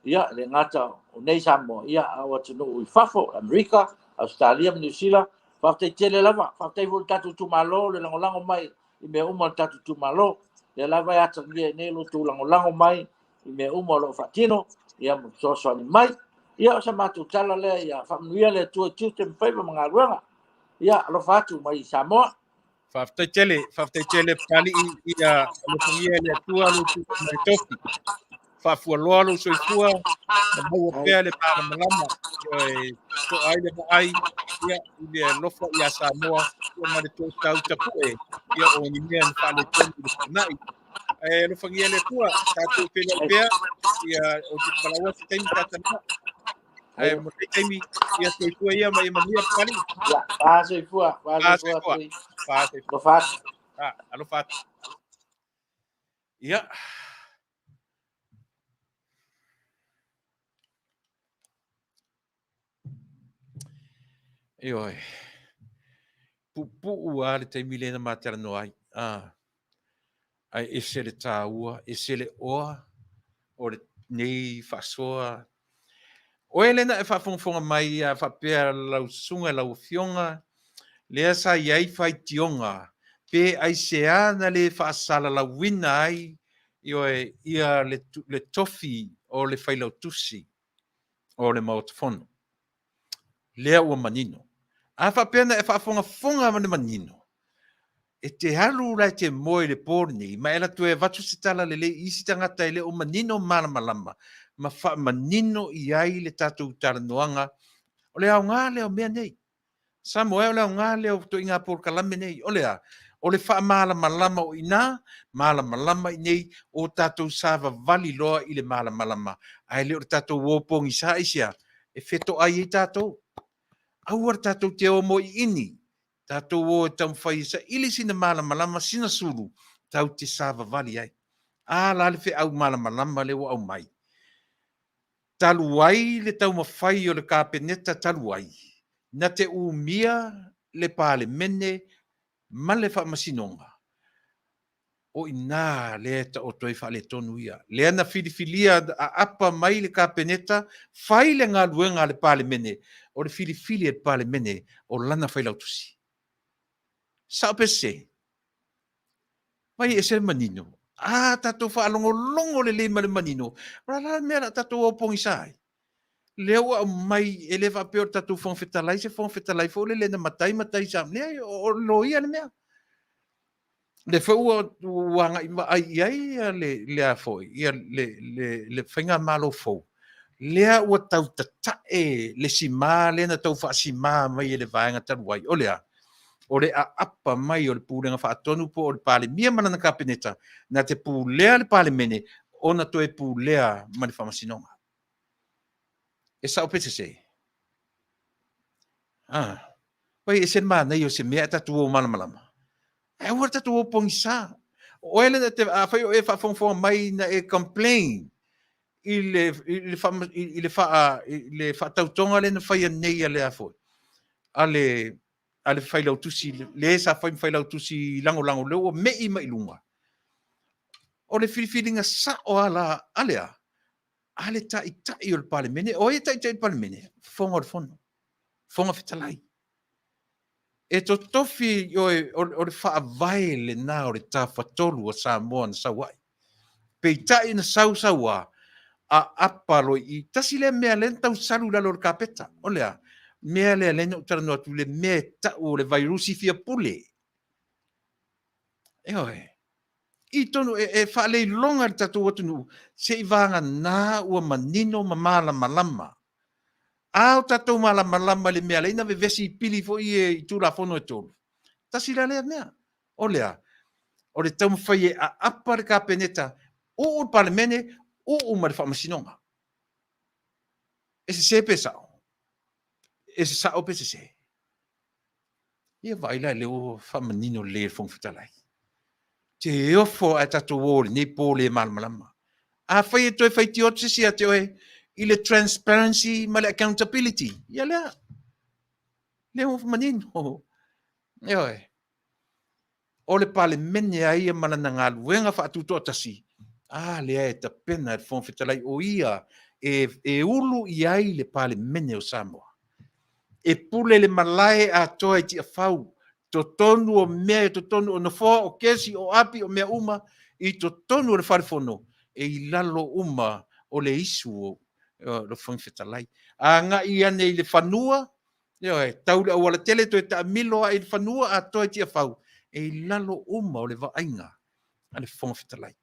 ia, e le gata o nei Samoa, ia, a o atunuu i fafo, Amerika, Ausetalia ma Niu Sila. Faafetai tele lava, faafetai foi i le tatou itumalo le lagolago mai i mea uma o le tatou itumalo. O lea lava e atagia i inei lo outou lagolago mai i mea uma o lo o faatino, ia ma fesoasoani mai. Ia, o se matou tala lea, ia faamanuia le Atua i tiute ma faiva ma galuega. Ia, alofa atu mai Samoa. Faafetai tele, faafetai tele Papalii, ia alofagia e le Atua lou tulai mai tofi. Faafualoa lou soifua, ma maua pea le malamalama, e toa ai le vaai, ia, i le alofa ia Samoa, ia ma le totau tapue, ia o ni mea na faaletonu i le tuanai. Ae alofagia e le Atua, tatou feiloai pea, ia, ou te valaau atu i taimi ta talanoa. Ae mo lenei taimi, ia soifua ia ma ia manuia Papalii. Ia, fa soifua, fa soifua. Fa soifua. Alofa atu. Ah, alofa atu. Ia. Ioe. Puupuu lava le taimi lea na ma talanoa ai. Ah. Ae ese le taua, ese le oa o lenei faasoa. Oe lea na e faafogafoga mai a faapea lau susuga lau afioga, lea sa i ai faitioga pe aisea na le faasalalauina ai, ioe, ia le tofi o le Failautusi o le Maota Fono. Lea ua manino. A faapea na e faafogafoga ma le manino, e te alu la e te moe i le po lenei, ma e alu atu e avatu se tala lelei i isi tagata e le o manino malamalama, ma faamanino i ai le tatou talanoaga. O le aoga lea o mea nei. Samoa e, o le aoga lea o ituaiga polokalame nei. O le a? O le faamalamalama o i ina, malamalama i inei, o tatou savavali loa i le malamalama, ae le o le tatou o pogisa aisea e fetoai ai tatou. Aua le tatou te o moiini, tatou o e taumafai e saili sina malamalama, sina sulu, tatou te savavali ai. A la le feau malamalama lea ua aumai. Talu ai le taumafai o le Kapeneta talu ai, na te umia le Palemene ma le Faamasinoga, o i ina lea e taoto ai faaletonu ia. Lea na filifilia aapa mai le Kapeneta, fai le galuega a le Palemene, o le filifili e le Palemene o lana failautusi. Sao pe sese? Vai ese le manino. A tatou faalogologo lelei ma le manino, o le a la le mea o le a tatou o pogisa ai? Lea ua aumai, e le faapea o le tatou Fofoga Fetalai se Fofoga Fetalai foi lele na matai matai sa, leai, o le loia le mea. Lea foi ua agai vaai i ai le, le a foi, ia le, le, le faigamalo fou, lea ua tau tatae le sima lea na tau faasimā mai e le vaega talu ai. O le a? O le aapa mai o le Pulega Faatonu po o le Palemia ma lana Kapeneta na te pulea le Palemene ona toe pulea ma le Faamasinoga. E sao pe sese? Ah, vai ese le manaia o se mea ae tatou o malamalama. Ae aua le tatou o pogisa. O oe lea te, afai o e faafogafoga mai na e complain i le, i le, faa, i le, faa, i le faatautoga lea na faia nei a le a foi, a le, a le failautusi, le sa fai ma failautusi lagolago, lea ua me'i mai i luga. O le filifiliga sao a la, a le a? A le taitai o le Palemene, o ai e taitai le Palemene? Fofoga o le Fono, Fofoga Fetalai. E totofi oe, o le faavae lena o le Tafatolu a Samoa na sau ai. Peitai na sau sau a, aapa loa i i. Tasi lea mea lea na tau salu i lalo o le kapeta. O le a? Mea lea lea na ou talanoa atu i le mea e tau o le vairusi fia pule. Ioe. I tonu e, e faaleiloga i le tatou atunuu, seivaganā ua manino ma malamalama. A o tatou malamalama i le mea lea na vevesi i pili foi e i Tulafono e tolu. Tasi la lea mea. O le a? O le taumafai e aapa le Kapeneta, uu le Palemene, uu ma le Faamasinoga. E sese pe sao? E sao pe sese? Ia vaai la lea ua faamanino lelei e le Fofoga Fetalai. Te ofo ae tatou o i lenei po le malamalama. Afai e toe faitio atu se isi ia te oe i le transparency ma le accountability. Ia lea. Lea ua manino. Ioe. O le Palemene a ia ma lana galuega faatutoatasi, a lea e tapena e le Fofoga Fetalai o ia e, e ulu i ai le Palemene o Samoa. E pule le malae atoa i Tiafau, totonu o mea i totonu o nofoa, o kesi, o api, o mea uma i totonu o le Fale Fono, e i lalo uma o le isu o le Fofoga Fetalai. Agai ane i le fanua, Ioe, tau le auala tele toe taamilo ai i le fanua atoa i Tiafau, e i lalo uma o le vaaiga a le Fofoga Fetalai.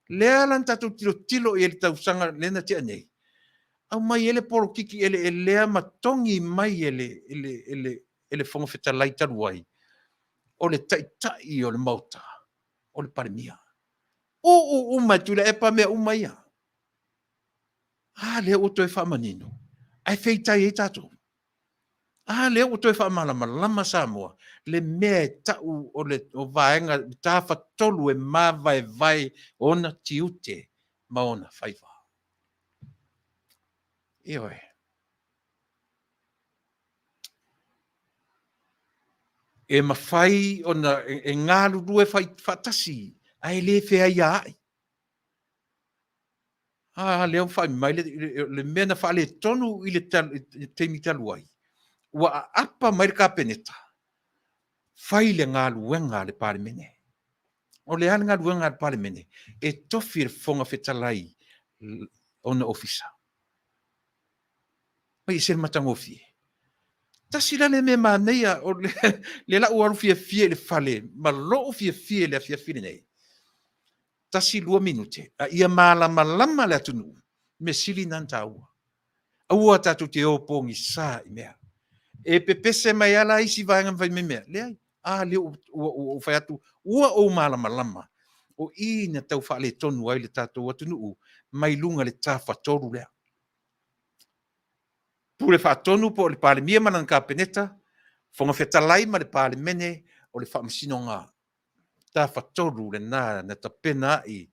Lea la na tatou tilotilo i ai i le tausaga lea na tea nei, aumai ai le polokiki eleelea ma togi mai e le, e le, e le, e le Fofoga Fetalai talu ai, o le taitai o le Maota, o le Palemia. Uu uma e Tuilaepa mea uma ia. A lea ua toe faamanino, ae feitai ai tatou. A lea ua toe faamalamalama Samoa, le mea e tau o le o vaega tafatolu e mavaevae ona tiute ma ona faiva. Ioe. E mafai ona e galulue faatasi ae le feaiaai. A lea ua fai mai le, le mea na faaletonu i le, le taimi talu ai, ua aapa mai le Kapeneta, fai le galuega a le Palemene. O le a le galuega a le Palemene? E tofi le Fofoga Fetalai ona ofisa. Mai e se le matagofie. Tasi la le mea manaia o le, le lau alu fiafia i le fale ma lou fiafia i le afiafi lenei. 1, 2 minute, a ia malamalama le atunuu, mea sili na ona taua. Aua tatou te o pogisa i mea. E pepese mai lava la isi vaega ma fai mai mea. Leai, a lea ua ou fai atu, ua ou malamalama, o i na tau faaletonu ai le tatou atunuu mai luga le tafatolu lea. Pule Faatonu po o le Palemia ma lana Kapeneta, Fofoga Fetalai ma le Palemene o le Faamasinoga Tafatolu lena na tapena ai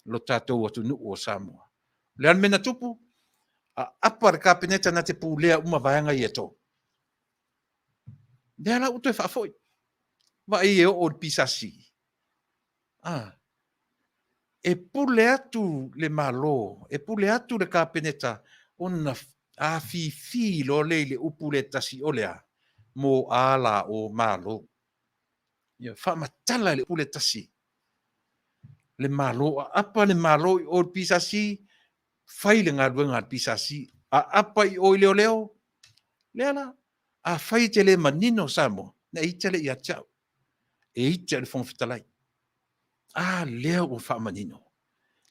lo tatou atunuu o Samoa. O le a le mea na tupu? Aapa le Kapeneta na te pulea uma vaega ia e tolu. Lea la ua toe faafoi. Vaai e oo i le PSC. Ah, e pule atu le Malo, e pule atu le Kapeneta ona afifi loa lea i le upu lea tasi o le a? Mo a la o Malo. Ia faamatala i le pule tasi le Malo, aapa le Malo i o i le PSC, fai le galuega a le PSC, aapa i o i leoleo. Lea la, afai e te le manino Samoa, na e ita lea ia te au, e ita i le Fofoga Fetalai. A lea ua faamanino.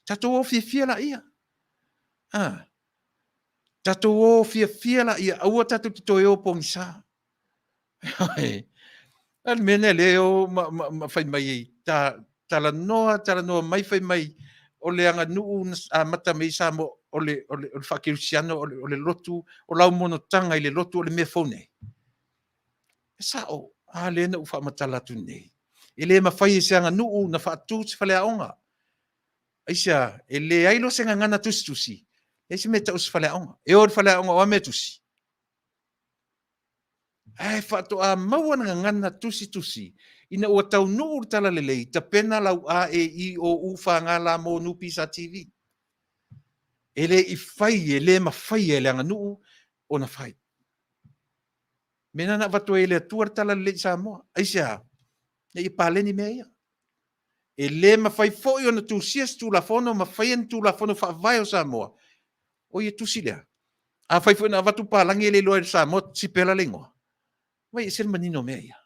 Tatou o fiafia laia. A, tatou o fiafia laia, aua tatou te toe o pogisa. A le mea lea lea o ma, ma, ma fai mai ai, ta, talanoa, talanoa mai, fai mai, o le aganuu na amata mai i Samoa, o le, o le, o le faakerisiano, o le, o le lotu, o lau monotaga i le lotu, o le mea fou nei. E sao, a lea na ou faamatala atu nei. E le mafai e se aganuu na faatu se faleaoga. Aisea, e leai loa se gagana tusitusi, leai se mea e tau o se faleaoga. E o i le faleaoga o a mea tusi? Ae faatoa maua le gagana tusitusi ina ua taunuu le talalelei, tapena lau A, E, I, O, U, F, G, L, M, N, P, S, T, V. E le i fai, e le mafaia e le aganuu ona fai. Mea na na avatu ai e le Atua le talalelei i Samoa. Aisea? Ina ia paleni mea ia. E le mafai foi ona tusia se Tulafono ma faia ni Tulafono Faavae o Samoa, o ia tusi lea. Afai foi na avatu palagi e le iloa e le Samoa sipela le igoa. Vai ese le manino o mea ia.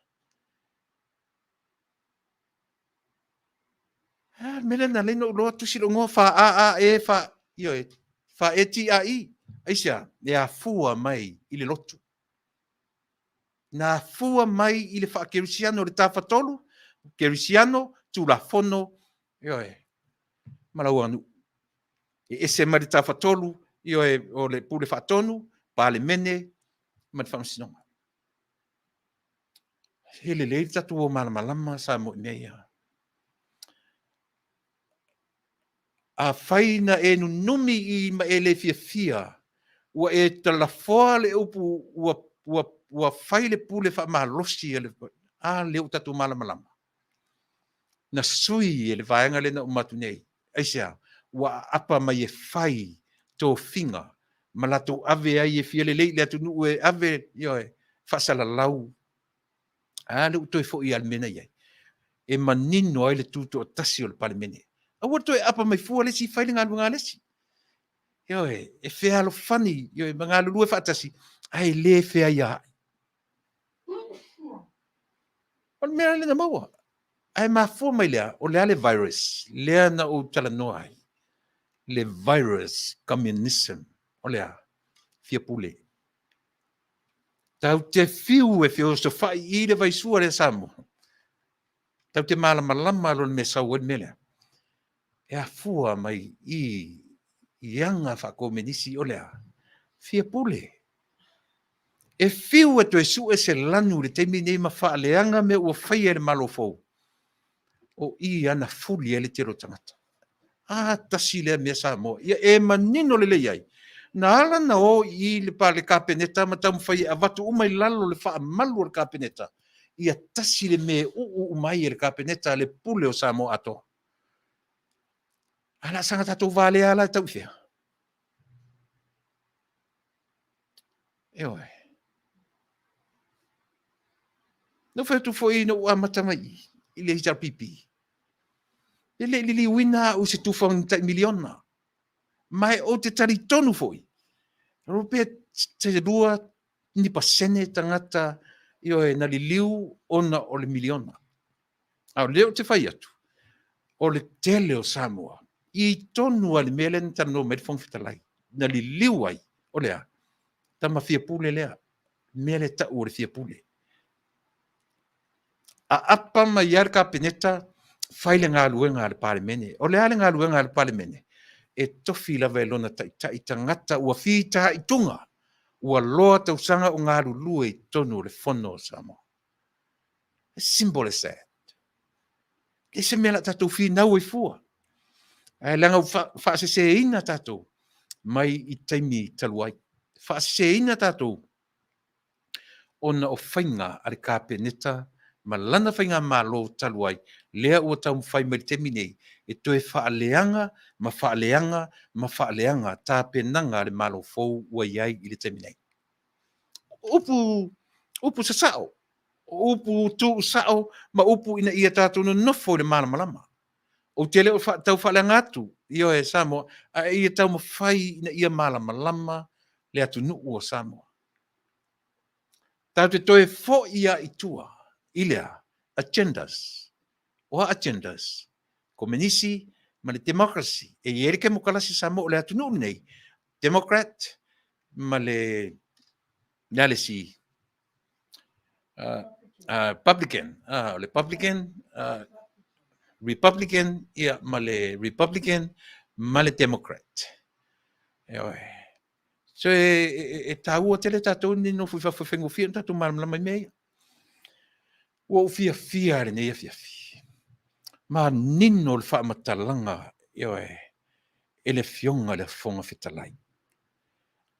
A, le mea lea na ala ai ona ou iloa tusi lou igoa fa A A E fa ioe fa E T A I. Aisea? E afua mai i le lotu. Na afua mai i le faakerisiano, le Tafatolu, Kerisiano, Tulafono, ioe, ma lau aganuu. E ese mai le Tafatolu, ioe, o le Pule Faatonu, Palemene ma le Faamasinoga. E lelei le tatou o malamalama Samoa i mea ia. Afai na e nunumi i ma e le fiafia, ua e talafoa le upu ua, ua, ua fai le pule faamalosi a le, a lea ua tatou malamalama. Na sui e le vaega lea na uma atu nei. Aisea? Ua aapa mai e fai tofiga ma latou ave ai e fia lelei i le atunuu e ave, ioe, faasalalau. A lea ua toe foi lava i le mea na i ai. E manino ai le tutoatasi o le Palemene. Aua le toe aapa mai fua le isi fai le galuega a le isi. Ioe, e fealofani, ioe, ma galulue faatasi, ae le feaiaai. O le mea lea na maua. Ae mafua mai lea, o le a le virus lea na ou talanoa ai? Le virus communism. O le a? Fia pule. Tatou te fiu e feosofai i le vaisua lea Samoa. Tatou te malamalama loa i le mea e sau ai le mea lea. E afua mai i i aga faakomenisi o le a? Fia pule. E fiu e toe sue se lanu i le taimi nei ma faaleaga mea ua faia e le Malo fou, o i lava na fuli ai le tele o tagata. A tasi lea mea Samoa ia e manino lelei ai, na ala na o i i le Kapeneta ma taumafai e avatu uma i lalo le faamalu o le Kapeneta, ia tasi le mea e uu uma ai e le Kapeneta le pule o Samoa atoa. A o le a saga tatou valea la e tau i fea? Ioe. Na ou fai atu foi ina ua amata mai i i le HRPP, e le i liliuina au i se tufa o ni tai miliona. Ma e ou te talitonu foi, o pe se 2 ni pasene tagata ioe na liliu ona o le miliona. A o lea ou te fai atu, o le tele o Samoa i tonu lava i le mea lea na talanoa mai ai le Fofoga Fetalai, na liliu ai, o le a? Tama fia pule lea, mea lea e tau o le fia pule. Aapa mai lava le Kapeneta, fai le galuega a le Palemene. O le a le galuega a le Palemene? E tofi lava e lona taitai tagata ua fitaituga, ua loa tausaga o galulue i totonu o le Fono a Samoa. As simple as that. E leai se mea o le a tatou finau ai fua. Ae leaga ua faaseseina tatou mai i taimi talu ai. Faaseseina tatou ona o faiga a le Kapeneta ma lana faigamalo talu ai, lea ua taumafai mai i le taimi nei e toe faaleaga ma faaleaga ma faaleaga tapenaga a le Malo fou ua i ai i le taimi nei. Upu, upu sasao, o upu tuusao ma upu ina ia tatou nonofo i le malamalama. Ou te le o tau faaleaga atu, ioe, Samoa, ae ia taumafai ina ia malamalama le atunuu o Samoa. Tatou te toe foi lava i tua i le a? Agendas. O a agendas? Komenisi ma le democracy. E i ai le kemokalasi Samoa o le atunuu lenei, Democrat ma le, le a le isi? Publican, o le Publican, Republican, ia, ma le Republican ma le Democrat. Ioe. So e, e, e taua tele tatou ni nofo i fafo e faigofie ona tatou malamalama i mea ia. Ua ou fiafia i lenei afiafi. Manino le faamatalaga, ioe, e le Afioga i le Fofoga Fetalai.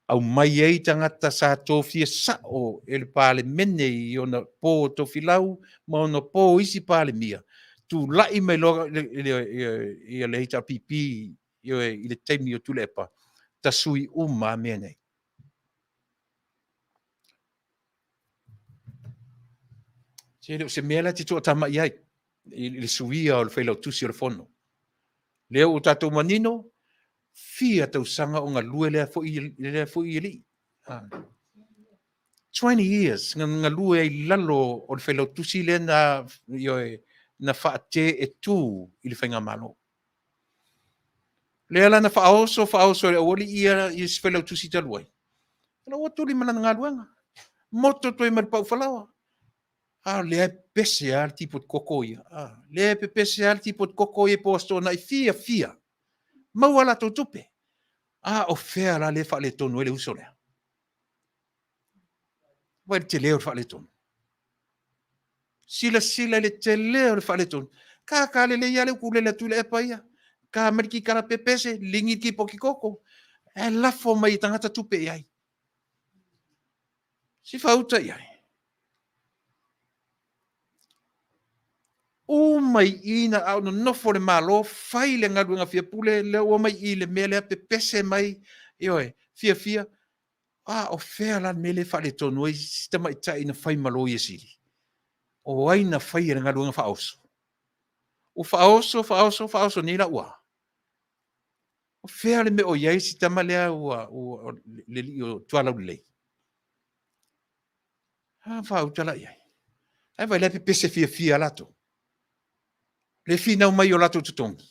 Aumai ai tagata sa tofia sao e le Palemene i ona po Tofilau ma ona po isi Palemia, tulai mai loa ia le HRPP i le taimi o Tuilaepa, tasui uma lava mea nei. Se le o se mea la e te toatamai ai i le suia o le Failautusi o le Fono. Lea ua tatou manino, fia tausaga o galue lea foi, lea foi alii. 20 years na galue ai i lalo o le Failautusi lea na, ioe, na faate e tu i le Faigamalo. Lea la na faaoso faaoso e le aualii ia, ia si Failautusi talu ai. Ela ua tuli ma lana galuega. Moto toe ma le pau falaoa. A o lea e pepese lava le tipoti koko ia. A lea e pepese lava le tipoti koko ia po o Aso Toonai fia fia. Maua a latou tupe. A o fea la lea e faaletonu ai le uso lea? Vaai i le tele o le faaletonu. Silasila i le tele o le faaletonu. Kākā lelei lava le ukulele a Tuilaepa ia. Ka mai le kikala pepese, ligi le kipoki koko, ae lafo mai e tagata tupe i ai. Si fauta i ai. U mai i na a o nonofo le Malo fai le galuega fiapule lea ua mai i le mea lea pepese mai, ioe, fiafia. A o fea la le mea lea e faaletonu ai si tamaitai na fai ma Loia Sili? O ai na faia le galuega faaoso? Ua faaoso, faaoso, faaoso nei la ua a? O fea le mea o i ai si tama lea ua, ua le alii o Tualaulelei? A faauta la i ai. Ae vaai la e pepese fiafia latou. Le finau mai i o latou totogi.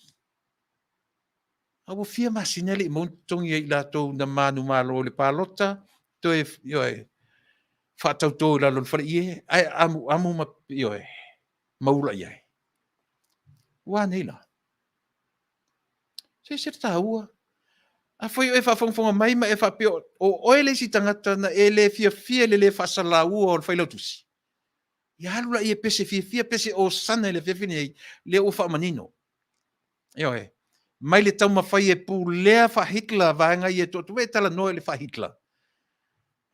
A ua fia masina e le i maua ni totogi a i latou na manumalo i le palota, toe, ioe, faatauto i lalo o le faleie, ae amuamu ma, ioe, maula i ai. Ua a nei la? Se ese le taua. Afai o e faafogafoga mai ma e faapea o oe le isi tagata na e le fiafia i le le faasalaua o le Failautusi, ia alu laia e pese fiafia, pese osana i le afiafi lenei, lea ua faamanino. Ioe. Mai le taumafai e pulea faa-Hitler vaega ia e toatu e talanoa i le faa-Hitler.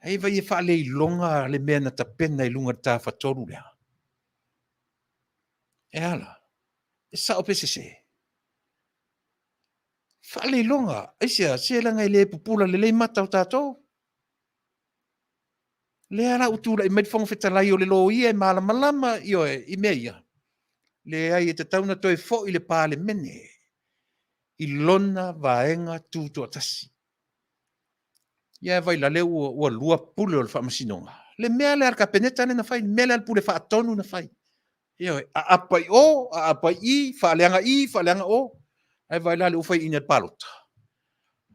Ai vai e faaleiloga le mea na tapena i luga o le tafatolu lea. E a la? E sao pe sese? Faaleiloga, aisea, se leaga e le pupula lelei mata o tatou. Lea la ua tulai mai le Fofoga Fetalai o le loia e malamalama, ioe, i mea ia. Leai, e tatau ona toe foi le Palemene i lona vaega tutoatasi. Ia vaai la, lea ua lua pule o le Faamasinoga. Le mea lea a le Kapeneta lea na fai, le mea lea a le Pule Faatonu na fai. Ioe, aapa i o, aapa i i, faaleaga i, faaleaga o. Ae vaai la lea ua faiaina i le palota.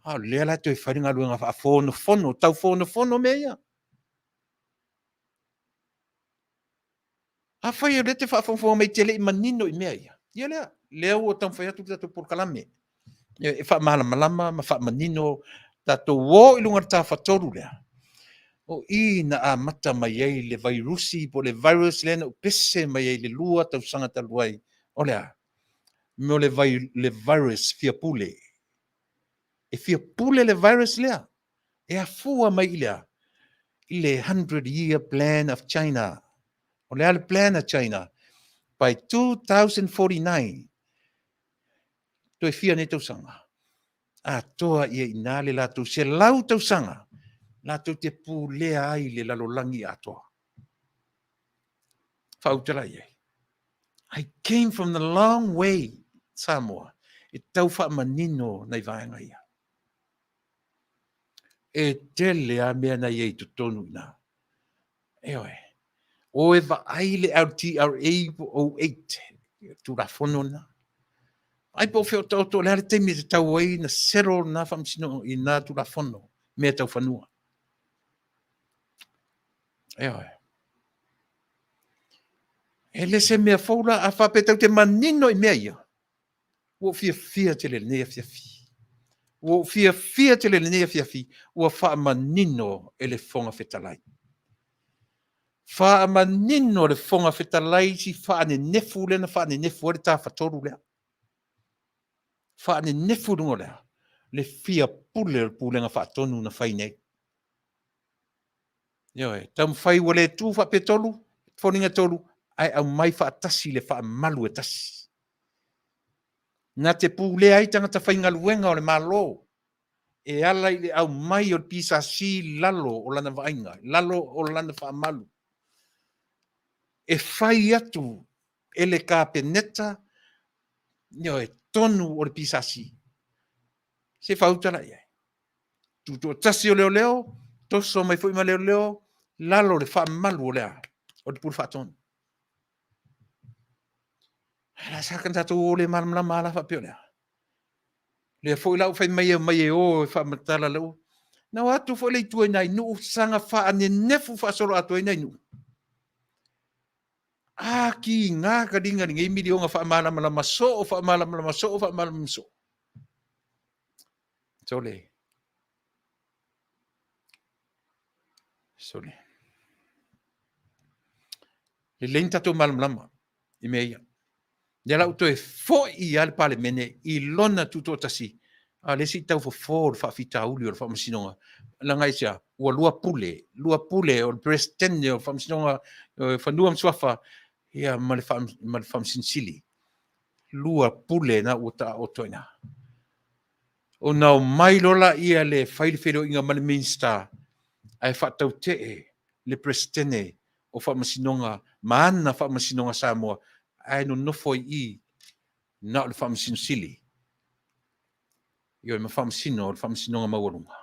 A o lea la e toe fai le galuega faafonofono, taufonofono mea ia. Afai o lea e te faafogafoga mai e te le i manino i mea ia, ia lea, lea ua taumafai atu le tatou polokalame e faamalamalama ma faamanino tatou o i luga o le tafatolu lea. O i na amata mai ai le vairusi po o le virus lea na pese mai ai i le 2 tausaga talu ai. O le a? O le, le virus fiapule. E fiapule le virus lea. E afua mai i le a? I le 100 year plan of China. O le a le plan a China? By 2049, toe fia nei tausaga, atoa ia i ina le latou 100 tausaga latou te pulea ai le lalolagi atoa. Faautala i ai. I came from the long way, Samoa, e tau faamanino nai vaega ia. E tele a mea na i ai i totonu i ina. Ioe. O e vaai le LTRA 08, Tulafono lena. Ai po o fea o taoto, o le a le taimi e tatau ai na settle na faamasinoga i na Tulafono, mea tau fanua. Ioe. E le se mea fou la, a faapea tatou te manino i mea ia, ua ou fiafia tele i lenei afiafi. Ua ou fiafia tele i lenei afiafi, ua faamanino e le Fofoga Fetalai. Faamanino le Fofoga Fetalai si faanenefu lea na faanenefu ai le tafatolu lea. Faanenefu i luga o le a? Le fia pule o le Pulega Faatonu na fai nei. Ioe, taumafai ua le tu faapetolu, foliga tolu, ae aumai faatasi le faamalu e tasi. Na te pulea ai tagata faigaluega o le Malo e ala i le aumai o le PSC i lalo o lana vaaiga, lalo o lana faamalu. E fai atu e le Kapeneta, ioe, tonu o le PSC. Se fauta la i ai. Tutoatasi o leoleo, toso mai foi ma leoleo, lalo o le faamalu o le a? O le Pule Faatonu. Ae la sa tatou o le malamalama la faapea o le a? Lea foi la ua fai mai e omai e o e faamatala lau. Na o atu foi le itu i nai nuu saga faanenefu faasoloatoa ai nai nuu. A kiga ka liga lenei miliona faamalamalama soo, faamalamalama soo, faamalamalama soo. Sole. Sole. Lelei ni tatou malamalama i mea ia. Lea la ua toe foi lava le Palemene i lona tutoatasi, a o lea se i tau fofo le faafitauli o le Faamasinoga, leaga aisea? Ua lua pule, lua pule o le Peresetene o le Faamasinoga o Fanua ma Suafa, ia ma le Faamasino Sili. Lua pule na ua taooto i ina. Ona omai loa laia le fai le feiloaiga ma le Minisita ae faatautee le Peresetene o Faamasinoga ma ana Faamasinoga Samoa ae nonofo ai i i na o le Faamasino Sili, ioe, ma Faamasino o le Faamasinoga Maualuga.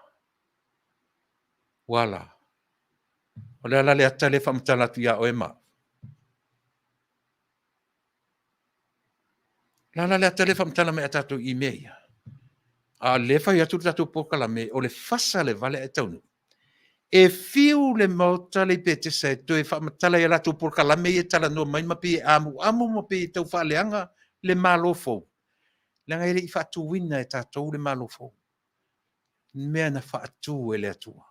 Ua la. O le a la le ata lea e faamatala atu ia oe ma au? O le a la le ata lea e faamatala mai ia tatou i mea ia? A o lea e fai atu le tatou polokalame o le fasa le vale ae taunuu. E fiu le Maota le i Petesa e toe faamatala i a latou polokalame ia e talanoa mai ma pei e amuamu ma pei e tau faaleaga le Malo fou, leaga e le i faatuina e tatou le Malo fou. Mea na faatu e le Atua.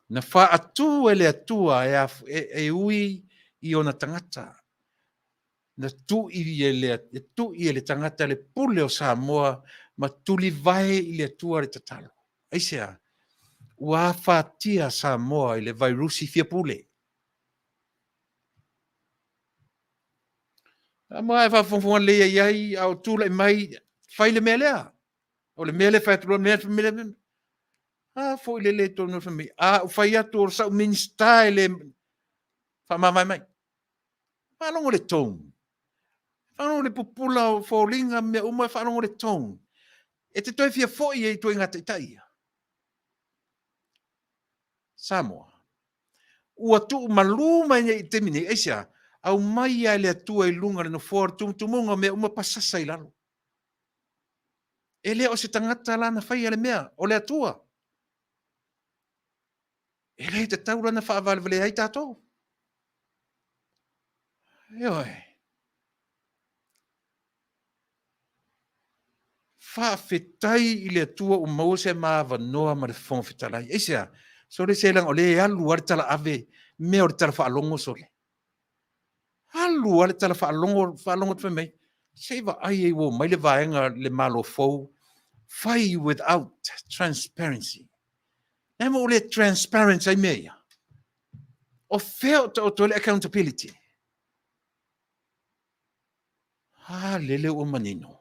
Na faatu e le Atua e, e, e ui i ona tagata. Na tui e le, e tui e le tagata le pule o Samoa ma tulivae i le Atua le tatalo. Aisea? Ua afatia Samoa i le vairusi fia pule. Samoa e faafogafoga lelei ai ai, a o tulai mai, fai le mea lea. O le mea lea fai atu loa, mea, mea, mea. A foi lele i totonu o le fai mai, a ou fai atu o sau Minisita e le faamavae mai. Faalogo le tone. Faalogo le pupula o foliga ma mea uma, faalogo le tone. E te toe fia foi ai i ituaiga taitai ia. Samoa. Ua tuumalu mai nei i le taimi nei, aisea? Aumai lava e le Atua i luga le nofoa o le tumutumuga o mea uma pasasa i lalo. E le o se tagata la na faia le mea, o le Atua. E le tatau la na faavalevalea ai tatou. Ioe. Faafetai i le Atua ua maua se ma avanoa ma le Fofoga Fetalai. Aisea? Sole se leaga o lea e alu lava le tala ave, mea o le tala faalogo sole. Alu lava le tala faalogo, faalogo atu fai mai, se i vaai ai ua omai le vaega le Malo fou, fai without transparency. Le a mo ua le transparent ai mea ia? O fea o taoto ai le accountability? A lele ua manino.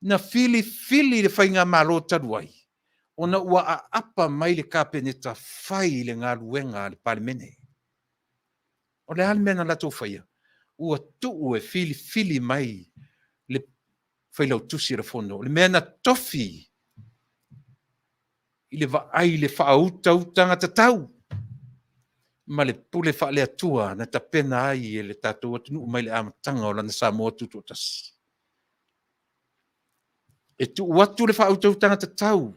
Na filifili le faigamalo talu ai ona ua aapa mai le Kapeneta fai i le galuega a le Palemene. O le a le mea na latou faia? Ua tuu e filifili mai le Failautusi o le Fono, le mea na tofi i le vaai i le faautautaga tatau ma le pule faale-Atua na tapena ai e le tatou atunuu mai le amataga o lana Samoa Tutoatasi. E tuu atu le faautautaga tatau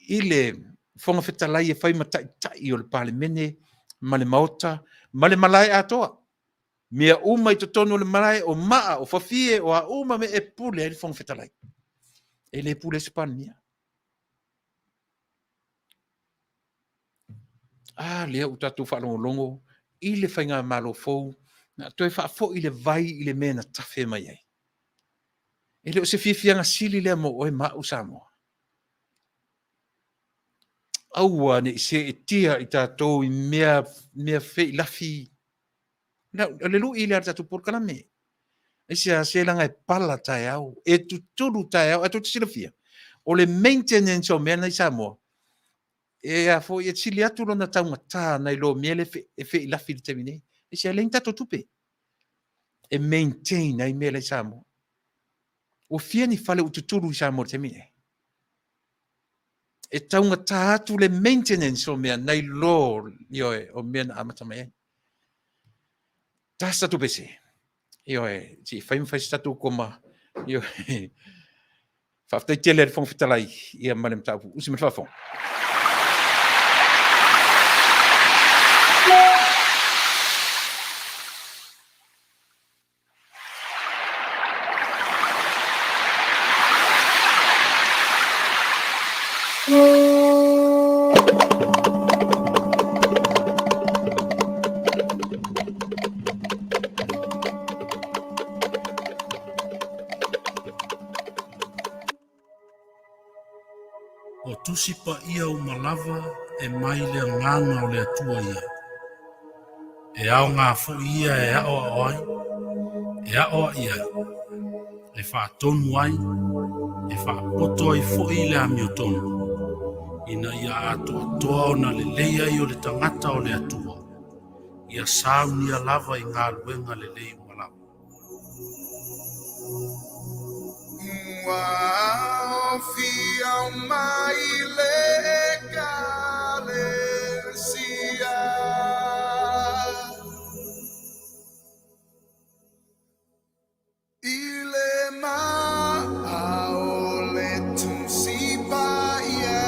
i le Fofoga Fetalai e fai ma taitai o le Palemene ma le Maota ma le malae atoa. Mea uma i totonu o le malae, o maa, o fafie, o a uma mea e pule ai le Fofoga Fetalai. E le pule ai se Palemia. A lea ua tatou faalogologo i le faigamalo fou, na toe faafoi le vai i le mea na tafe mai ai. E le o se fiafiaga sili lea mo oe ma au Samoa. Aua ne i seetia i tatou i mea, mea feilafi. O le lui lea a le tatou polokalame. Aisea se leaga e pala taeao, e tutulu taeao. Ae tou te silafia, o le maintenance o mea na i Samoa, e a foi, e sili atu lona taugata nai lo mea lea e feilafi i le taimi nei. Aisea, e leai ni tatou tupe e maintain ai mea la i Samoa. Ua fia ni fale ua tutulu i Samoa i le taimi nei? E taugata atu le maintenance o mea nai lo, ioe, o mea na amata mai ai. Tasi tatou pese. Ioe, se i fai ma fai se tatou koma. Ioe. Faafetai tele a le Fofoga Fetalai ia ma le mataupu. Usi ma le faafofoga. Tusi Paia uma lava e mai le Agaga o le Atua ia. E aoga foi ia e aʻoaʻo ai, e aʻoaʻi ai, e faatonu ai, e faapoto ai foi le amiotonu, ina ia atoatoa ona lelei ai o le tagata o le Atua, ia saunia lava i galuega lelei uma lava. Ua aofia mai le Ekalesia I le ma'a o le Tusi Paia.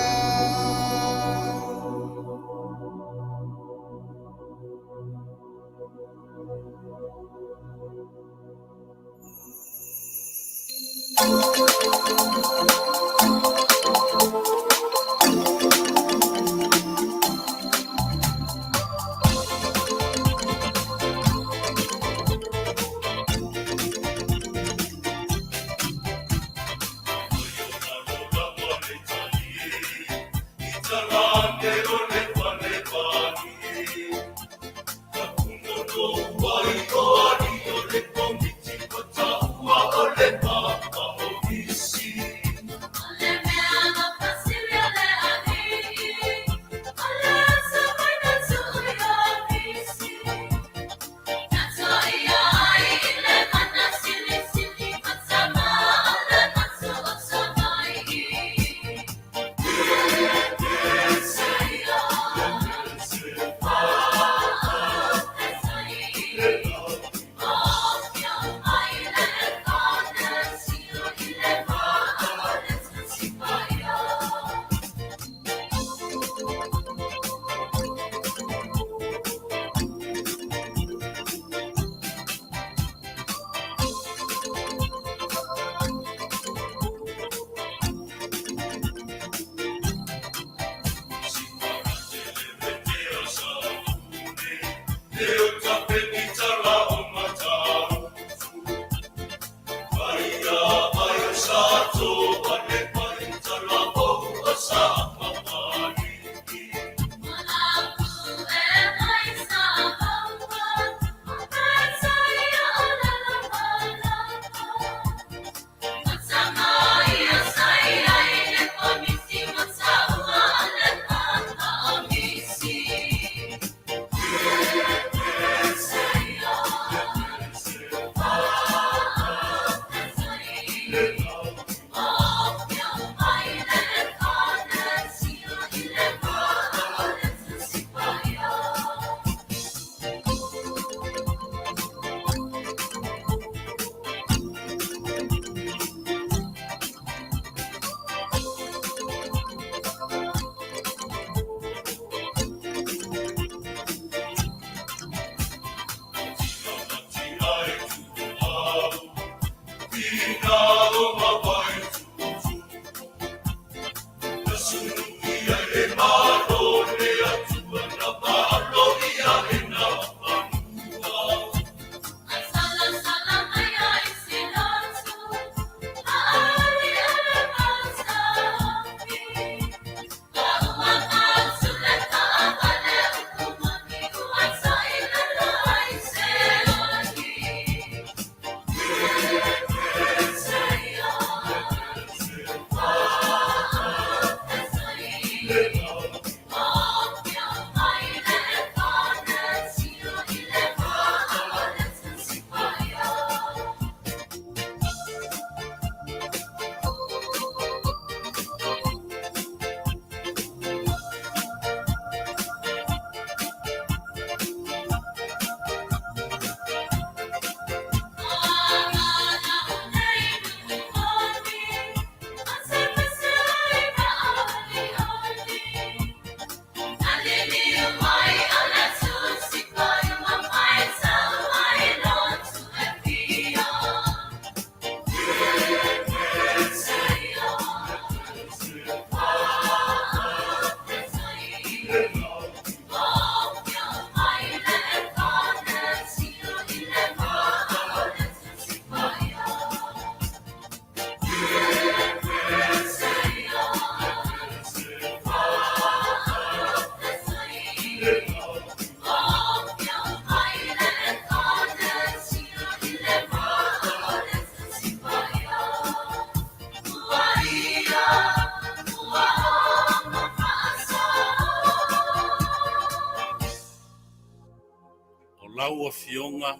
lau Afioga,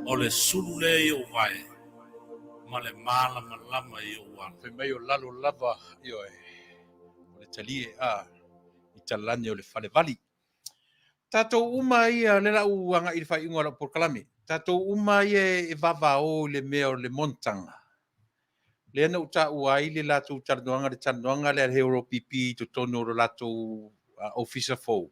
o le sulu lea i ou vae ma le malamalama i ou ala. Fai mai o lalo lava, ioe, o le talie a i talane o le falevali. Tatou uma ia, lea la u agai i le faaiuga o lau polokalame, tatou uma ia e vavao i le mea o le monotaga, lea na ou taua ai le latou talanoaga, le talanoaga lea a le HRPP i totonu o le latou ofisa fou.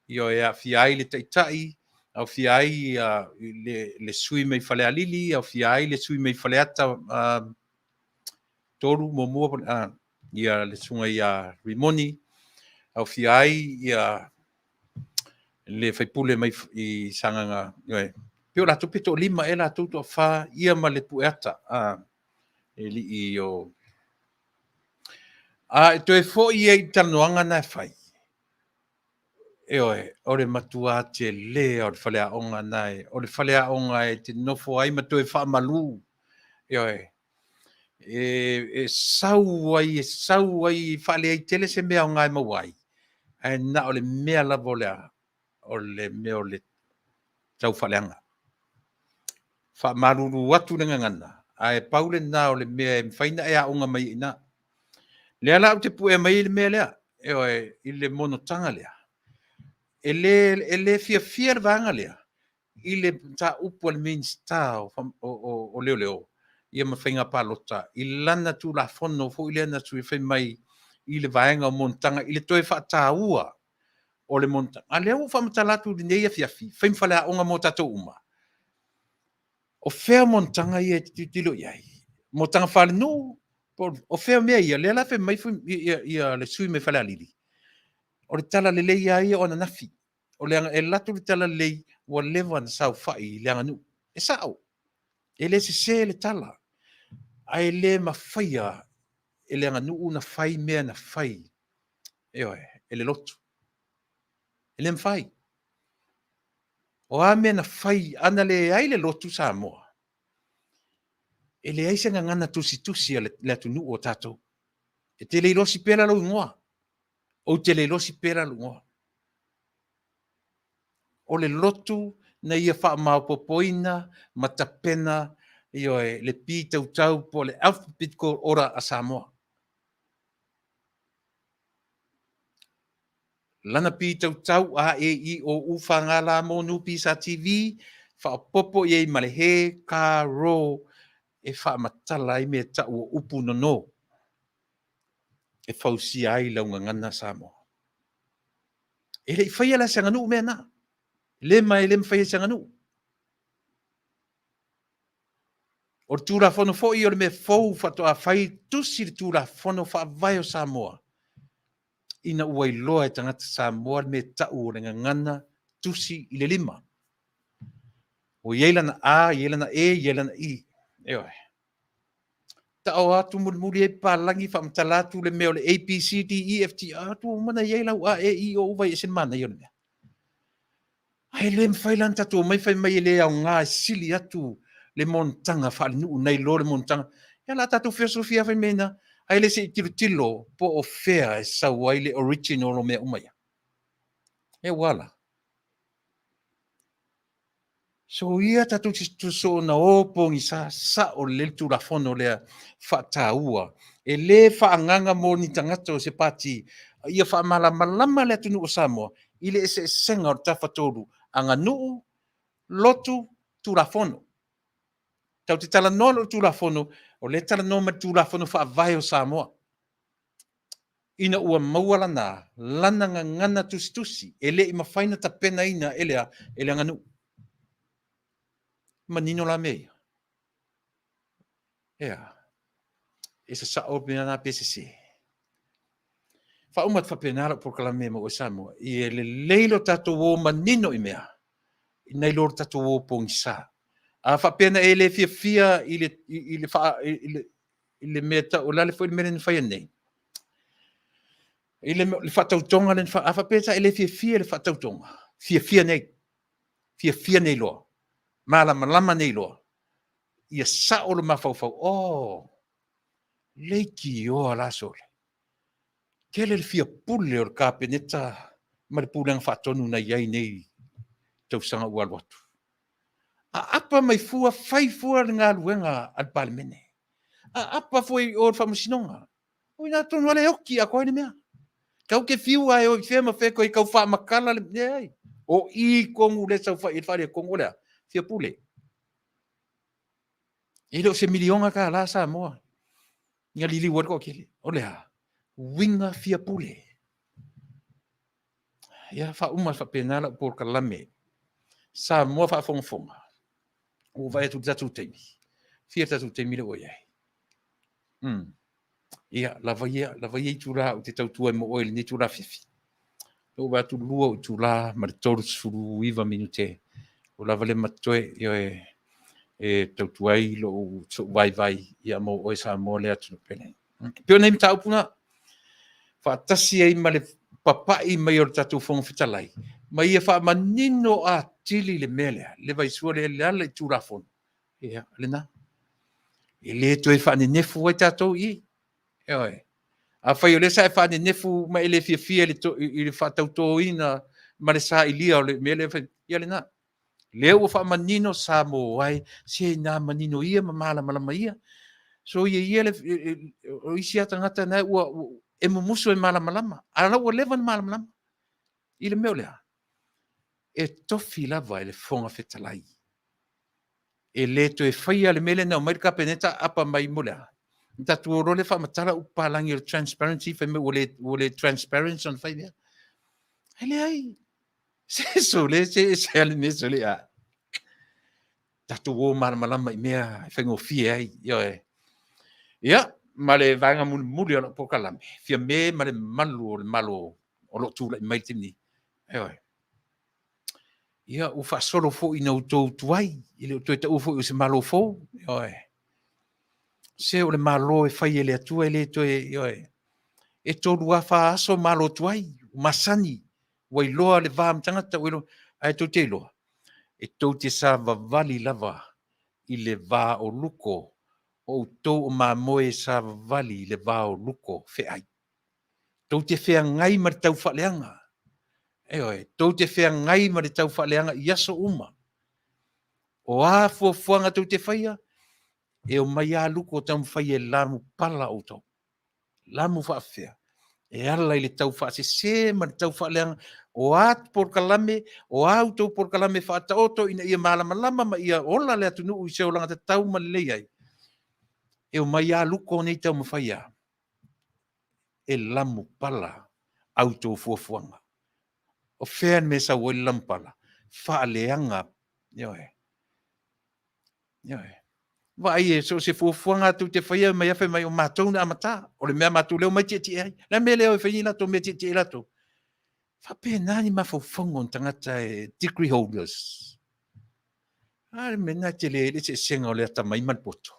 Ioe, e aafia ai le Taitai, aafia ai le sui mai Falealili, aafia ai le sui mai Faleata 3 muamua, ia le susuga ia Rimoni, aafia ai ia le faipule mai i Sagaga, ioe, pei o latou pe toalima ea latou toafa ia ma le Pueata e lii o a e toe foi ai i talanoaga na e fai. Ioe, o le matua tele o le faleaoga na e, o le faleaoga e te nofo ai ma toe faamalu. Ioe, e sau ai, e sau ai, faaleai tele se mea aoga e maua ai, ae na o le mea lava o le a, o le mea o le tau faaleaga. Faamalulu atu le gagana, ae pau lena o le mea e mafai ona e aoga mai ai i ina. Lea la ou te pue mai ai le mea lea, ioe, i le monotaga lea. E le fiafia le vaega lea i le mataupu a le Minisita o Leoleo ia ma Faiga Palota i lana Tulafono foi lea na sui fai mai i le vaega o monotaga i le toe faataua o le monotaga. A lea ua ou faamatala atu i lenei afiafi, fai ma faleaoga mo tatou uma. O fea monotaga ia e te tilotilo i ai? Monotaga faalenuu? O fea mea ia? Lea la fai mai ia le sui mai Falealili, o le tala lelei lava ia o ananafi. O le e alu atu le tala lelei ua leva ona saofai i le aganuu. E sao, e le sese le tala, ae le mafaia e le aganuu na fai mea na fai, ioe, e le lotu. E le mafai. O a mea na fai, ana leai le lotu Samoa, e leai se gagana tusitusi a le atunuu o tatou. E te le iloa sipela lou igoa. Ou te le iloa sipela lou igoa. O le lotu na ia faamaopoopoina ma tapena, ioe, le pitautau po o le alphabetical order a Samoa. Lana pitautau A, E, I, O, U, F, G, L, M, N, P, S, T, V, faaopoopo i ai ma le he, ka, ro, e faamatala ai mea tau o upu nono e fausia ai lau gagana Samoa. E le i faia la e se aganuu mea na. Le ma e le mafai e se aganuu. O le Tulafono foi o le mea fou faatoa fai tusi le Tulafono Faavae o Samoa ina ua iloa e tagata Samoa le mea tau o le gagana tusi i le lima. Ua i ai lana A, i ai lana E, i ai lana I. Ioe. Tao atu mulimuli ai papalagi faamatala atu le mea o le A, B, C, D, E, F, G, A, atu uma na i ai lau A, E, I, O, U, vai ese le manaia o le mea. Ae le mafai la ona tatou omai fai mai e le aoga e sili atu le monotaga faalenuu nai lo le monotaga. Ia la tatou feosofia fai mai na, ae le se i tilotilo po o fea e sau ai le original o mea uma ia. E ua la. So ia tatou te soona o pogisa sao lelei le Tulafono lea faataua e le faaagaga mo ni tagata o se pati, ia faamalamalama le atunuu o Samoa i le eseesega o le tafatolu aganuu, lotu, Tulafono. Tatou te talanoa loa i le Tulafono, o lea e talanoa mai le Tulafono Faavae o Samoa. Ina ua maua lana, lana gagana tusitusi e le i mafai ona tapenaina e le a, e le aganuu. Manino la mea ia. Ea, e sasao mea na pe sese. Faauma atu faapena lau polokalame ma oe Samoa, ia lelei lo tatou o manino i mea, nai lo le tatou o pogisa. A faapea na e le fiafia i le, i, i le, faa, i le, i le mea tau, o le a foi le mea lea na faia nei? I le, le faatautoga lea na fa, a faapea sa e le fiafia i le faatautoga, fiafia nei, fiafia nei loa, malamalama nei loa, ia sao lo mafaufau, oh, leitioa la sole. Tele le fia pule o le Kapeneta ma le Pulega Faatonu na i ai nei tausaga ua alu atu. Aapa mai fua, fai fua le galuega a le Palemene. Aapa fua i o i le Faamasinoga. O i ina tonu lava lea e oti atoa ai le mea. Tatou te fiu lava e o i fea ma fea e toe tau faamatala le mea. Leai. O i tonu lea e saofai ai le faaletonu. O le a? Fia pule. E le o se miliona tala Samoa na liliu ai le toatele. O le a? Uiga fia pule. Ia, faauma faapena lau polokalame. Samoa faafogafoga, ua ou vaai atu i le tatou taimi. Fia le tatou taimi lea ua i ai? Ia, lava ia, lava ia itula ou te tautua ai mo oe i lenei itula afiafi. Lea ua vaai atu 2 o itula ma le 39 minute. Ua lava lea ma totoe, ioe, e tautua ai lou sou vaivai ia mo oe Samoa le atunuu pele. E pei o nai mataupu na, faatasi ai ma le papai mai o le tatou Fofoga Fetalai, ma ia faamanino atili le mea lea, le vaisua lea e ala i Tulafono, ia, lena. E le toe faanenefu ai tatou i i. Ioe. Afai o lea sa e faanenefu ma e le fiafia i le faatautoina ma le sailia o le mea lea e fai, ia lena. Lea ua faamanino Samoa e, se ina manino ia ma malamalama ia. Soia ia le, o isi lava tagata na ua, e mumusu e malamalama, a o la ua leva ona malamalama. I le mea o le a? E tofi lava e le Fofoga Fetalai. E le toe faia le mea lea na omai le Kapeneta aapa mai mo le a? Na tatou o loa lea faamatala upu palagi o le transparency, fai mai ua le transparent ona fai mea. E leai. Se sole, se ese lava le mea sole a. Tatou o malamalama i mea e faigofie ai. Ioe. Ia, ma le vaega mulimuli o lau polokalame, Fiame ma le mamalu o le Malo o lo o tulai mai i le taimi nei. Ioe. Ia, ua faasolo foi ina outou tuai, e le o toe taua foi o se Malo fou. Ioe. Se o le Malo e fai e le Atua e le toe, ioe. E 3 a 4 aso Malo tuai, masani, ua iloa le va ma tagata, ua iloa, ae tou te iloa, e tou te savavali lava i le va o luko, o outou o mamoe e savavali i le va o luko feai. Tou te feagai ma le taufaaleaga. Ioe, tou te feagai ma le taufaaleaga i aso uma. O a fuafuaga tou te faia, e omai lava luko o taumafai e lamupala outou. Lamu faafefea? E ala i le taufaasese ma le taufaaleaga o a polokalame, o a outou polokalame faataoto ina ia malamalama ma ia ola le atunuu i se olaga tatau ma lelei ai. E omai lava luko nei taumafai a e lamupala a outou fuafuaga. O fea le mea e sau ai le lamupala? Faaleaga, ioe. Ioe. Vaai e so o se fuafuaga a tou te faia mai afe mai o matou na amata. O le mea matou lea omai tietie ai. Le a le mea lea o e fai nei latou mea tietie ai latou? Faapena ni mafaufauga o ni tagata e degree holders. A le mea lena e tele ai le eseesega o le atamai ma le poto.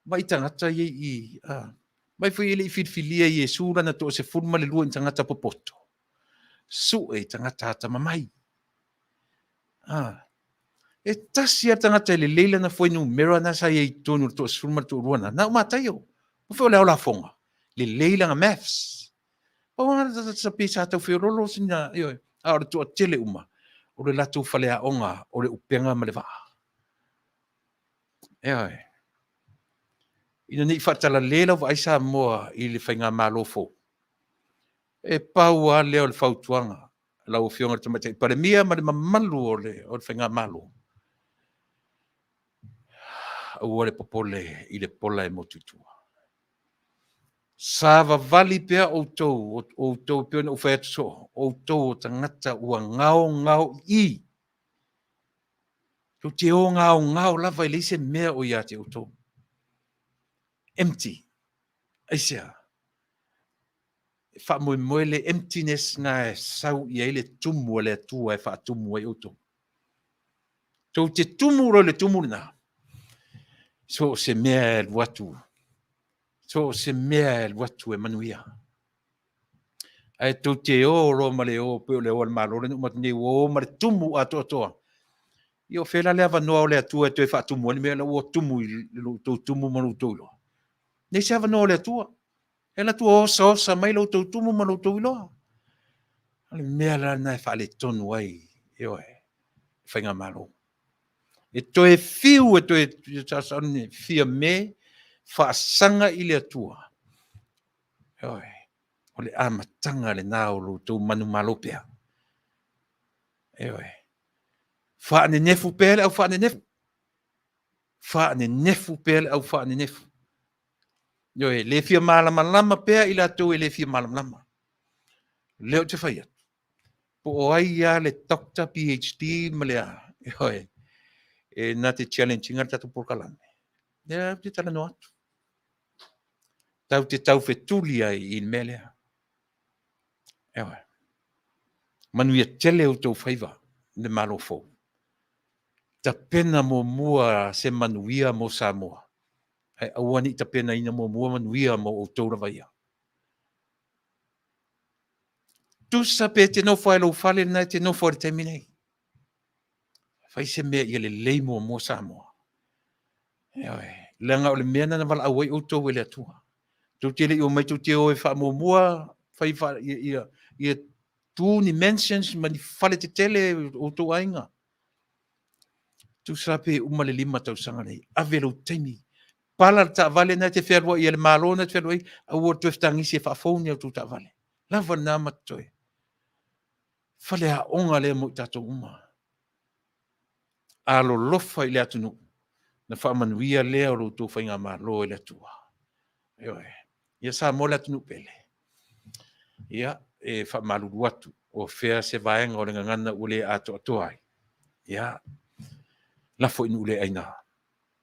Vaai tagata ia i, a, mai foi e le i filifilia e Iesu lana toasefulu ma le lua i tagata popoto. Sue i tagata atamamai. A, e tasi lava le tagata e lelei lana fuainumera na sa i ai i totonu o le toasefulu ma le toalua na, na o Mataio. O fea o le ao lafoga? Lelei lana maths. Pau lava sa pei sa tau feololo sina, ioe, a o le toatele uma, o le latou faleaoga o le upega ma le vaa. Ioe. Ina ne i faatalale lau vaai Samoa i le faigamalo fou, e pau lava lea o le fautuaga lau Afioga i le Tamaitai Palemia ma le mamalu o le faigamalo, aua le popole i le pola e motu i tua. Savavali pea outou, o outou e pei ona ou fai atu soo, o outou o tagata ua gaogaoii. Tou te o gaogao lava e leai se mea o ia te outou. Empty. Aisea? E faamoemoe le emptiness na e sau i ai le tumu a le Atua e faatumu ai outou. Tou te tumu loa i le tumu lena, so o se mea e alu atu, so o se mea e alu atu e manuia. Ae tou te o loa ma le o pei o le o a le Malo lea na uma atu nei, ua o ma le tumu atoatoa. Ia o fea la le avanoa o le Atua e toe faatumu ai le mea la ua tumu i lo outou tumu ma lo outou iloa? Leai se avanoa o le Atua. E alu atu osaosa mai lo outou tumu ma lo outou iloa. O le mea la lena e faaletonu ai Ioe, faigamalo. E toe fiu e toe saosaone Fiame faasaga i le Atua. Ioe, o le amataga lena o lo outou manumalo pea. Ioe, faanenefu pea le au faanenefu. Faanenefu pea le au faanenefu. Ioe, le fia malamalama pea i latou e le fia malamalama. O lea ou te fai atu, po o ai lava le Doctor, PhD ma le a, ioe, e na te challenge ina le tatou polokalame, lea ou te talanoa atu. Tatou te taufetuli ai i le mea lea. Ioe. Manuia tele outou faiva i le Malo fou. Tapena muamua se manuia mo Samoa, ae aua ne i tapenaina muamua manuia mo outou lava ia. Tusa pe te nofo lava i lou fale lena e te nofo ai i le taimi nei. Fai se mea ia lelei muamua Samoa. Ioe, leaga o le mea lena na valaau ai outou e le Atua. Tou te le i omai tou te o e faamuamua fai fa, ia, ia, ia tu ni mansions ma ni fale tetele o outou aiga. Tusa pe uma le 5 tausaga nei, ave lou taimi, pala le taavale na e te fealuai i le Malo na e te fealuai, aua le toe fetagisi e faafou ni a outou taavale. Lava lena ma totoe. Faleaoga lea mo i tatou uma. Alolofa i le atunuu, na faamanuia lea o lo outou faigamalo e le Atua. Ioe. Ia Samoa le atunuu pele. Ia, e faamalulu atu, o fea se vaega o le gagana ua le atoatoa ai. Ia, lafo i nuu le aina.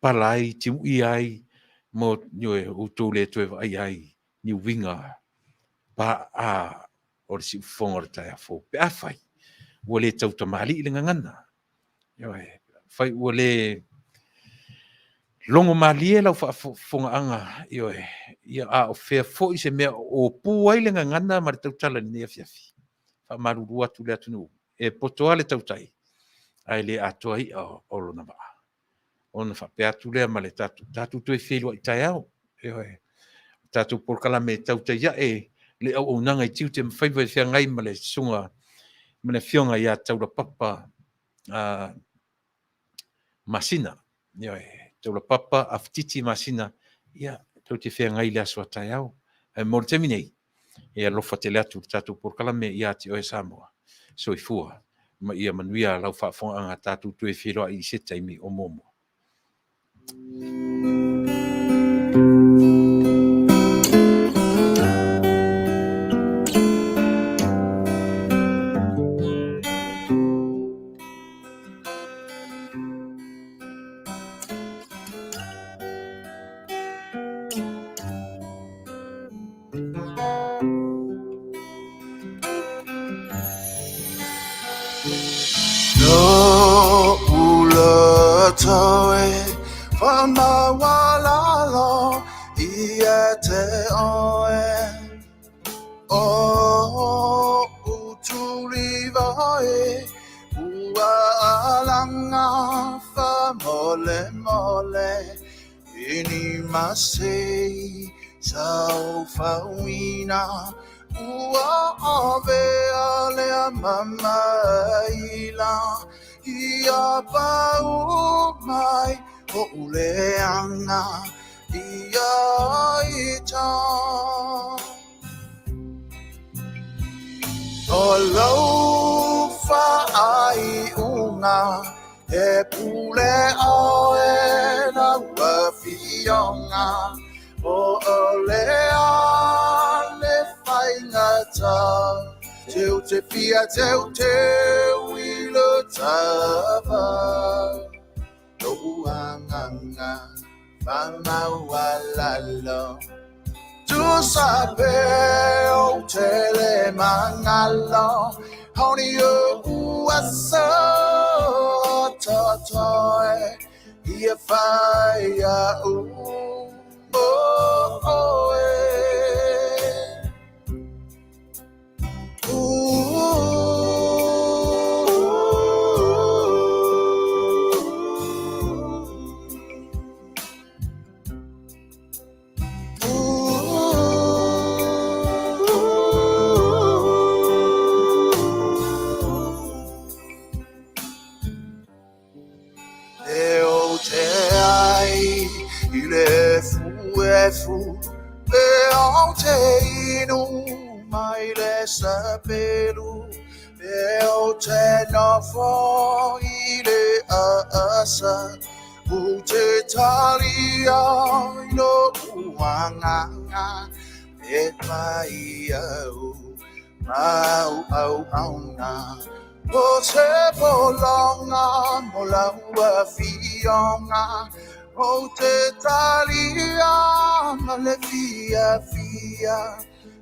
Pala ai, timuia ai, mo ioe, outou le toe vaaia ai ni uiga paaa o le siufofoga o le taeao fou. Pe afai ua le tautamalii le gagana, ioe, afai ua le logo malie lau faafofogaaga, ioe, ia a o fea foi se mea o opu ai le gagana ma le tautala i lenei afiafi. Faamalulu atu le atunuu, e poto lava le tautai, ae le atoa i'a o lona vaa. Ona faapea atu lea ma le tatou, tatou toe feiloai taeao. Ioe. Tatou polokalame e tautai ae le auaunaga i tiute ma faiva i feagai ma le susuga ma le afioga ia Taulapapa Masina. Ioe. Taulapapa Afititi Masina, ia, tou te feagai i le aso a taeao. Ae mo le taimi nei, e alofa tele atu le tatou polokalame ia te oe Samoa. Soifua ma ia manuia lau faafofogaaga, tatou toe feiloai i se taimi o muamua. efu Pe o te inu mai le sapelu Pe o te nofo i le asa U te talia i lo uanganga E mai au mau au auna O te polonga mo laua fionga O te talia ma le fia fia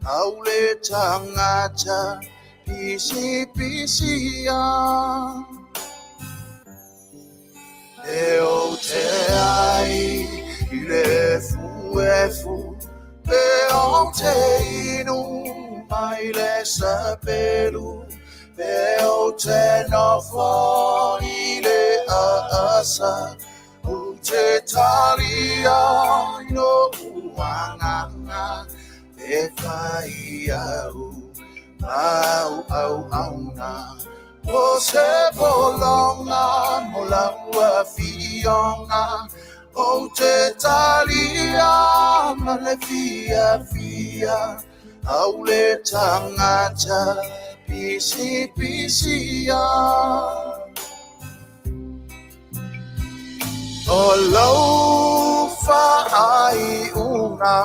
Au le tangata pisi pisi a E o te ai i le fu e fu Pe o te inu mai le sapelu Pe o te nofo i le asa U te talia i no uanganga E whai au mau au auna O se polonga mo laua fionga O te talia ma le fia fia Au le tangata pisi pisi a O lau whaai unga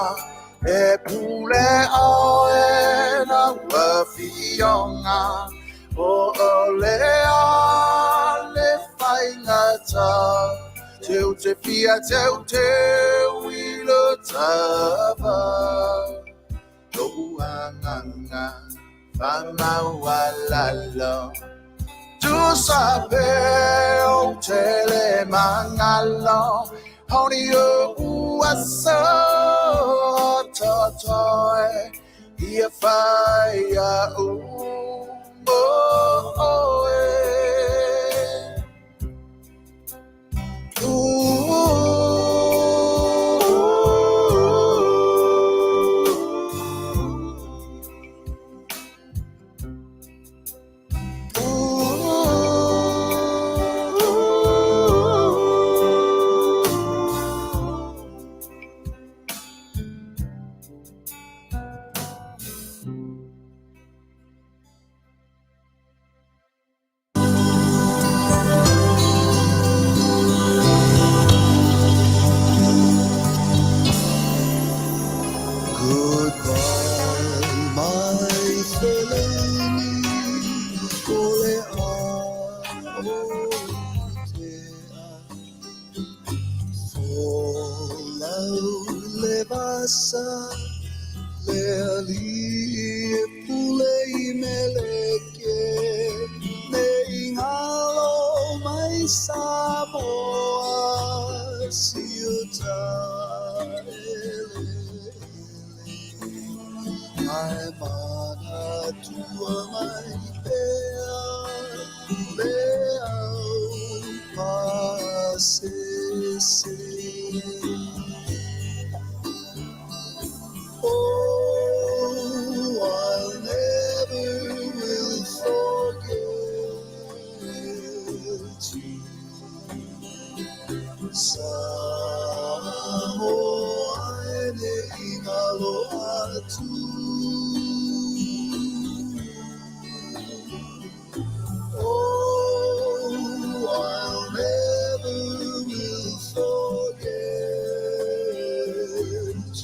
E pule oe laua fionga O o le a le whaingata Teu te fia teu teu i le tava Lo uanganga whamaualalo Tu sabe o te le mangalo Honi o uasa totoe Ia whaia u o oe Goodbye, my feleni, ko le a o te a. Folau le vasa, le ali e pule i meleke, me ingalo mai Samoa, siuta ele. Ai mana tua mai pea, le au pasese. Oh, I'll never will forget you. Samoa e ne ingalo atu. Oh, I'll never will forget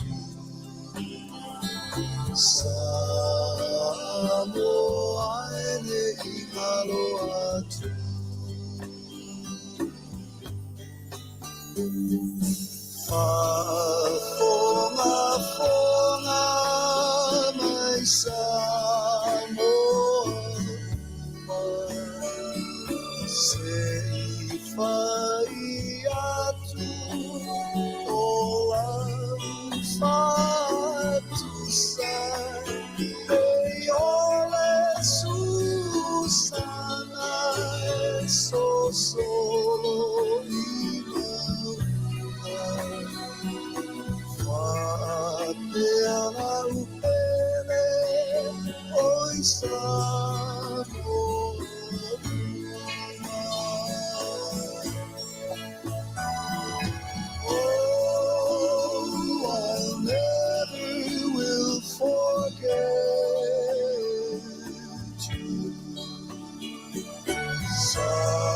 you. Samoa e ne ingalo atu. Whafonga fonga mai Samoa Se i whai atu o lau whatusa E ole susana e so solo i mauga Whapea upele o i Samoa Oh, I'll Sa.